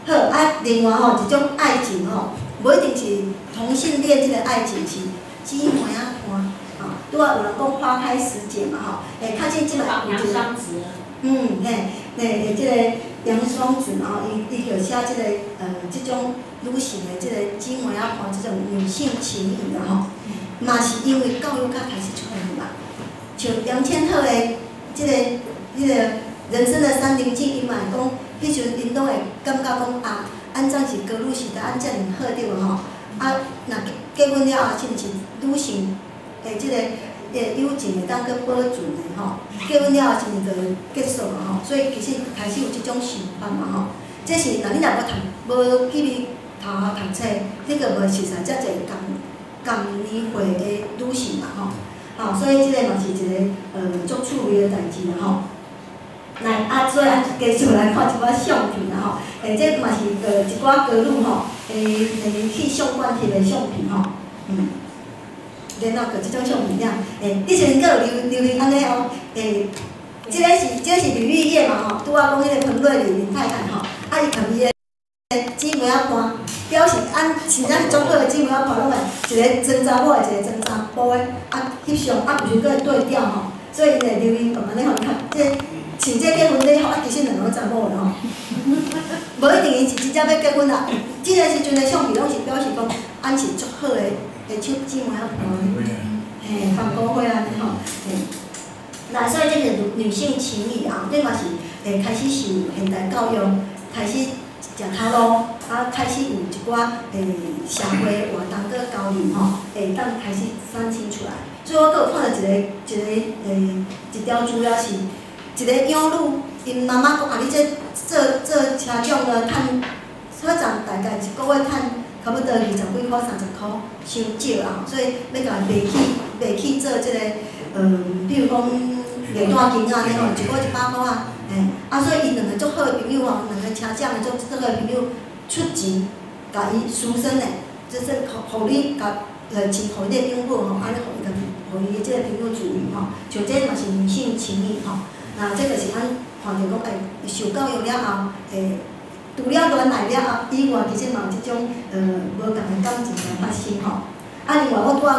好，啊，另外吼一種愛情吼。無一定是同性戀這個愛情是姊妹仔伴，吼，拄仔有人講花開時節嘛，吼，欸，較早這擺有一個，嗯，嘿，嘿，這個楊雙子嘛，吼，伊就寫這個這種女性的這個姊妹仔伴這種女性情誼啦，吼，嘛是因為教育較開始出現嘛，像楊千鶴的這個彼個人生的山林記，伊嘛會講，彼時陣𪜶攏會感覺講啊。按怎是歌女時代按遮爾好對無吼？啊，若結婚了後，是毋是女性的這個友情會當閣保存的吼？結婚了後是毋是就結束啊吼？所以其實開始有這種想法嘛吼。這是若你若無讀無去學校讀冊，你閣袂熟似遮濟仝年歲的女性嘛吼。吼，所以這個嘛是一個足趣味的代誌啦吼。來，啊，所以咱繼續來看一寡相片啦吼。欸，這嘛是一寡歌女吼，去相館翕的相片吼，嗯。然後閣這張相片了，欸，彼時陣閣有流行按呢哦，欸，這個是呂玉葉嘛吼，拄仔講彼個彭瑞麟林太太吼，啊，伊共伊的姊妹仔伴，表示按真正是足好的姊妹仔伴，攏會一个裝查某的，一个裝查埔的，啊，翕相啊，有時閣會對調吼，所以𪜶會流行講按呢吼，你看這個。穿這結婚禮服，啊，其實兩個攏查某的吼，無一定𪜶是真正欲結婚啦。這個時陣的相片攏是表示講，按是足好的的手姊妹仔伴，嘿，番歌會按呢吼，嘿。來，所以這個女性情誼啊，這嘛是開始受現代教育，開始食頭路，啊，開始有一寡社會活動閣交流吼，會當開始產生出來。所以我閣有看著一條資料是。一個養女，𪜶媽媽講啊，你這做車長的趁，車長大概一個月趁差不多20幾箍、30箍，傷少啊，所以欲共伊賣去做這個，比如講賣單金仔按呢吼，一個月100箍啊，嘿，啊，所以𪜶兩個足好的朋友啊，兩個車長的足好的朋友出錢，共伊私生的，就是予你共錢予你的養母吼，按呢予伊家己，予伊的這個朋友自由吼，像這嘛是女性情誼吼。那這就是咱看著講，欸，受教育了後，欸，除了戀愛了後以外，其實嘛有這種無仝的感情來發生吼。啊，另外我拄仔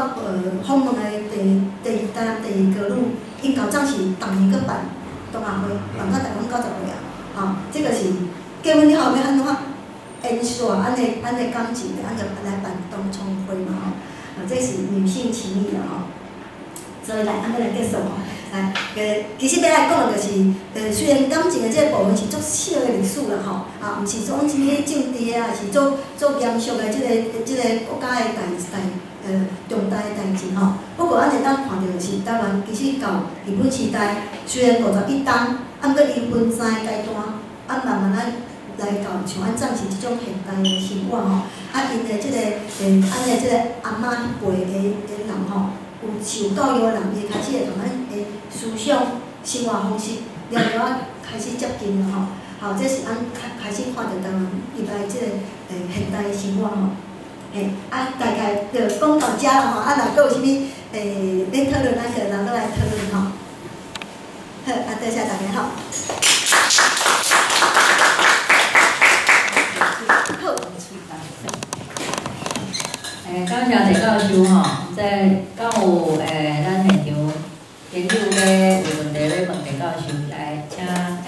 訪問的第二台南第二歌女，𪜶舊早是逐年閣辦同學會，辦到台灣90歲啊，吼，這個是結婚了後欲按怎延續按呢感情，按就來辦同窗會嘛吼。啊，這是女性情誼啦吼。所以來，按呢來結束吼。來，其實欲來講的就是，雖然感情的這個部分是足小的歷史啦吼，啊，毋是講啥物政治啊，是足嚴肅的這個國家的大重大的代誌吼。不過咱會當看著是台灣其實到日本時代，雖然51冬，啊，毋過伊分三个階段，啊，慢慢仔來到像按暫時這種現代的生活吼。啊，𪜶的這个按呢這个阿嬤彼輩的人吼，有受教育的人，伊開始會共咱的思想、生活方式，了了仔開始接近了吼。好，這是按開始看著台灣入來這个現代的生活吼。嘿，啊，大概就講到遮啦吼，啊，若閣有啥物欲討論，咱個人閣來討論吼。好，啊，多謝大家吼。好。感謝鄭教授吼，這敢有咱現場朋友欲有問題欲問鄭教授，來請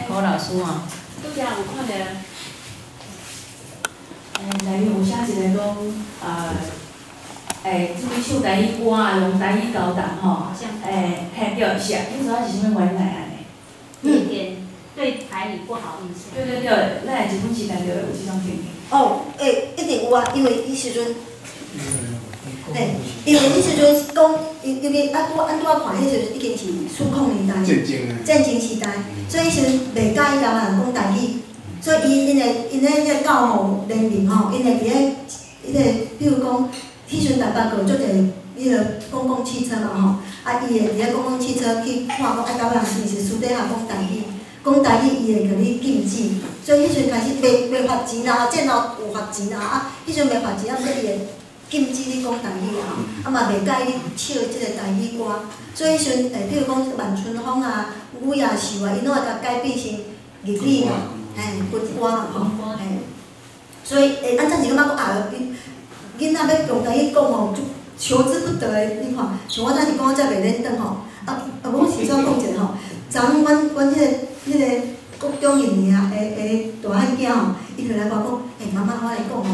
柯老師吼。拄才有看著，內面有寫一個講，這個唱台語歌啊，用台語交談吼，嘿對，是啊，你知影是啥物原因來按呢？有點對台語不好意思。對對對，咱日本時代就有這種情形。哦，一定有啊，因為彼時陣，嘿，因為彼時陣講，因為啊，拄按拄仔看，彼時陣已經是四控年代，戰爭時代，所以彼時陣袂佮意台灣人講台語，所以伊𪜶的𪜶咧彼個教育聯盟吼，𪜶會佇咧彼個，比如講，彼時陣台北閣有足濟彼個公共汽車嘛吼，啊，伊會佇咧公共汽車去看講，啊，台灣人是毋是私底下講台語，講台語伊會共你禁止，所以彼時陣開始袂罰錢啦，戰後有罰錢啦，啊，彼時陣袂罰錢，啊，毋過伊會禁止你講台語啊，啊嘛袂佮意你唱這個台語歌，所以彼時陣，比如講萬春風啊、雨夜秀啊，𪜶攏會共改變成日語嘛，嘿，軍歌嘛吼，嘿，所以按陣時感覺講啊，囡仔欲用台語講吼，就求之不得的。你看，像我陣時講才袂認轉吼，啊啊，我先煞講一下吼，昨昏阮彼個國中一年啊的大漢囝吼，伊就來我講，媽媽，我來講吼，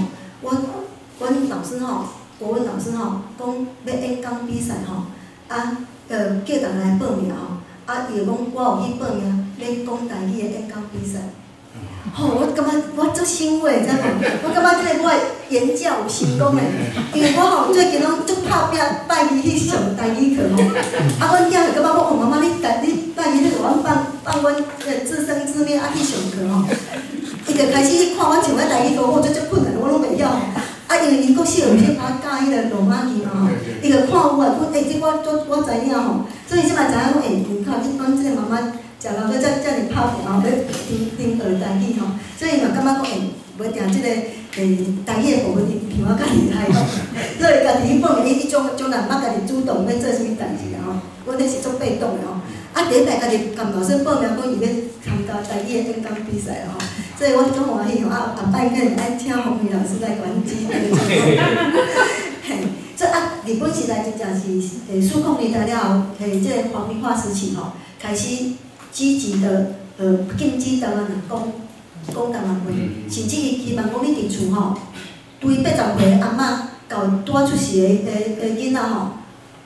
阮老師吼，國文老師吼，講欲演講比賽吼，啊，叫逐家來報名吼，啊，伊就講我有去報名，欲講台語的演講比賽。吼，我感覺我足欣慰，知無？我感覺這個我的言教有成功的，因為我吼最近攏足拍拚拜伊去上台語課吼。啊，阮囝就感覺講，哦，媽媽你你拜伊你予阮放放阮自生自滅啊去上課吼。伊就開始去看阮上咧台語課，我足足困難，我攏袂曉。啊，因為𪜶國小有去較教彼個羅馬字嘛吼，伊就看有啊，講這我足我知影吼，所以這擺知影講，你看你阮這個媽媽。食老閣遮爾拍拚吼，欲顶學台語吼，所以嘛感覺講，無定這個台語的部分，伊比我較厲害吼，所以家己去報名，伊種種人捌家己主動欲做啥物代誌啦吼，阮彼是足被動的吼。啊，第一擺家己共老師報名講伊欲參加台語的演講比賽吼，所以我足歡喜吼，啊，後擺可能愛請馮玉老師來共阮指導。嘿，這啊，日本時代真正是四控年代了後，這個皇民化時期吼，開始。積極的禁止台灣人講台灣話，甚至伊希望講你佇厝吼，對80歲的阿嬤到拄仔出世的囡仔吼，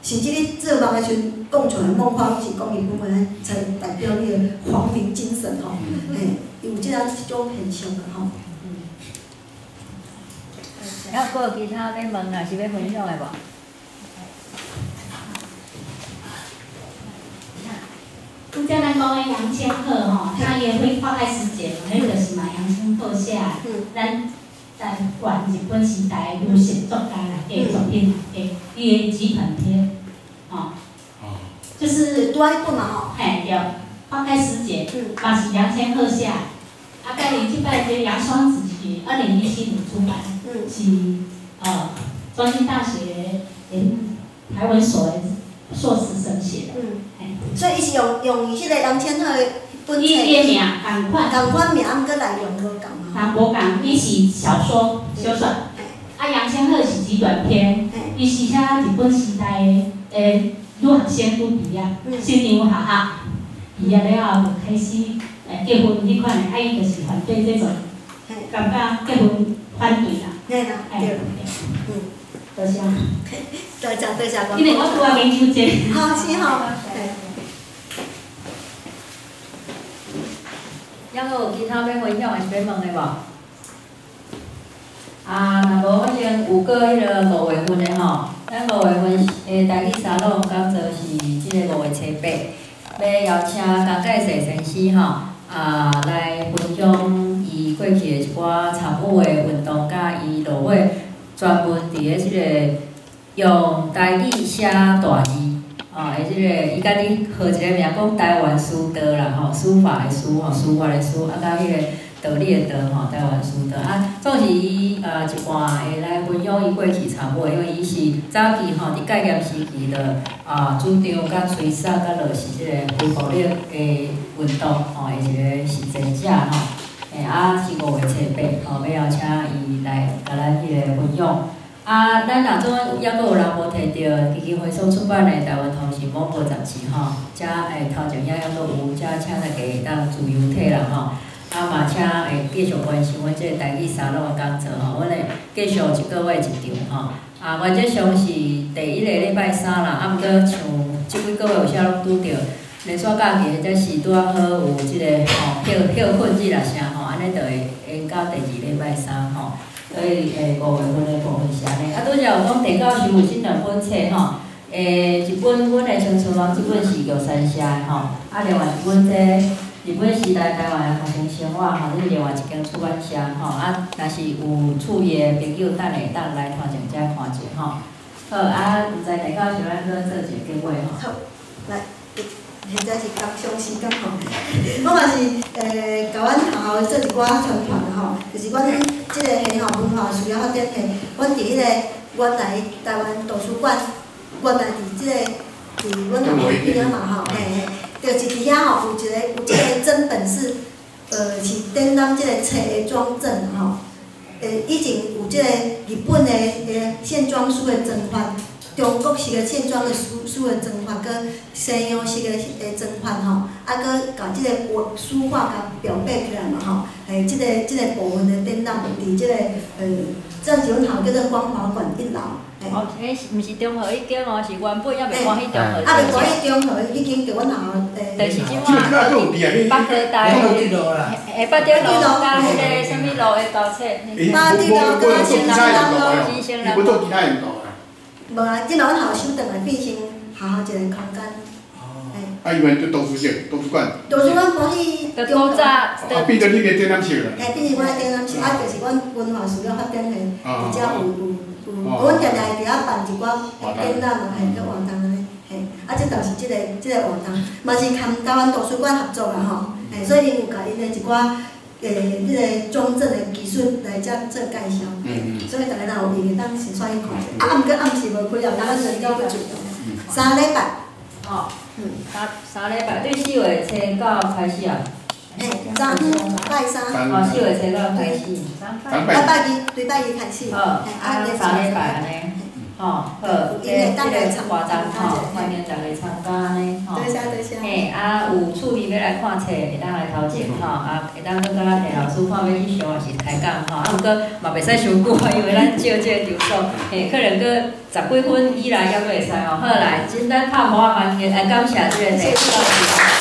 甚至你做夢的時陣講出來夢話，攏是講日本話，才代表你的皇民精神吼，嘿，有這種現象啦吼。還閣有其他欲問抑是欲分享的無？拄才咱講的楊千鶴吼，他也會花開時節嘛，彼就是嘛楊千鶴寫的。咱台灣日本時代女性作家內底作品內底，伊的幾短篇，吼，就是拄仔彼本嘛吼。嘿對，花開時節，嘛是楊千鶴寫的。啊，佮伊這擺這楊雙子是2017年出版，是中興大學台文所的碩士生寫的。所以伊是用伊彼個楊千鶴的本冊，伊的名仝款，仝款名，毋過內容無仝嘛。無仝，伊是小說，小說。啊，楊千鶴是極短篇，伊是寫日本時代的女學生拄畢業，新娘學校畢業了後就開始結婚彼款的，啊，伊就是反對這種，感覺結婚反對啦。嘿啦，對。多謝。多謝多謝。因為我拄仔研究這個。好，是吼。猶閣有其他欲分享的，是欲問的無？啊，若無反正有過彼個5月份的吼，咱五月份的台语沙龙讲座是这个5月初8，欲邀请江介世先生吼，来分享伊过去的一寡参与的运动，佮伊落尾专门伫咧这个用台语写大字，哦，的这个伊家己号一个名讲台湾书道啦吼，书法的书吼，书法的书，佮彼个道理的道吼，台湾书道啊，总是伊一半会来分享伊过去参与，因为伊是早期吼，伫戒严时期就主张佮催杀佮落实这个非暴力的运动吼，的一个实践者吼。是5月初8吼，欲邀请伊来共咱彼个分享。咱若总犹阁有人无摕著基金会所出版的《台湾通信广播杂志》吼，遮头前遐犹阁有，遮请大家会当自由摕啦吼。嘛，请会继续关心阮这个台语沙龙的讲座吼，阮会继续一个月一场吼。原则上是第一个礼拜三啦，毋过像这几个月有啥拢拄著连续假期，或者是拄仔好有这个吼休困日啦啥吼，按呢就会延到第二礼拜三吼。所以5月份的部分是按呢。拄才有讲郑教授有这两本册吼，一本阮的青春梦，这本是玉山社的吼，另外一本这日本时代台湾的学生生活吼，这是另外一间出版社吼，若是有趣味的朋友，等下会当来头前遮看者吼。好，毋知郑教授咱阁做一个结尾吼。好，来，现在是工商时间吼，我嘛是共阮学校做一寡宣传吼，就是阮这个系吼文化事业发展系，阮伫彼个原来台湾图书馆，原来伫这个伫阮学校边仔嘛吼，嘿嘿，就是伫遐吼有一个有这个珍本是，是展览这个册的装帧吼，以前有这个日本的线装书的装法。中国式的线装的书的装法，阁西洋式的装法吼，阁共这个画书画共裱裱起来嘛吼，嘿，这个部分的展览伫这个暂时阮学校叫做光华馆一楼。哦，彼毋是中和彼间哦，是原本犹未搬去中和。犹未搬去中和彼间，叫阮学校。就是这马北哥大。北德路佮彼个啥物路的交错。北德路佮新南路。新南路。做其他用途啊？无啊，这摆阮学校收转来变成学校一个空间。伊原就图书室、图书馆。图书馆搬去中古早。变做你个展览室啦。嘿，变成阮的展览室，就是阮文化事业发展系，伫遮有，阮定定会伫遐办一寡展览啊，嘿，阁活动按呢，嘿，这就是这个活动，嘛是含台湾图书馆合作啦吼，嘿，所以𪜶有共𪜶的一寡彼个装帧的技术来遮做介绍，所以大家若有闲会当先煞去看者。毋过暗时无开啊，咱人较不足。3礼拜。哦，三礼拜，对4月初九开始啊。嘿，昨拜三。哦，4月初九开始。拜二，对拜二开始。好，三礼拜按呢。吼，好，这个活动吼，欢迎大家参加按呢，吼。多谢多谢。嘿，有趣味欲来看册，会当来头前吼，会当阁佮咱郑老师看欲去上，抑是开讲吼，毋过嘛袂使伤久啊，因为咱借这个场所，嘿，可能阁十几分以内犹阁会使吼。好来，简单拍鼓仔欢迎，来感谢这个郑老师。